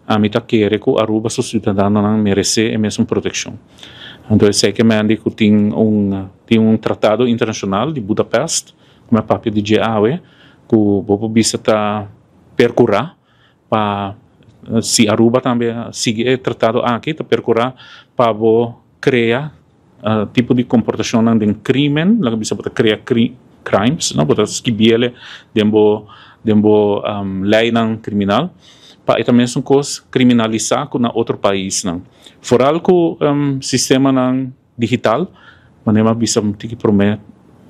ami ta kere ku Aruba su siudadanonan meresé e mesun protekshon. Anto esei ke mende ku tin un tin un tratado internashonal di Budapest, ku mi a papia di dje awe, ku bo por bisa ta perkurá pa si Aruba tambe a sigui e tratado aki, ta perkurá pa bo krea tipo di komportashonnan den krimen, laga bisa bo ta krea crimes, no, bo ta skibiele den bo den bo leinan kriminal, pa e ta mesun kos kriminalisá ku na otro paisnan. Foral ku sistemanan digital, manera mi a bisa un tiki promé,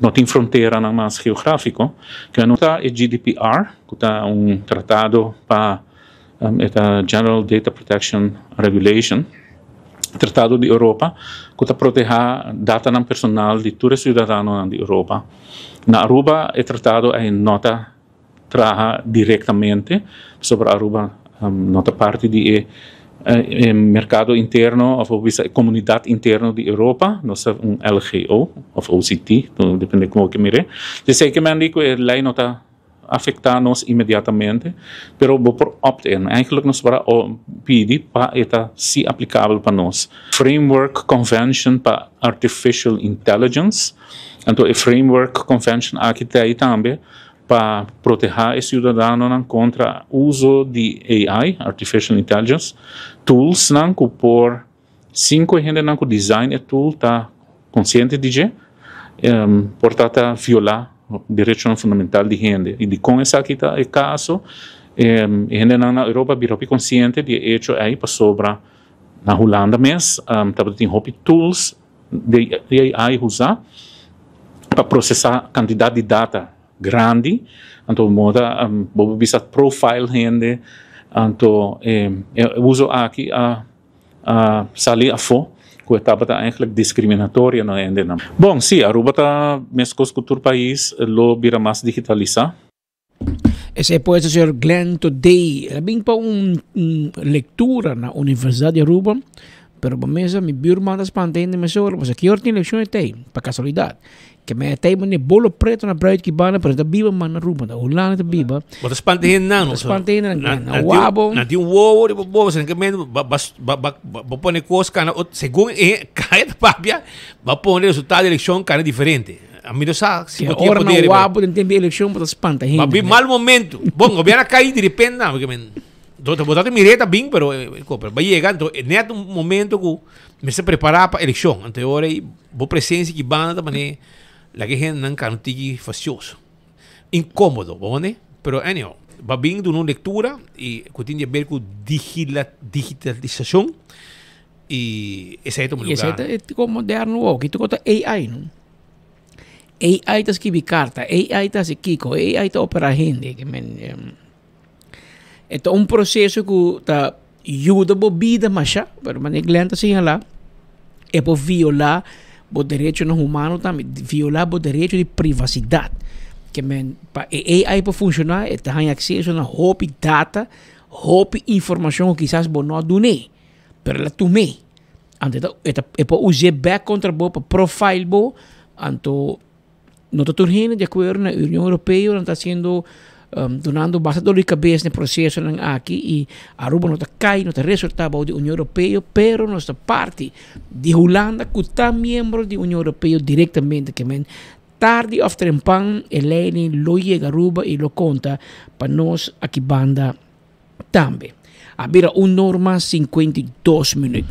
no tin fronteranan mas geográfiko, ke no ta e GDPR, ku ta un tratado pa E ta General Data Protection Regulation, Tratado di Europa, ku ta protehá datanan personal di tur e siudadanonan di Europa. Na Aruba e tratado ei no ta traha direktamente, pasobra Aruba no ta parti di e e merkado interno òf bo bisa e komunidat interno di Europa, nos ta un LGO òf OCT, depende kon bo ke mir'é. Esei ke men di ku e lei no ta afektá nos inmediatamente, pero bo por opt in. Eigenlijk nos por a pidi pa e ta si aplikabel pa nos. Framework Convention pa Artificial Intelligence, anto e Framework Convention aki ta ei tambe pa protehá e siudadanonan kontra uso di AI, Artificial Intelligence, toolsnan ku por Sin ku e hendenan ku design e tool ta konsiente di dje, por ta ta violá derechonan fundamental di hende. I dikon esaki ta e kaso? E hendenan na Europa a bira hopi konsiente di e echo ei pasobra na Hulanda mes tabata tin hopi tools di AI usá pa prosesá kantidat di data grandi, anto moda bo por bisa profile hende, anto e uso aki a a sali afó ku e tabata eigenlijk diskriminatorio na hendenan. Bon, sí, Aruba ta meskos ku tur pais lo bira mas digitalisá. Esei pues ta señor Glenn Todey. El a bin pa un lectura na Universidad di Aruba, pero bo mesa mi buurman ta spanta hende mesora, pasobra ki ora tin leccion e ta ei, pa casualidad. Ke me ta mane bolo preto na bruid ki banda, pero ta biba man na Aruba, na Hulanda ta biba. Bo ta spanta hende nan, no? Ta spanta hende nan, na wabo. Na tin un wowo riba bo, se ke men ba ba ba ba pone kos kana segun e kaya ta papia, ba pone resultado di elekshon kana diferente. A mi no sa si bo tin e poder. Ora na wabo den tempo di elekshon bo ta spanta hende. Ba bin mal momento. Bon, gobierno a kai di repente nan, ke men bo ta mir'é ta bin, pero ba yega anto net un momento ku Mester prepará pa elekshon, anto e ora ei bo presensia ki banda ta manera laga e hendenan kano tiki fastioso, inkómodo, bo wende? Pero anyhow, ba bin duna un lektura i ku tin di aber ku digitalisashon i esei ta un lugar. I esei ta e tiko moderno wou, ki tiko ta AI no? AI ta skibi karta, AI ta hasi kiko, AI ta operá hende, ke men. E ta un proseso ku ta yuda bo bida masha, pero manera Glenn ta señalá, e por violá bo derechonan humano tambe, violá bo derecho di privasidat. Ke men pa e AI por funshoná e ta haña akseso na hopi data, hopi informashon ku kisas bo no a dun'é, pero el a tum'é. Anto e ta e ta e por us'é bèk kontra bo pa profile bo, anto. No ta tur hende di akuerdo na Union Europeo nan ta hasiendo dunando basta dor di kabes na e prosesonan aki i Aruba no ta kai no ta resulta bou di Union Europeo pero nos ta parti di Hulanda ku ta miembro di Union Europeo direktamente ke men tardi òf trempan e lei lo yega Aruba i lo konta pa nos aki banda tambe. A bira un norma 52 minuut.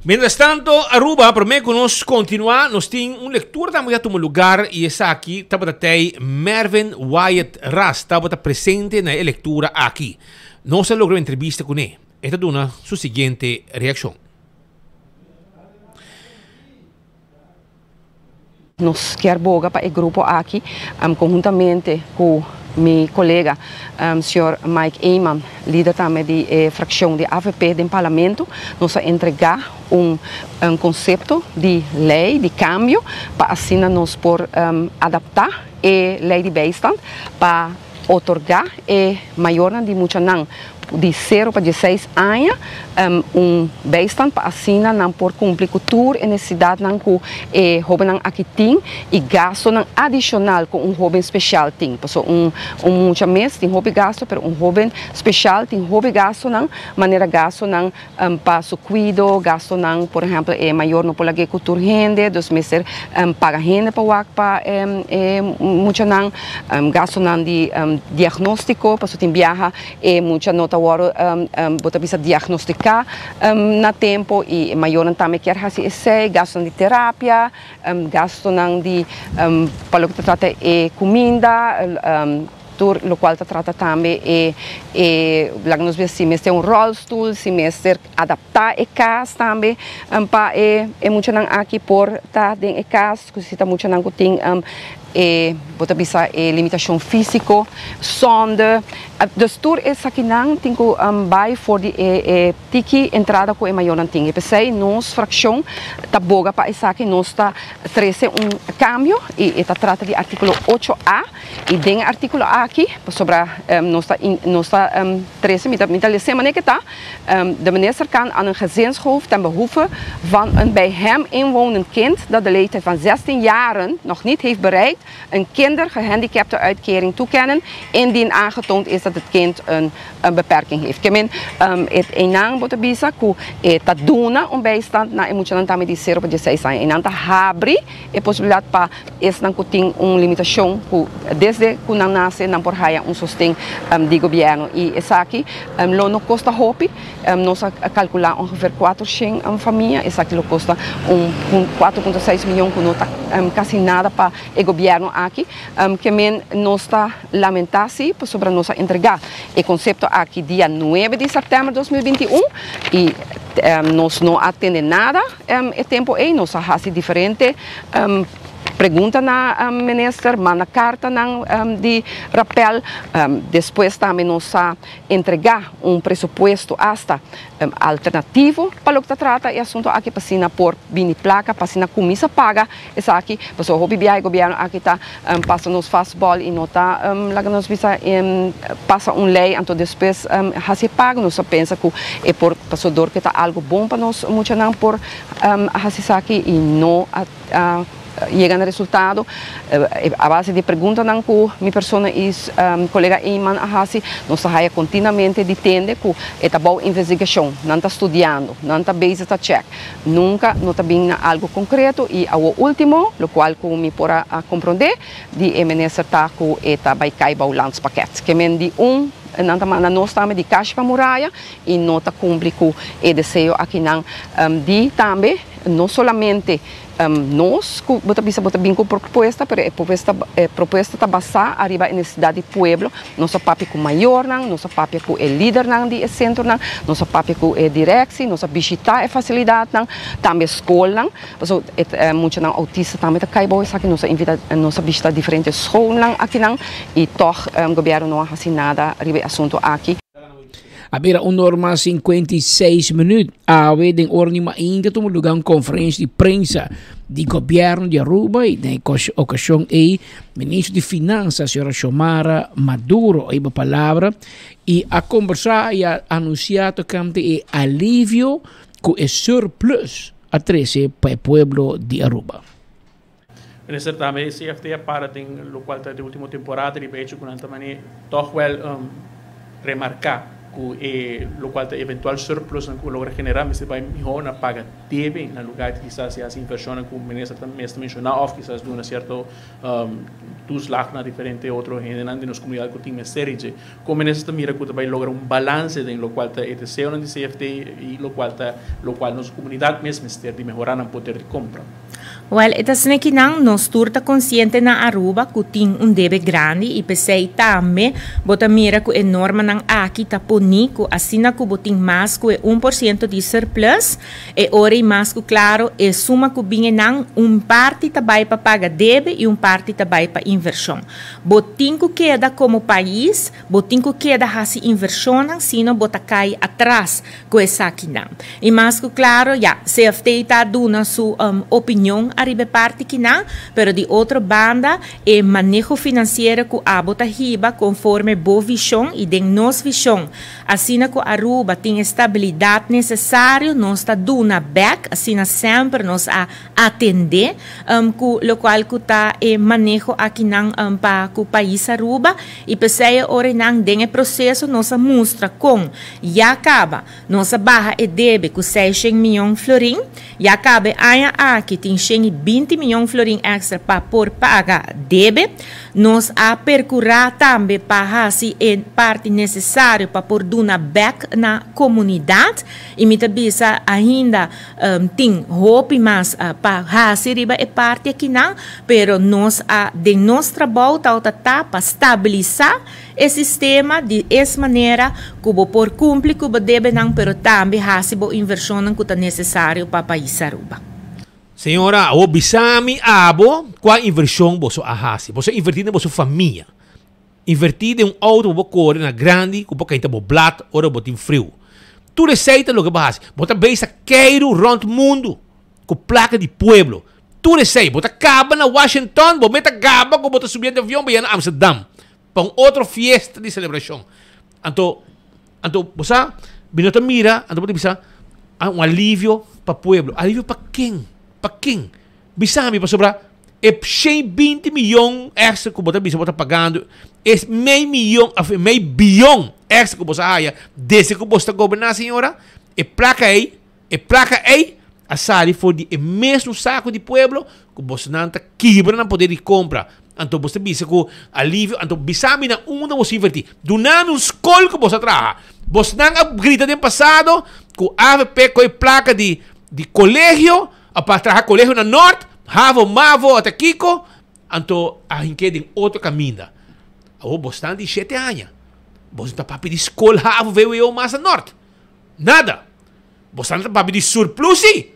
Mientras tanto, Aruba, prome cu nos continua, nos tin un lectura tambe cu a tuma lugar y esaki tabata tey Mervin Wyatt Ras tabata presente na e lectura aki. Nos a logra un entrevista cune. E ta duna su siguiente reaccion. Nos kier boga pa e grupo aki conhuntamente cu mi colega señor Mike Eman, lider tambe di e fraccion di avp den Parlamento, nos a entrega un concepto di ley di cambio pa asina nos por adapta e ley di bijstand pa otorga e mayornan di muchanan di sero pa dieseis aña un bijstand pa asina nan por cumpli cu tur e necesidadnan cu e hobennan aki tin y gastonan adicional cu un hoben special tin. Pasobra un un mucha mes tin hopi gasto pero un hoben special tin hopi gastonan manera gastonan pa su cuido, gastonan por ehempel e mayor no por lag'é cu tur hende dus mester paga hende pa wak pa e muchanan, gastonan di diagnostico pasobra tin biaha e mucha no ta wòrdu bo ta bisa diagnostiká na tempo i e mayornan tambe kier hasi esei, gastonan di terapia, gastonan di pa loke ta trata e kuminda, tur lokual ta trata tambe e e laga nos bisa si mester un ròlstul, si mester adaptá e kas tambe pa e e muchanan aki por ta den e kas, ku si ta muchanan ku tin e bo ta bisa e limitashon físiko, sonde. Dus tur esakinan tin ku bai for di e e tiki entrada ku e mayornan tin. I p'esei nos frakshon ta boga pa esaki, nos ta trese un kambio i e ta trata di artíkulo ocho a i den e artíkulo aki pasobra nos ta nos ta trese mi ta mi ta lese manera ke ta, De minister kan aan een gezinshoofd ten behoeve van een bij hem inwonend kind dat de leeftijd van 16 jaren nog niet heeft bereikt een kindergehandicaptenuitkering toekennen indien aangetoond is dat het kind een een beperking heeft. Ke men e einan bo ta bisa ku e ta duna un bijstand na e muchanan tambe di sero pa dieseis aña. Einan ta habri e posibilidat pa esnan ku tin un limitashon ku desde ku nan nase nan por haya un sosten di gobièrnu i esaki lo no kosta hopi. Nos a kalkulá ongeveer kuatershen famia, esaki lo kosta un kuater punto seis miyon ku no ta kasi nada pa e gobièrnu aki. Ke men nos ta lamentá si pasobra nos a entregá e konsepto aki dia nuebe di sèptèmber 2021 i nos no a tende nada e tempu ei. Nos a hasi diferente pregunta na minister, manda kartanan di rapèl. Despues tambe nos a entregá un presupuesto asta alternativo pa loke ta trata e asunto aki pa asina por bini plaka, pa asina kuminsá paga esaki, pasobra hopi biaha e gobièrnu aki ta pasa nos fastball i no ta laga nos bisa pasa un lei anto despues hasi e pago. Nos ta pensa ku e por pasobra dor ke ta algu bon pa nos muchanan por hasi esaki i no a yega na resultado a base di preguntanan ku mi persona i kolega Eman a hasi, nos ta haya kontinuamente di tende ku e ta bou investigashon, nan ta studiando, nan ta bezig ta chèk. Nunka no ta bin na algu konkreto i awo último, lokual ku mi por a komprondé di e minister ta ku e ta bai kai bou landspakket. Ke men di un nan ta manda nos tambe di kashi pa muraya i no ta kumpli ku e deseo akinan di tambe no solamente Nos ku bo ta bisa bo ta bin ku propuesta pero e propuesta e propuesta ta basá ariba e nesesidat di pueblo. Nos a papia ku mayornan, nos a papia ku e lidernan di e sentronan, nos a papia ku e direksi, nos a bishitá e fasilidatnan, tambe skolnan, pasobra e muchanan outista tambe ta kai bou esaki. Nos a invitá nos a bishitá diferente skolnan akinan i tòg gobièrnu no a hasi nada riba e asuntu aki. A bira un or mas 56 minuut. Awe den ora ni mainta tuma lugar un conferencia di prensa di gobierno di Aruba y den ocasion ei ministro di Finanza señora Xiomara Maduro a hiba palabra y a conversa y a anuncia tocante e alivio cu e surplus a trece pa e pueblo di Aruba. Minister tambe e CFT a para den locual ta de ultimo temporada riba hecho cu nan ta mane toch wel remarca cu e locual ta eventual surplusnan cu logra genera mester bay miho na paga debe na lugar di kisas e haci inversionnan cu minister ta mes ta menciona of kisas duna cierto toeslag na diferente otro hendenan den nos comunidad cu tin mester y dje. Con minister ta mira cu ta bay logra un balance den locual ta e deseonan di CFT y locual ta locual nos comunidad mes mester di mehora nan poder di compra? Wel, e ta asina ki nan, nos tur ta konsiente na Aruba ku tin un debe grandi i p'esei tambe bo ta mira ku e normanan aki ta poni ku asina ku bo tin mas ku e un por siento di surplus, e ora i mas ku klaro e suma ku bin enan un parti ta bai pa paga debe i un parti ta bai pa invershon. Bo tin ku keda komo pais, bo tin ku keda hasi invershonnan sino bo ta kai atras ku esakinan. I mas ku klaro, ya, CFT ta duna su opinion ariba e parti kinan, pero di otro banda e maneho finansiero ku abo ta hiba konforme bo vishon i den nos vishon, asina ku Aruba tin e stabilidat nesesario nos ta duna bèk, asina semper nos a atendé ku lokual ku ta e maneho akinan pa ku pais Aruba i p'esei e ora einan den e proseso nos a mustra kon ya kaba nos a baha e debe ku seishen mion florin, ya kaba e aña aki tin 120 mion florin èkstra pa por paga debe. Nos a perkurá tambe pa hasi e parti nesesario pa por duna bèk na komunidat i mi ta bisa ainda Tin hopi mas pa hasi riba e parti akinan, pero nos a den nos trabou tawata ta pa stabilisa e sistema di es manera ku bo por kumpli ku bo debenan pero tambe hasi bo invershonnan ku ta nesesario pa pais Aruba. Señora, awor bisa mi abo kua invershon boso a hasi. Boso a inverti den boso famia. Invertí den un outo pa bo kore na grandi ku por kainta bo blat ora bo tin friu. Tur esei ta loke bo hasi. Bo ta bisa keiru rònt mundu ku plaka di pueblo. Tur esei. Bo ta kaba na Washington, bo meta gaba ku bo ta subiendo avion pa yega na Amsterdam pa un otro fiesta di selebrashon. Anto, anto bo sa, mi no ta mira, anto bo ta bisa, ah, un alivio pa pueblo. Alivio pa ken? Pa ken? Bisa mi pasobra e 120 miyon extra ku bo ta bisa bo ta pagando, e mei miyon of e mei biyon extra ku bo sa haya desde ku bo sta goberná señora, e plaka ei, e plaka ei a sali for di e mesmo saku di pueblo ku bosonan ta kibra nan poder di kompra. Anto bo ta bisa ku alivio, anto bisa mi na unda bo invertí. Duna mi un skol ku bo sa traha. Bosnan a grita den pasado ku avp koe plaka di di kolegio a pa traha kolegio na Nort, havo, mavo, ata kiko, anto a hink'é den otro kaminda. Awor bosnan di shete aña, bosnan ta papia di skol havo, vwo mas na Nort. Nada. Bosnan ta papia di surplus sí,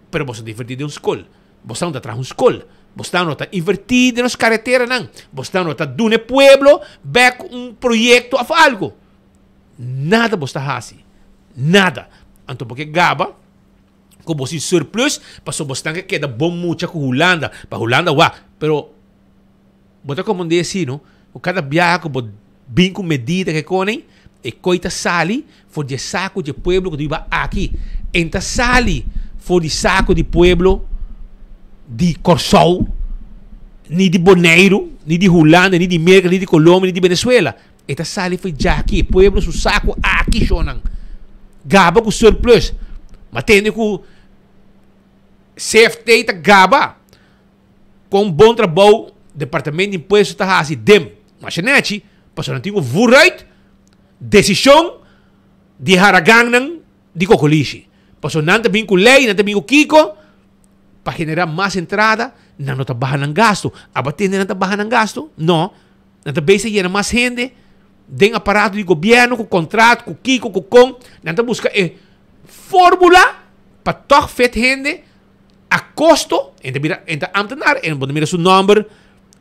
pero boso ta invertí den un skol. Bosnan no ta traha un skol. Bosnan no ta invertí den nos kareteranan. Bosnan no ta duna e pueblo bek un proyekto òf algu. Nada bos ta hasi. Nada. Anto bo ke gaba ku bo sin surplus pasobra bosnan ke keda bon mucha ku Hulanda. Pa Hulanda wak. Pero bo ta komprendé si no ku kada biaha ku bo bin ku medida ke konen e koi ta sali for di e saku di e pueblo ku ta biba aki. En ta sali for di saku di pueblo di Kòrsou, ni di Boneiru, ni di Hulanda, ni di Merka, ni di Colombia, ni di Venezuela. E ta sali for djaki, e pueblo su saku aki shonnan. Gaba ku surplus. Ma tende ku CFT ta gaba. Kon bon trabou Departamento di Impuesto ta hasi den masha nechi, pasobra nan tin ku vooruit desishon di haragannan di kokolishi. Pasobra nan ta bin ku lei, nan ta bin ku kiko pa generá mas entrada, nan no ta baha nan gastu. Aba tende nan ta baha nan gastu? No. Nan ta bezig yena mas hende den aparato di gobièrnu ku kontrat, ku kiko, ku kon. Nan ta buska e fórmula pa tòg fet hende. A kosto, en ta bira, en ta ambtenaar, en bo ta mira su nomber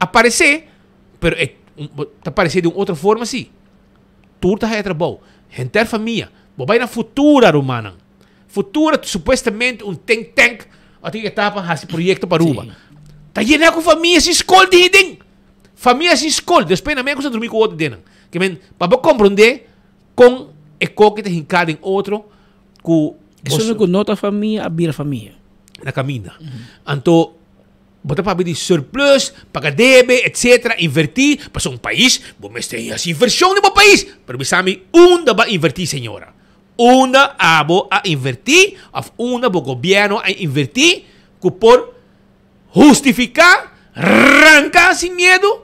aparece, pero e ta aparece di un otro forma si. Tur ta haya trabou, henter famia. Bo bai na Futura, rumannan. Futura supuestamente un think tank a tin etapa pa hasi proyecto pa Aruba. Ta yena ku famia sin skol di den. Famia sin skol. Despues nan men ku sa drumi ku otro den nan. Ke men, pa bo komprende kon e koki ta hinka den otro, ku Esun ku no ta famia a bira famia. Na kaminda. Anto bo ta papia di surplus, paga debe, etcetera, inverti, pasobra un pais bo mester hasi inversion den bo pais. Pero bisa mi unda bo a inverti señora? Unda abo a inverti of unda bo gobierno a inverti ku por hustifica ranka sin miedo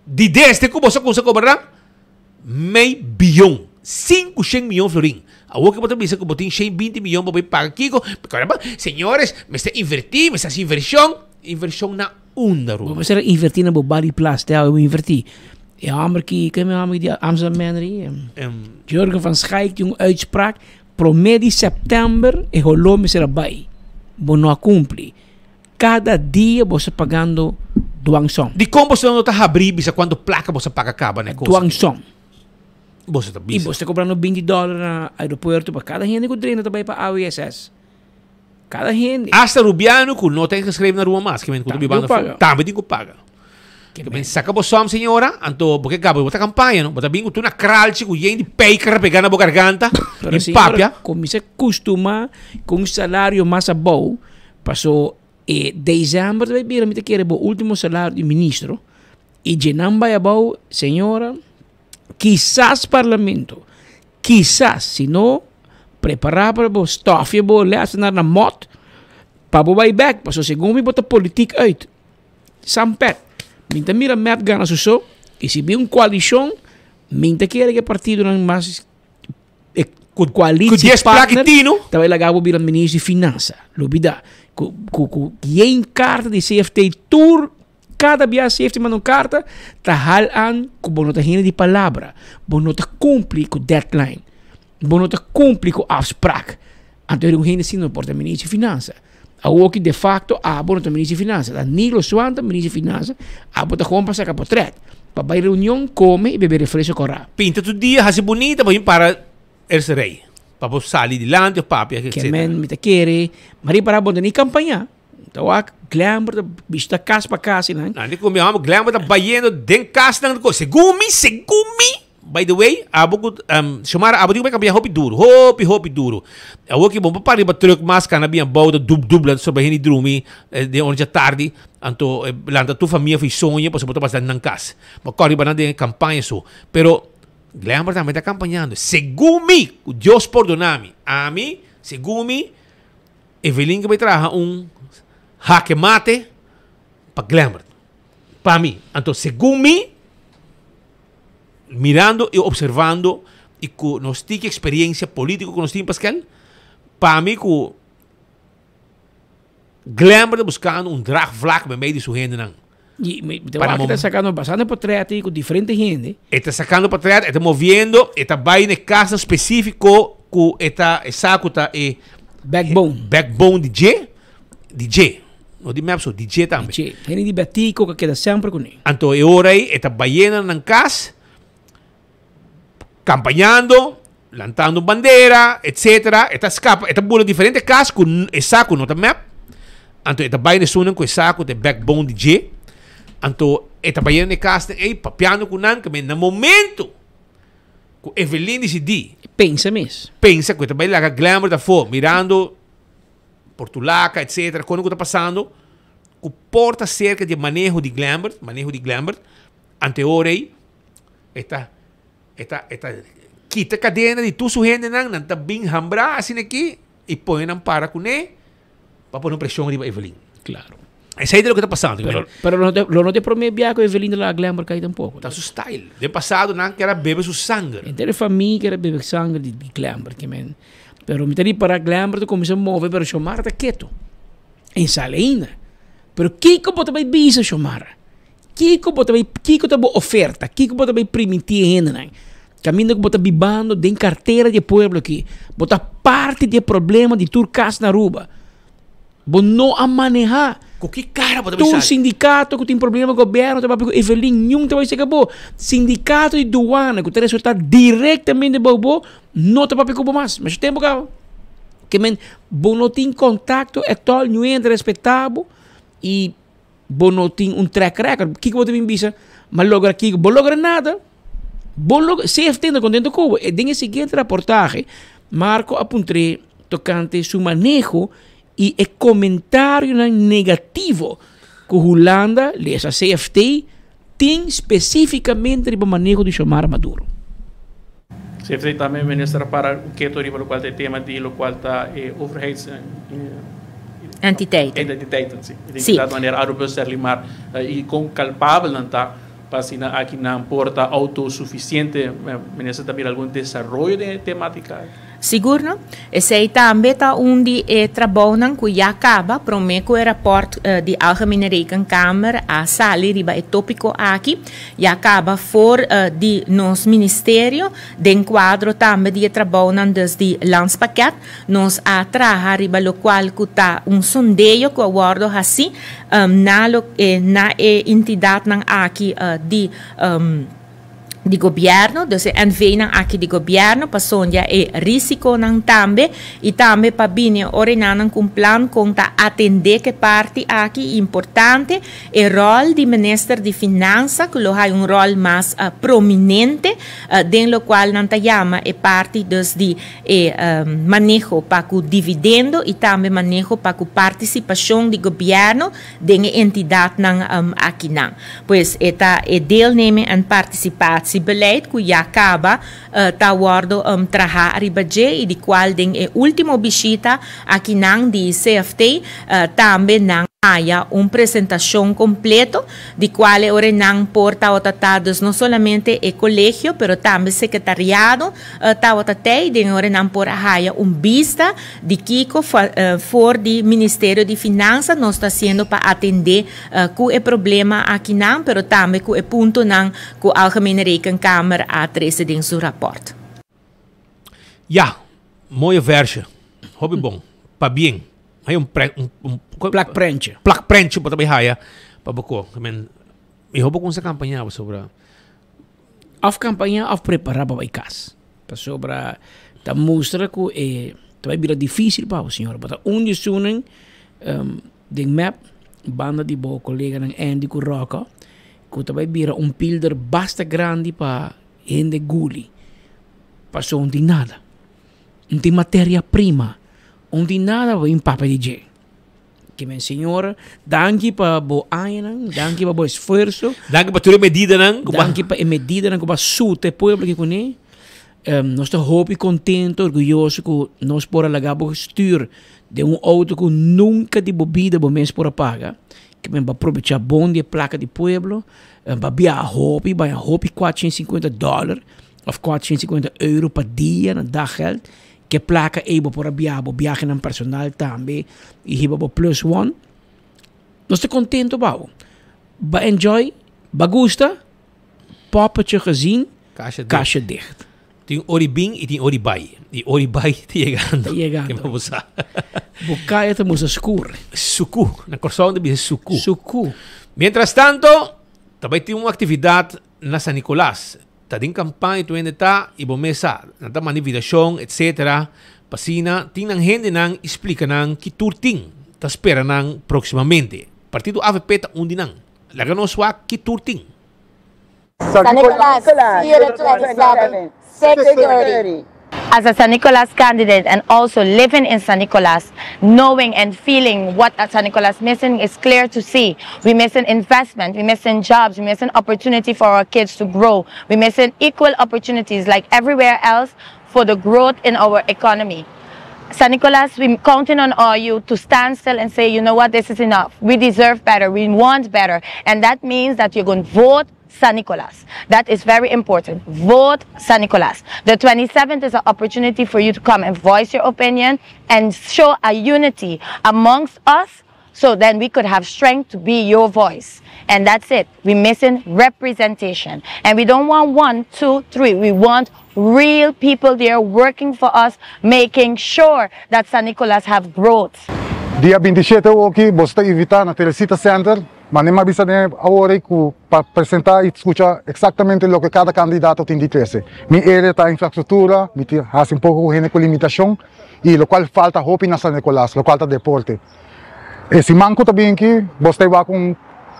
Di desde ku boso a kumsa kobra mei biyon, 500 miyon florin. Awor ke bo ta bisa ku bo tin 120 miyon pa bo paga kiko? Caramba, señores, mester inverti, mester hasi invershon. Invershon na unda, Bo Ruben? mester inverti na bo bali plas, te awe bo inverti. E homber ki, ken e homber di Amsterdam Mannery? Jurgen van Schaik tin un uitspraak, prome di september e holó mester a bai. Bo no a kumpli. Kada dia bo sa pagando dwangsom. Dikon boso no ta habrí bisa kuantu plaka boso a paga kaba na e kos aki? Dwangsom. Boso ta I bisa. boso ta kobrando binti dòler na aeropuerto pa kada hende ku drenta ta bai pa AWSS. Kada hende. Asta rubiano ku no ta ingeschreven na Aruba mas, ke men ku ta Tambe bibando ku paga. afó, tambe tin ku paga. Ke men saka bo som señora, anto bo ke kaba bo ta kampaña no, bo ta bin ku tur na kralchi ku yen di pijker pegá na bo garganta, Pero bin señora papia. kuminsá kustumá ku un salario mas abou. Paso e december ta bay bira mi ta kere bo ultimo salario di ministro y dje nan bay abao señora kisas parlamento kisas si no prepara pa bo stofia bo lessenaar na mot pa bo bay bek paso segun mi bo ta politiek uit sampet mi ta mira mep gana su so y si bin un coalicion mi ta kere ke partidonan mas E Ku coalitie dies plak partner tino. ta bai laga bo bira minister di finansa. Lubida. Ku ku ku yen karta di CFT tur kada bia CFT manda un karta ta hal an ku bo no ta hende di palabra. Bo no ta kumpli ku deadline. Bo no ta kumpli ku afspraak. Anto un hende asina no por ta minister di finansa. Awoki de facto abo no ta minister di finansa. Ta Nilo Swan ta minister di finansa. Abo ta gewoon pa saka potret. Pa bai reunion, come y bebe refresco cora. Pinta tur dia, haci bunita pa bin para eerste rij. Pa bo sali dilanti of papia, etc. Ke men mi ta kere, ma ripara bo no ta ni campaña. Ta wak Glenbert ta bishita cas pa cas y nan. Nan di cu mi homber Glenbert ta bayendo den casnan cu segun mi, segun mi, by the way, abo cu Xiomara abo tin cu bay campaña hopi duro, hopi hopi duro. Awor ki bo no por para riba truck mas cana bien abou ta dub dub lan soba hende drumi den ora dja tardi, anto lanta tur famia fi soño pasobra bo ta basa nan cas. Bo core riba nan den e campaña so. Pero Glenbert tambe ta campañando. Segun mi, cu Dios pordona mi, ami, segun mi, Evelyn ke bai traha un hake mate pa Glenbert. Pa mi. Anto segun mi, mirando y observando y cu nos tiki experiencia politico cu nos tin Pascal, pa mi cu Glenbert ta buscando un draagvlak meimei di su hendenan. Y mi te wak ta sacando bastante portret ahí cu diferente hende. E ta sacando portret, e ta moviendo, e ta bay na e casa specifico cu e ta, e sa cu ta e Backbone. Backbone di dje, di dje. No di mep so, di dje tambe. Di dje. Hende di Betico cu a keda semper cu ne. Anto e ora ey e ta bayena nan cas, campañando, lantando bandera, etcetera. E ta scapa, e ta bula diferente cas cu e sa cu no ta mep. Anto e ta bay na esunnan cu e sa cu ta e backbone di dje. Anto e ta bayena na e casnan ey, papiando cu nan, na momento cu Evelyn dicidi. Pensa mes. Pensa cu e ta bay laga Glenbert afo, mirando Portulaca, etcetera, con cu ta pasando, cu por ta cerca di e maneho di Glenbert, maneho di Glenbert, ante ora ey, e ta, e ta, e ta kita cadena di tur su hendenan, nan ta bin hambra asina aki, y pone nan para cune, pa pone un presion riba Evelyn. Claro. Esey ta loke ta pasando. Pero, pero lo no te, lo no te prome bia cu Evelyn ta laga Glenbert cay tampoco. Ta su style. Den pasado nan kier a bebe su sanger. Henter e famia kier a bebe sanger di Glenbert, ke men. Pero mi ta ripara Glenbert ta cuminsa move pero Xiomara ta keto. En sali ainda. Pero kico bo ta bay bisa Xiomara? Kico bo ta bay, kico ta bo oferta? Kico bo ta bay priminti e hendenan? Caminda cu bo ta bibando den cartera di e pueblo aki. Bo ta parti di e problema di tur cas na Aruba. Bo no a maneha. Cu ki cara bo ta bisa? Tur sindicato cu tin problema cu gobierno ta papia cu Evelyn, niun ta bay seca bo. Sindicato di douane cu ta resulta directamente bou bo, no ta papia cu bo mas. Masha tempo caba. Ke men, bo no tin contacto at all, niun hende ta respeta bo y bo no tin un track record. Kico bo ta bin bisa? M'a logra kico? Bo logra nada. Bo logra, CFT no contento cu bo. Den e siguiente raportahe, Marco a puntr'é tocante su maneho y e comentarionan negativo cu Hulanda, lesa CFT, tin specificamente riba maneho di Xiomara Maduro. CFT tambe minister a para un keto riba locual ta e tema di locual ta e overheids Entiteiten. Entiteiten, si. Identidad manera Arubus, Serlimar y con culpabel nan ta pa asina aki nan por ta autosuficiente. Minister ta mira algun desaroyo den e tematica aki? Sigur no. Esei tambe ta un di e trabounan ku ya kaba promé ku e rapòrt di Algemene Rekenkamer a sali riba e tópiko aki. Ya kaba for di nos ministerio den kuadro tambe di e trabounan dus di Landspakket nos a traha riba lokual ku ta un sondeo ku a wòrdu hasí na na e entidatnan aki di di gobierno, dus e NV-nan aki di gobierno pa sondia e risiconan tambe y tambe pa bini orenanan cu un plan con ta atende cu e parti aki importante, e rol di Minister di Finansa cu lo hay un rol mas prominente den locual nan ta yama e parti dus di e maneho pa cu dividendo y tambe maneho pa cu participacion di gobierno den e entidadnan akinan. Pues e ta e deelneming en participatiebeleid cu ya caba ta wordo traha riba dje y di cual den e ultimo bishita akinan di CFT tambe nan haya un presentacion completo di cual e ora nan por tabata ta dus no solamente e colegio pero tambe secretariado tabata tey den e ora nan por a haya un bista di kico for di Ministerio di Finansa nos ta haciendo pa atende ku e problema akinan, pero tambe ku e puntonan ku Algemene Rekenkamer a trese den su rapòrt. Ya, mooie versje. Hopi bon. Pabien. Hay un pre, un, un, Plakprentje. Plakprentje bo ta bay haya pa bo ko. Men, mi hopi kon sa kampaña bo sobra. Òf kampaña òf prepará pa bai kas. Pasobra ta mustra ku e ta bai bira difísil pa bo, señor. Bo ta un di esunnan den mep, banda di bo koleganan Andy ku Rocco, ku ta bai bira un pilder basta grandi pa hende guli. Pasobra no tin nada. No tin materia prima. No tin nada pa bin papia di dje. Ke men señor, danki pa bo añanan, danki pa bo esfuerso. Danki pa tur e medidanan. Danki pa e medidanan ku bo a suta e pueblo aki kuné. Nos ta hopi kontento, orguyoso ku nos por a laga bo stuur den un outo ku nunka di bo bida bo mes por a paga. Ke men bo a probechá bon di e plaka di pueblo. Bo a biaha hopi, baña hopi 450 dòler òf 450 euro pa dia na daggeld. Ke plaka ei bo por a biaha bo biahenan personal tambe i hiba bo plus one. Nos ta kontento pa bo. Ba enjoy, ba gusta, poppetje gezien, kasha dicht. Tin ori bin i tin ori bai. I ori bai ta yegando. Ta yegando. Ke bo sa. Bo kaya ta musa skur. Suku. Na Kòrsou nan ta bisa suku. Suku. Mientras tanto, ta bai tin un aktividat na San Nicolas. Ta den campaña tur hende ta y bo mes sa. Nan ta manda invitacion etc. Pa asina tin nan hendenan y splica nan ki tur tin ta spera nan proximamente. Partido avp ta un di nan. Laga nos wak ki tur tin. San Nicolas, Theater 27, 6:30. As a San Nicolas candidate and also living in San Nicolas, knowing and feeling what San Nicolas missing is clear to see. We missing investment, we missing jobs, we missing opportunity for our kids to grow. We missing equal opportunities like everywhere else for the growth in our economy. San Nicolas, we counting on all you to stand still and say, you know what, this is enough. We deserve better, we want better. And that means that you're going to vote San Nicolas. That is very important. Vote San Nicolas. The 27th is an opportunity for you to come and voice your opinion and show a unity amongst us so then we could have strength to be your voice. And that's it. We're missing representation. And we don't want one, two, three. We want real people there working for us, making sure that San Nicolas have growth. Dia 27 aki, bo ta invita na Teresita Center, manera mi a bisa den awor cu pa presenta y scucha exactamente loke cada candidato tin di trece. Mi area ta infrastructura, mi ta haci un poco cu cu limitacion y locual falta hopi na San Nicolas, locual ta deporte. E siman cu ta bin aki, bo ta cu un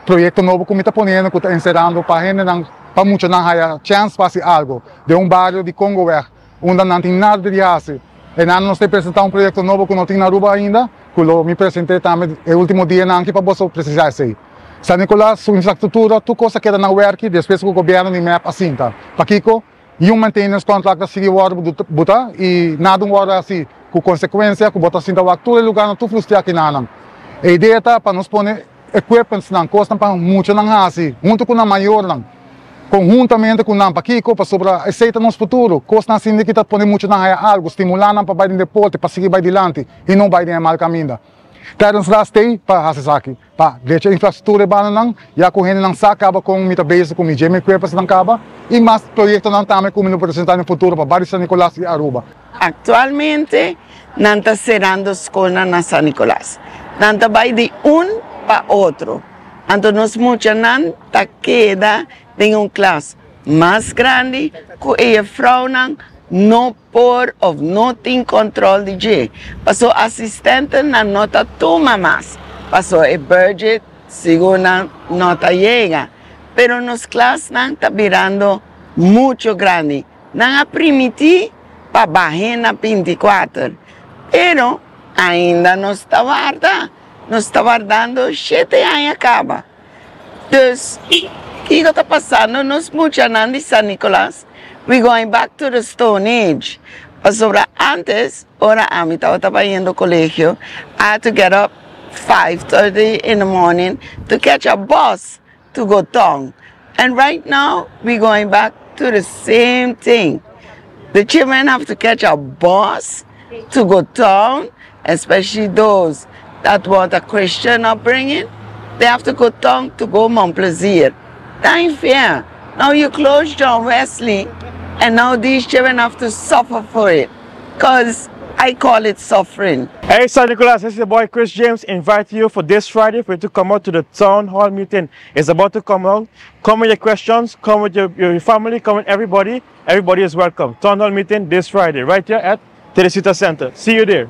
proyecto nobo cu mi ta poniendo, cu ta encerando pa hendenan, pa muchanan haya chance pa haci algo. Den un bario di Congoweg, unda no tin nada di haci. Y nos ta presenta un proyecto nobo cu no tin na Aruba ainda, cu lo mi presenta tambe e ultimo dianan aki pa bo precisa esey. San Nicolas, su infrastructura, tur cos a keda na werk, despues cu gobierno di MEP a sinta. Pakico, e un maintenance contract a sigui wordo buta y nada un wordo asina, cu consecuencia cu bo ta sinta wak tur lugar nan tur frustra akinan. E idea ta pa nos pone equipments nan, cos pa muchanan hasi, hunto cu nan mayornan, conhuntamente cu nan, pakico, pasobra esey ta nos futuro, cos asina cu ta pone muchanan haya algo, stimula nan pa bay den deporte, pa sigui bay dilanti y no bay den mal caminda. Tijdens last day pa hasi esaki, pa drecha infrastructura bandanan, ya cu hendenan sa caba cu mi ta bezig cu mi gym equipments nan caba y mas proyectonan tambe cu mi lo presenta den futuro pa Barrio San Nicolas y Aruba. Actualmente nan ta cerrando scol na San Nicolas. Nan ta bay di un pa otro. Anto nos muchanan ta keda den un klas mas grandi cu e juffrouwnan no por of no tin control di dje. Paso asistentenan no ta tuma mas. Paso e budget sigur nan no ta yega. Pero nos klasnan ta birando mucho grandi. Nan a primiti pa bahe na 24, pero ainda nos ta warda. Nos ta wardando 7 aña caba. Dus, kico ta pasando nos muchanan di San Nicolas? We going back to the Stone Age. Pasobra antes, ora ami tabata bayendo colegio, I had to get up 5:30 in the morning to catch a bus to go town. And right now, we going back to the same thing. The children have to catch a bus to go town, especially those that want a Christian upbringing. They have to go town to go Mount Plaisir. That ain't fair. Now you close John Wesley, and now these children have to suffer for it. Because I call it suffering. Hey San Nicolas, this is your boy Chris James inviting you for this Friday for you to come out to the town hall meeting. It's about to come out. Come with your questions, come with your, your family, come with everybody. Everybody is welcome. Town hall meeting this Friday right here at Teresita Center. See you there.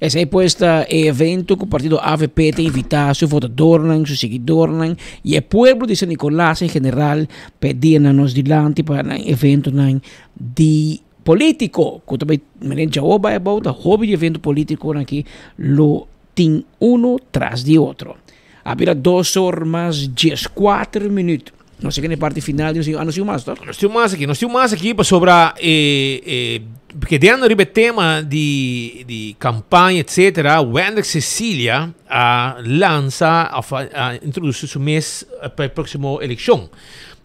Esey pues ta e evento cu partido avp ta invita su votadornan, su siguidornan y e pueblo di San Nicolas en general pa e dianan nos dilanti pa nan eventonan di politico cu ta bay meneer Jawo bay abao ta hopi di evento politiconan aki lo tin uno tras di otro. A bira dos or mas diescuater minuut. Nos a kende parti final di nos ah, nos tin un mas, toch? Nos tin un mas aki, nos tin un mas aki pasobra e, e, kedando riba e tema di, di campaña, etcétera, Wendrick Cecilia a lansa of a, a introduci su mes pa e próximo eleccion.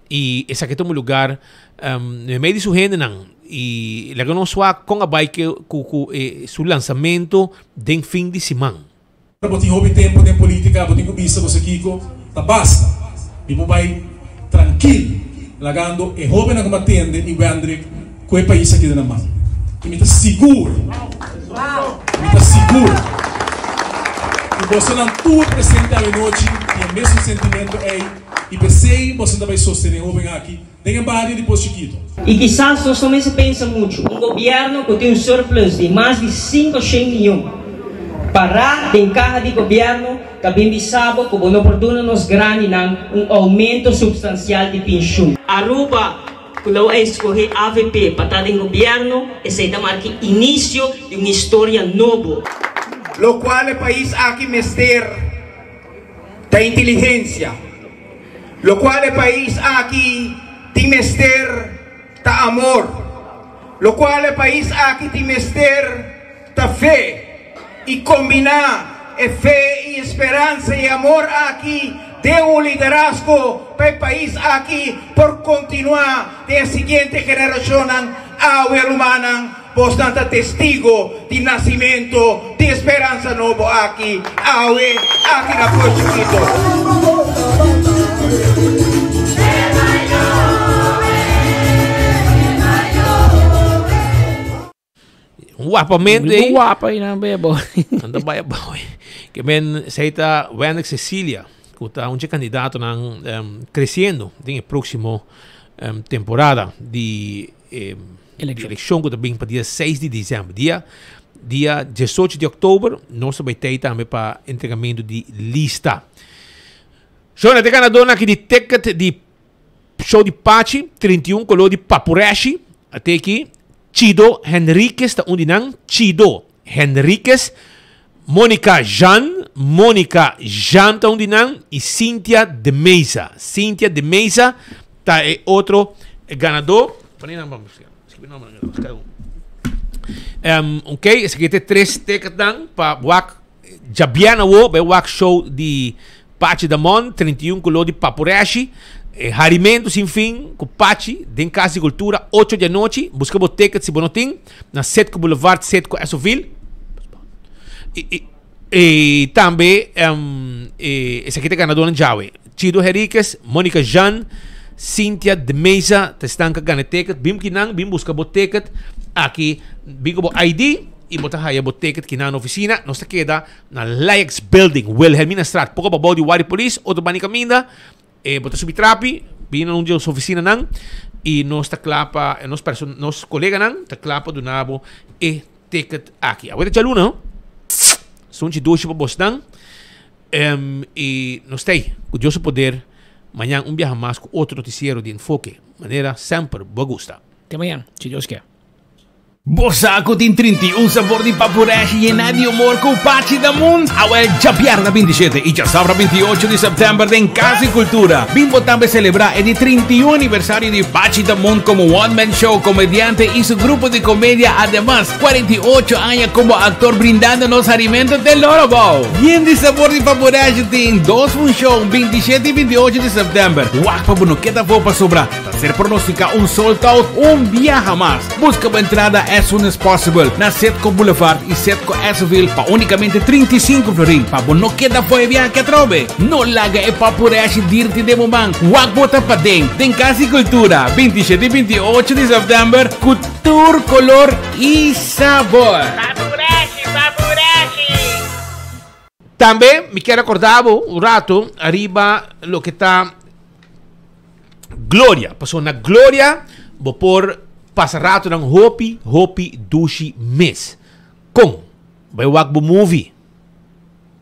Y esaki tuma lugar um, meimei di su hendenan. Y laga nos wak con a bai ke, ku, ku e, su lansamento den fin di siman. Ora bo tin hopi tempu den politica bo tin cu bisa bo sa kico ta basta y bo bay trankil lagando e hobennan cu matende y Wendrick cu e pais a keda na man y mi ta sigur mi ta sigur cu bosonan tur presente awe nochi tin e mesun sentimento ey y pesey boso ta bay sostene e hoben aki den e bario di Pos Chikito. Y kisas nos no mester pensa mucho, un gobierno cu tin un surplus di mas di 500 miyon para den caha di gobierno ta bin bisa bo cu bo no por duna nos grandinan un aumento substancial di pensioen. Aruba cu lo a escoge avp pa ta den gobierno, esey ta marca inicio di un historia nobo. Locual e pais aki mester ta inteligencia. Locual e pais aki tin mester ta amor. Locual e pais aki tin mester ta fe. Y combina e fe y esperansa y amor aki den un liderazgo pa e pais aki por continua den e siguiente generacionnan. Awe rumannan, bosnan ta testigo di nacimento di e speransa nobo aki awe aki na Pos Chikito. Wapamente. Muy guapa y nan bebo. Anda bay abao. Que men sei ta Wendrick Cecilia, ku ta un candidato nan um, creciendo den e próximo um, temporada di eh, eleccion ku ta bin pa dia 6 di diciembre. Dia dia 18 di oktober nos ta bay tei tambe pa entregamento di lista. Shona, te ganador aki di ticket di Show di Pachi, 31 koló di Papureshi, ate aki, Chido Henriquez ta un di nan, Chido Henriquez, Monica Jean, Monica Jean ta un di nan, y Cynthia de Meza, Cynthia de Meza ta e otro ganadó. Pone nan pa skibi nomber nan kada un. Um, ok, esaki ta e tres ticketnan pa wak Djabièrnè awo bai wak show di Pachi Damon, 31 koló di Papureshi. E harimentu sin fin ku Pachi den Kas di Kultura, ocho di anochi. Buska bo ticket si bo no tin na Setco Boulevard, Setco Esovil. I, i, i tambe um, e, esaki ta ganadónan djawe. Chido Henriquez, Monica Jean, Cynthia de Meza ta esnan ka gana e ticket. Bim kinan, bim buska bo ticket aki. Bin ku bo ID. Y bo ta haya bo ticket ki na na oficina. Nos ta keda na Laex Building, Wilhelminastraat, poco pabao di Wari Police, otro banda di caminda. E bo ta subi trapi, bini na un di nos oficinanan y nos ta cla pa, nos perso, nos coleganan ta cla pa duna bo e ticket aki. Awor ta djaluna, no? Sunchi dushi pa bosnan. Em, y nos ta ey, cu Dios su poder, mañan un biaha mas cu otro noticiero di Enfoke. Manera semper, bo a gusta. Te mañan, si Dios kier. Bo sa ku tin 31 sabor di papureshi yená di humor ku Pachi Damunt? Awel djabièrnè 27 i djasabra 28 di sèptèmber den Kas di Kultura. Bin bo tambe selebrá e di 31 aniversario di Pachi Damunt komo one man show, komediante i su grupo di komedia. Ademas, 48 aña komo aktor brindando nos harimentu te loro bou. Yen di sabor di papureshi tin dos funshon, 27 i 28 di sèptèmber. Wak pa bo no keda afó pasobra. Ser pronostica un sold out un biaha mas. Busca bo entrada as soon as possible na Setco Boulevard y Setco Esseville pa unicamente 35 florin pa bo no keda for e biaha aki atrobe. No laga e papureshi dirti den bo man. Wak bo ta paden den Cas di Cultura 27 y 28 di september cu tur color y sabor. Papureshi, papureshi! Tambe mi kier acorda bo un rato ariba loke ta Gloria. Pasobra na Gloria bo por pasa ratonan hopi, hopi dushi mes. Kon? Bai wak bo movie.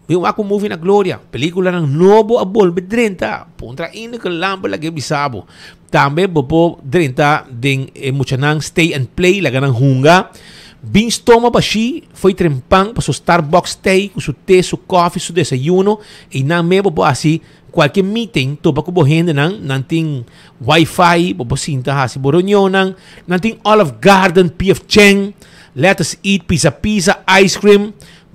Bai wak bo movie na Gloria. Peliculanan nobo a bolbe drenta. Puntra Ineke Lampe laga e bisa bo. Tambe bo por drenta den e muchanan stay and play, laga nan hunga. Bin stoma bashí fo'i trempan paso Starbucks tei ku su te, su kofi, su desayuno. Einan me bo por hasi kualke meeting topa ku bo hendenan. Nan tin wifi, bo por sinta hasi bo reunionnan. Nan tin Olive Garden, PF Chang, Let Us Eat, Pizza Pizza, Ice Cream.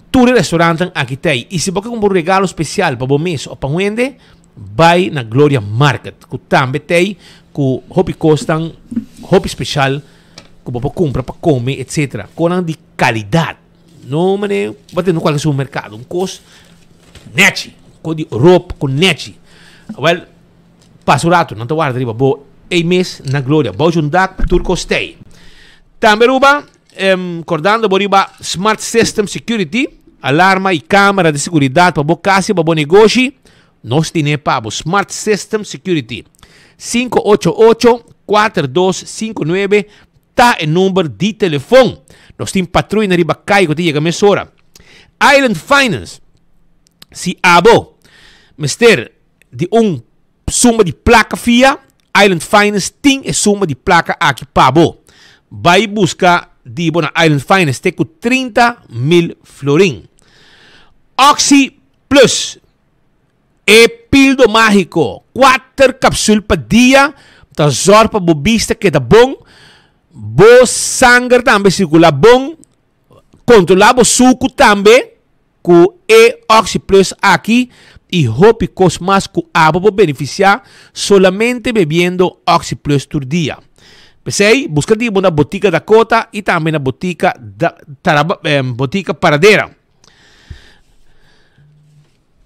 Tur e restaurantnan aki tei. I si bo ke kumpra un regalo spesial pa bo mes òf pa un hende, Bai na Gloria Market ku tambe t'ei ku hopi kosnan hopi speshal ku bo por kumpra pa kome etsetera. Konan di kalidat. No mane bo ta den kualke supermerkado. Un kos nechi. Kos di ropa ku nechi. Awel pasa un ratu nan ta warda riba bo ei mes na Gloria. Bou un dak tur kos t'ei. Tambe Aruba kordando bo riba Smart System Security, alarma i kamera di seguridat pa bo kas i pa bo negoshi. Nos tine pa bo Smart System Security. 588 4259 ta e number di telefon. Nos tin patruya na riba kai ku ta yega mesora. Island Finance, si abo mester di un suma di plaka fia, Island Finance tin e suma di plaka aki pa bo. Bai buska di bo na Island Finance te ku 30 mil florin. Oxy Plus, e pildo mágiko, kuater kapsul pa dia ta zòrg pa bo bista keda bon, bo sanger tambe sirkulá bon, kontrolá bo suku tambe ku e Oxy Plus aki i hopi kos mas ku abo por benefisiá solamente bebiendo Oxy Plus tur dia. P'esei, buska di bo na Botika Dakota i tambe na Botika Botika Paradera.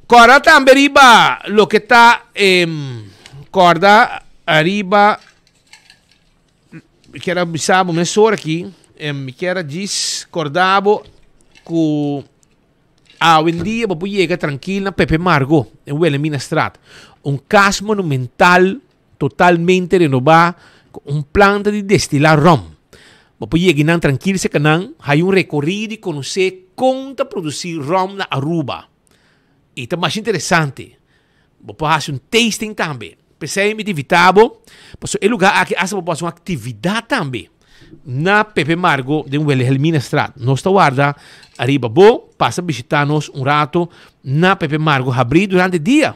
Kòrda tambe riba loke ta kòrda ariba mi kier a bisa bo mesora aki mi kier a djis kòrda bo ku awendia bo por yega trankil na Pepe Margo den Wilhelminastraat un kas monumental Totalmente renobá ku un planta di destilá ròm. Bo por yega einan trankil serka nan, haya un rekorido i konosé kon ta produsí ròm na Aruba. I ta masha interesante. Bo por hasi un tasting tambe. P'esei mi ta invitá bo, pasobra e lugá aki asta bo por hasi un aktividat tambe na Pepe Margo den Wilhelminastraat. Nos ta warda ariba bo, pasa bishitá nos un rato na Pepe Margo habrí durante dia.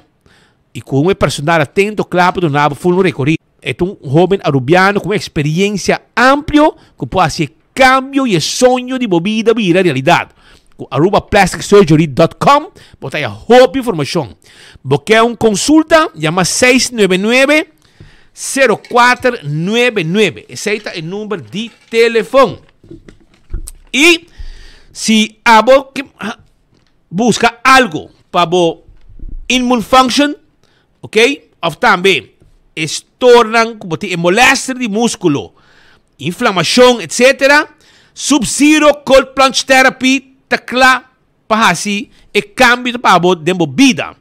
I ku un e personal atento kla pa duna bo ful un rekorido. E ta un hoben arubiano ku un eksperiencia amplio ku por hasi e kambio i e soño di bo bida bira realidat. Ku arubaplasticsurgery dot com bo ta haya hopi informashon. Bo ke un konsulta? Yama 699 0499. Esei ta e number di telefon. I si abo ke Buska algo pa bo immune function, ok, of tambe e stornan ku bo tin e molester di muskulo, inflamashon etc. Sub Zero Cold Plunge Therapy ta kla pa hasi e kambio pa bo den bo bida.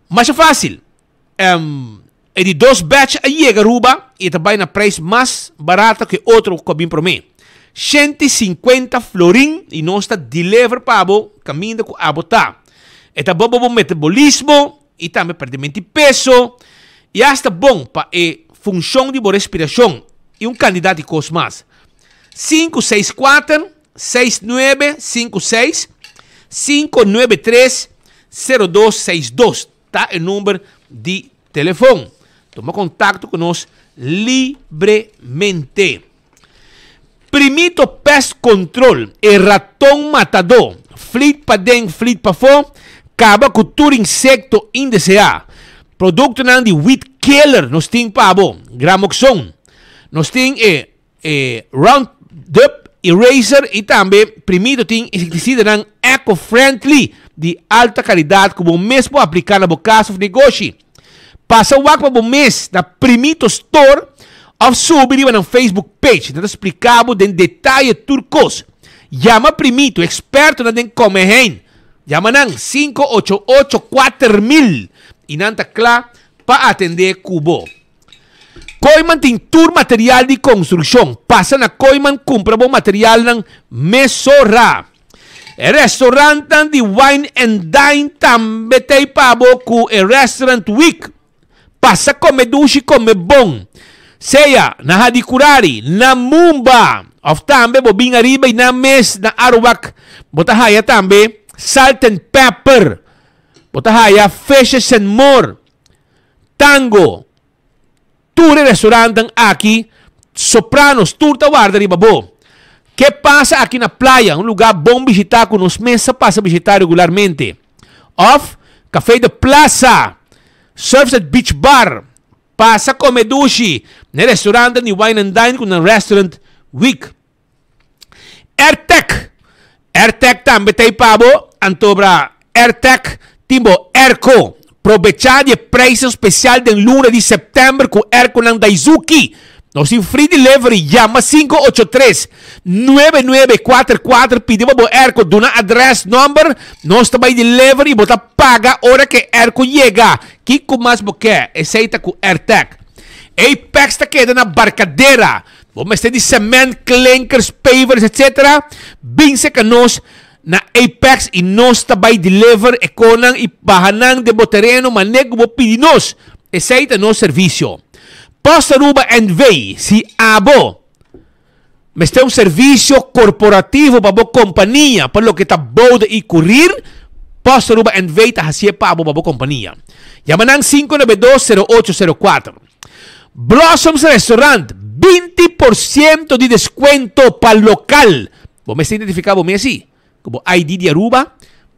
Masha fásil. E di dos batch a yega Aruba y e ta bay na prijs mas barato cu e otro cu a bin prome. 150 florin y nos ta deliver pa bo caminda cu abo ta. E ta bon pa bo metabolismo y tambe perdimento di peso y hasta bon pa e funcion di bo respiracion y un cantidad di cos mas. 564 69 56 593 0262. Ta e number di telefon. Tuma contacto cu nos libremente. Primito Pest Control, e raton matadó. Flit paden, flit pafó, caba cu tur insecto indeseá. Productonan di Wheat. Killer nos tin pa bo, Gramoxone. Nos tin e e Roundup Eraser y tambe Primito tin insecticidanan eco-friendly di alta calidad cu bo mes por aplica na bo cas of negoshi. Pasa wak pa bo mes na Primito Store of subi riba nan Facebook page. Nan ta splica bo den detaye tur cos. Yama Primito, expertonan den come hein. Yama nan 588 4000 y nan ta cla pa atende cu bo. Kooyman tin tur material di construccion. Pasa na Kooyman cumpra bo materialnan mesora. E restaurantnan di Wine and Dine tambe t'ey pa bo cu e Restaurant Week. Pasa come dushi come bon. Sea na Hadicurari, na Mumba of tambe bo bin ariba y nan mes na Aruwak bo ta haya tambe Salt and Pepper. Bo ta haya Fishes and More. Tango, tur e restaurantnan aki, Sopranos, tur ta warda riba bo. Ke pasa aki na playa, un lugar bon bishita ku nos mes sa pasa bishita regularmente. Of Café de Plaza, Surfside Beach Bar, pasa kome dushi na e restaurantnan di Wine and Dine ku nan Restaurant Week. Airtec, Airtec tambe ta ei pa bo, antobra Airtec tin bo airco. Probechá di e prijsnan spesial den luna di sèptèmber ku airconan Daizuki. Nos tin free delivery, yama 583 9944 pidi pa bo airco, duna adrès, nòmber, nos ta bai deliver i bo ta paga ora ku e airco yega. Kiko mas bo ke? Esei ta ku Airtec. Apex ta keda na Barcadera. Bo mester di cement, klinkers, pavers etc. Bin serka nos na Apex y nos ta bay deliver e konan y baha nan den bo tereno mane ku bo pidi nos. Esey ta nos servicio. Post Aruba NV. Si abo mester un servicio corporativo pa bo compania pa loke ta bode y curir, Post Aruba NV. ta hacié pa bo pa bo compania. Yama nan 592 0804. Blossoms Restaurant, 20% di descuento pa local. Bo mester identifica bo mes si, cu bo ID di Aruba.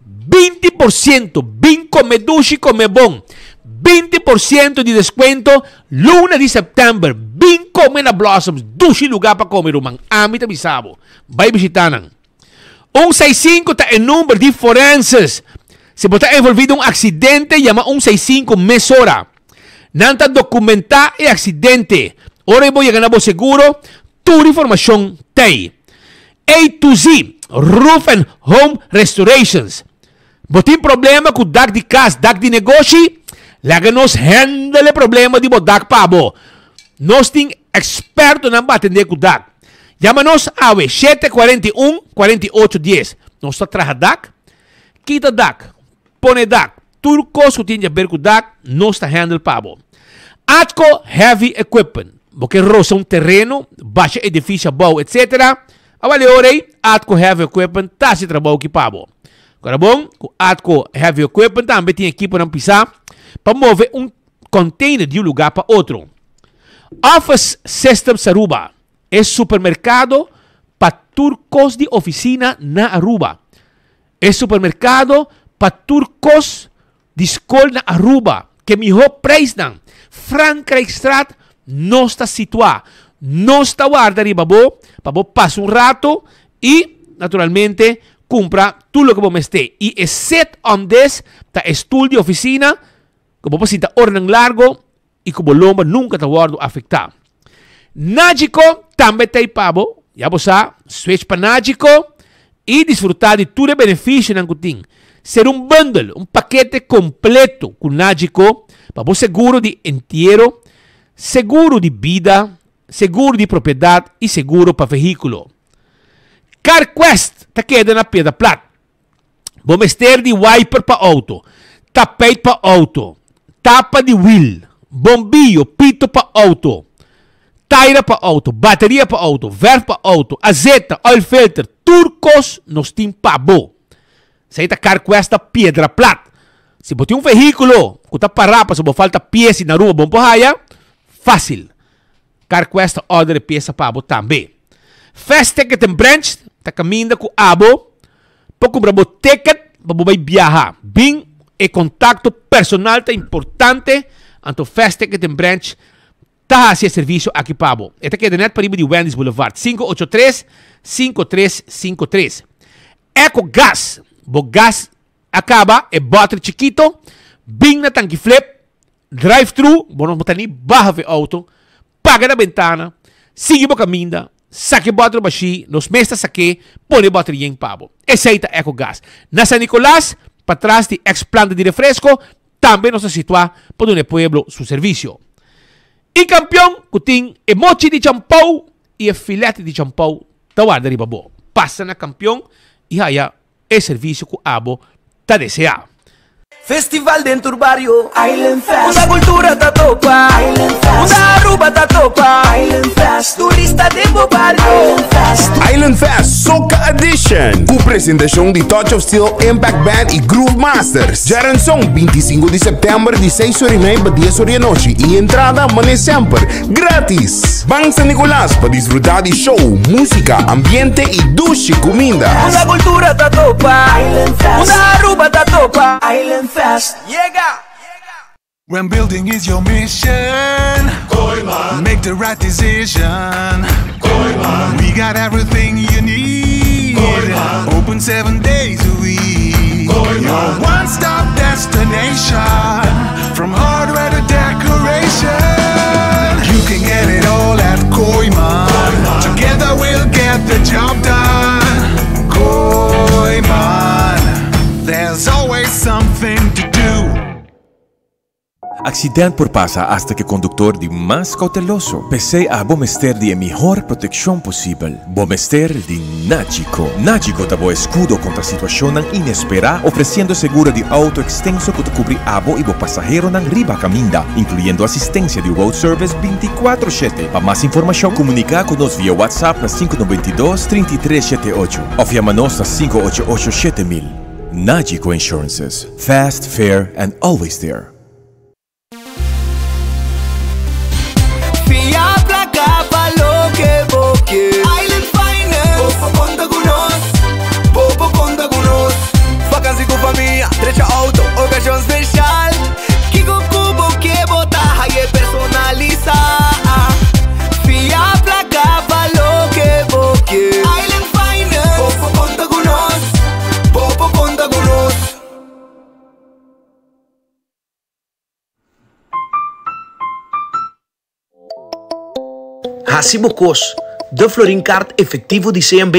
20%, bin come dushi, come bon. 20% di descuento luna di september. Bin come na Blossoms, dushi lugar pa come ruman. Ami ta bisa bo, bay bishita nan. 165 ta e number di forenses. Si bo ta envolvi den un accidente, yama 165 mesora. Nan ta documentá e accidente. Ora bo yega na bo seguro, tur informacion t'ey. A to Z, Roof and Home Restorations. Bo tin problema cu dak di cas, dak di negoshi? Laga nos handle e problema di bo dak pa bo. Nos tin expertonan pa atende cu dak. Yama nos awe, 741 48 10. Nos ta traha dak, kita dak, pone dak, tur kos ku tin di aber ku dak, nos ta handle pa bo. Atco Heavy Equipment, bo ke rosa un tereno, basha edifisio abou etc. Awal e ora ei, Atco Heavy Equipment ta hasi trabou aki pa bo. Kora bon, ku Atco Heavy Equipment tambe tin ekiponan pisá pa move un container di un lugá pa otro. Office Systems Aruba, e supermerkado pa tur kos di ofisina na Aruba. E supermercado pa tur cos di scol na Aruba ke miho prijsnan. Frankrijkstraat nos ta situa. Nos ta warda riba bo pa bo pasa un rato y naturalmente cumpra tur loke bo mester. Y e sit on this ta e stoel di oficina cu bo por sinta oranan largo y cu bo lomba nunca ta wordo afecta. Nagico tambe ta ey pa bo, ya bo sa, switch pa Nagico y disfruta di tur e beneficionan cu tin. Ser un bundle, un pakete completo cu Nagico pa bo seguro di entiero, seguro di bida, seguro di propiedad y seguro pa vehiculo. CarQuest ta keda na Piedra Plat. Bo mester di wiper pa auto, tapijt pa auto, tapa di wiel, bombillo, pito pa auto, taira pa auto, bateria pa auto, verf pa auto, azeta, oil filter, tur kos nos tin pa bo. Esei ta Carquest Piedra Plat. Si bo tin un vehíkulo ku ta pará pasobra bo falta pies i na Aruba bo no por haya, fásil. Carquest ta order e piesa pa bo tambe. Fast Ticket and Branch ta caminda cu abo pa cumpra bo ticket pa bo bay biaha. Bin e contacto personal ta importante, Anto Fast Ticket and Branch ta hasi e servisio aki pa bo. E ta keda net pariba di Wendy's Boulevard, 583 5353. Eco Gas, bo gas a kaba, e bòter chikito, bin na Tanki Flip, drive thru, bo no ta ni baha for e auto, paga na bentana, sigui bo kaminda, saka e bòter bashí, nos mes ta sak'é, pone e bòter yen pa bo. Esei ta Eco Gas. Na San Nicolas, patras di ex planta di refresco, Tambe nos ta situá pa duna e pueblo su servisio. I kampion ku tin e mochi di champou i e filet di champou ta warda riba bo. Pasa na kampion i haya e servisio ku abo ta deseá. Festival den tur bario Island Fest Unda cultura ta topa Island Fest Unda Aruba ta topa Island Fest Turista den bo bario Island Fest Island Fest Soca Edition Ku presentacion di Touch of Steel Impact Band y Groove Masters. Djaranson, 25 di september di 6 ora y mei pa 10 ora di anochi y entrada mane semper, gratis! Ban San Nicolas pa disfruta di show, musica, ambiente y dushi cuminda. Unda cultura ta topa Island Fest Unda Aruba ta topa Island Fest Yega! When building is your mission, Kooyman. make the right decision. Kooyman. We got everything you need. Kooyman. Open seven days a week. Kooyman. Your one stop destination. From hardware to decoration. You can get it all at Kooyman. Kooyman. Together we'll get the job done. Kooyman. There's always something to do. Accident por pasa hasta cu e conductor di mas cauteloso. P'esey abo mester di e mihor proteccion posibel. Bo mester di Nagico. Nagico ta bo escudo contra situacionnan inespera, ofreciendo seguro di auto extenso cu ta cubri abo y bo pasaheronan riba caminda, incluyendo asistencia di road service binticuatro shete. Pa mas informacion, comunica cu nos via WhatsApp na 592 33 shete ocho of yama nos na 588 7000. Nagico Insurances. Fast, fair and always there. Fia placa pa loke bo ke. Island Finance. Bo por conta cu nos. Bo por conta cu nos. Vakantie cu famia, drecha auto, ocasion special. Kico cu bo ke bo ta haye personalisa. Fia placa pa loke bo ke. Island Finance. Bo por conta cu nos. Bo por conta cu nos. Hasi bo kos, De Florin Card Efectivo di CMB,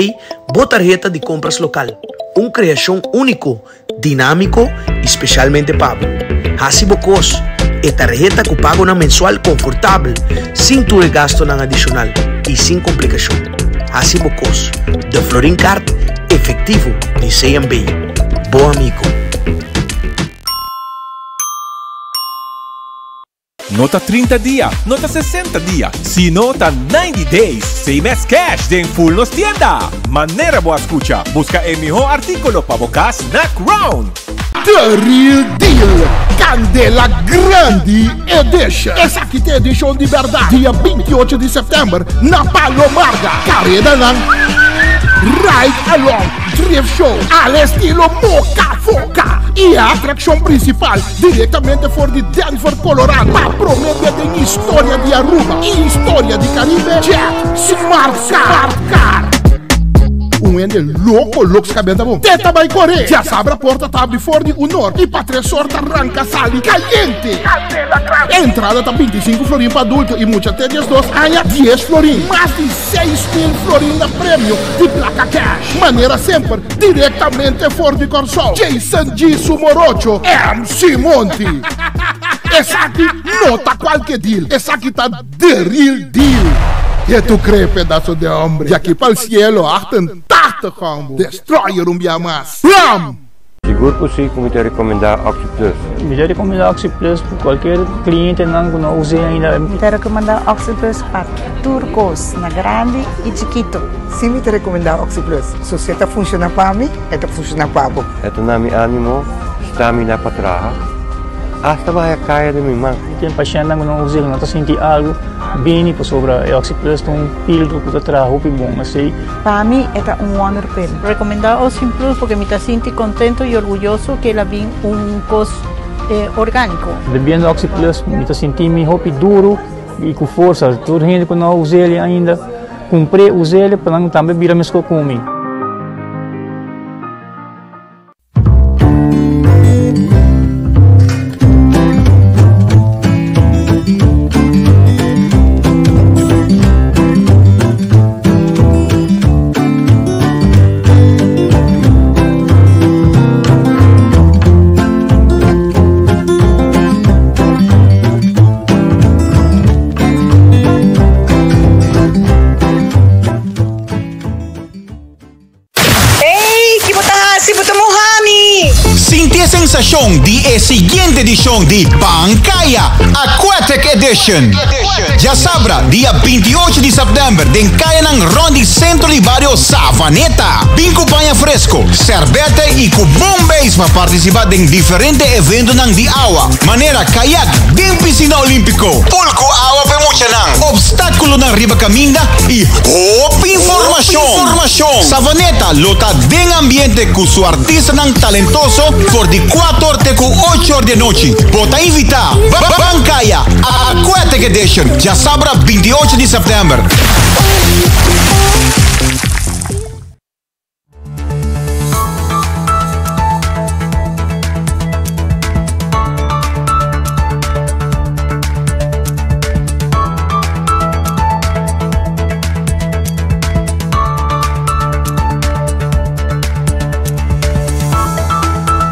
bo tarheta di compras local. Un creacion unico, dinamico y specialmente pa bo. Hasi bo kos, e tarheta cu pagonan mensual confortabel, sin tur e gastonan adicional y sin complicacion. Hasi bo kos, De Florin Card Efectivo di CMB. Bo amigo. No ta 30 dia, no ta 60 dia, sino ta 90 days same as cash den full nos tienda! Manera bo a scucha, busca e miho articulo pa bo cas na Crown! The Real Deal, Candela Grandi Edition. Esaki ta e edicion di berdad, dia 28 di september na Palo Marga. Caredanan Ride Along, Drift Show, al estilo Moca Foca y e atraccion principal directamente for di Denver, Colorado, pa prome bia den historia di Aruba y historia di Caribe, Jet Smart Car. Un hende loko lok skabenta bon. Te ta bai kore. Djasabra porta ta abri for di un or i pa tres or ta ranka sali kayente. Entrada ta 25 florin pa adulto i mucha te 12 aña 10 florin. Mas di 6000 florin na premio di plaka cash. Manera semper direktamente for di Kòrsou. Jason G. Su morocho MC Monty. Esaki no ta kualke deal, esaki ta The real deal! Ke tu cree pedazo de hombre? Di aki pa'l cielo 88 combo Destroyer un bia mas. Blam! Sigur ku si ku mi ta rekomendá OxyPlus. Mi ta rekomendá OxyPlus pa kualkier klientenan ku no us'é ainda. Mi ta rekomendá OxyPlus pa tur kos, na grandi i chikitu. Si mi ta rekomendá OxyPlus. So si e ta funshoná pa mi, e ta funshoná pa bo. E ta na mi ánimo, stamina pa traha, asta baha kaya den mi man. Tin pashèntnan ku no usa ku no ta sinti algu bini pasobra e OxyPlus ta un pildo ku ta traha hopi bon asei. Pa mi e ta un wonder pill. Recomenda Oxyplus porque mi ta sinti contento y orguyoso que el a bin un cos E orgániko. Bebiendo Oxi Plus mi ta sinti mi hopi duro y cu forsa. Tur hende cu no a us'el ainda, cumpr'e, us'el pa nan tambe bira mesco cu mi. Ey, ki bo ta hasi? Bo ta muha mi! Sinti e sensashon di e siguiente edishon di Bankaya Aquatic Edition! Djasabra, dia 28 di sèptèmber den kayanan rònt di sentro di bario Savaneta. Bin ku paña fresco, sèrbètè i ku bon beis pa partisipá den diferente eventonan di awa, manera kayak den pisina olímpiko, pool ku awa pa e muchanan, obstákulonan riba kaminda i hopi informashon. Savaneta lo ta den ambiente ku su artistanan talentoso for di kuator te ku ocho or di anochi. Bo ta invitá! Ban Kaya Aquatic Edition, djasabra 28 di sèptèmber.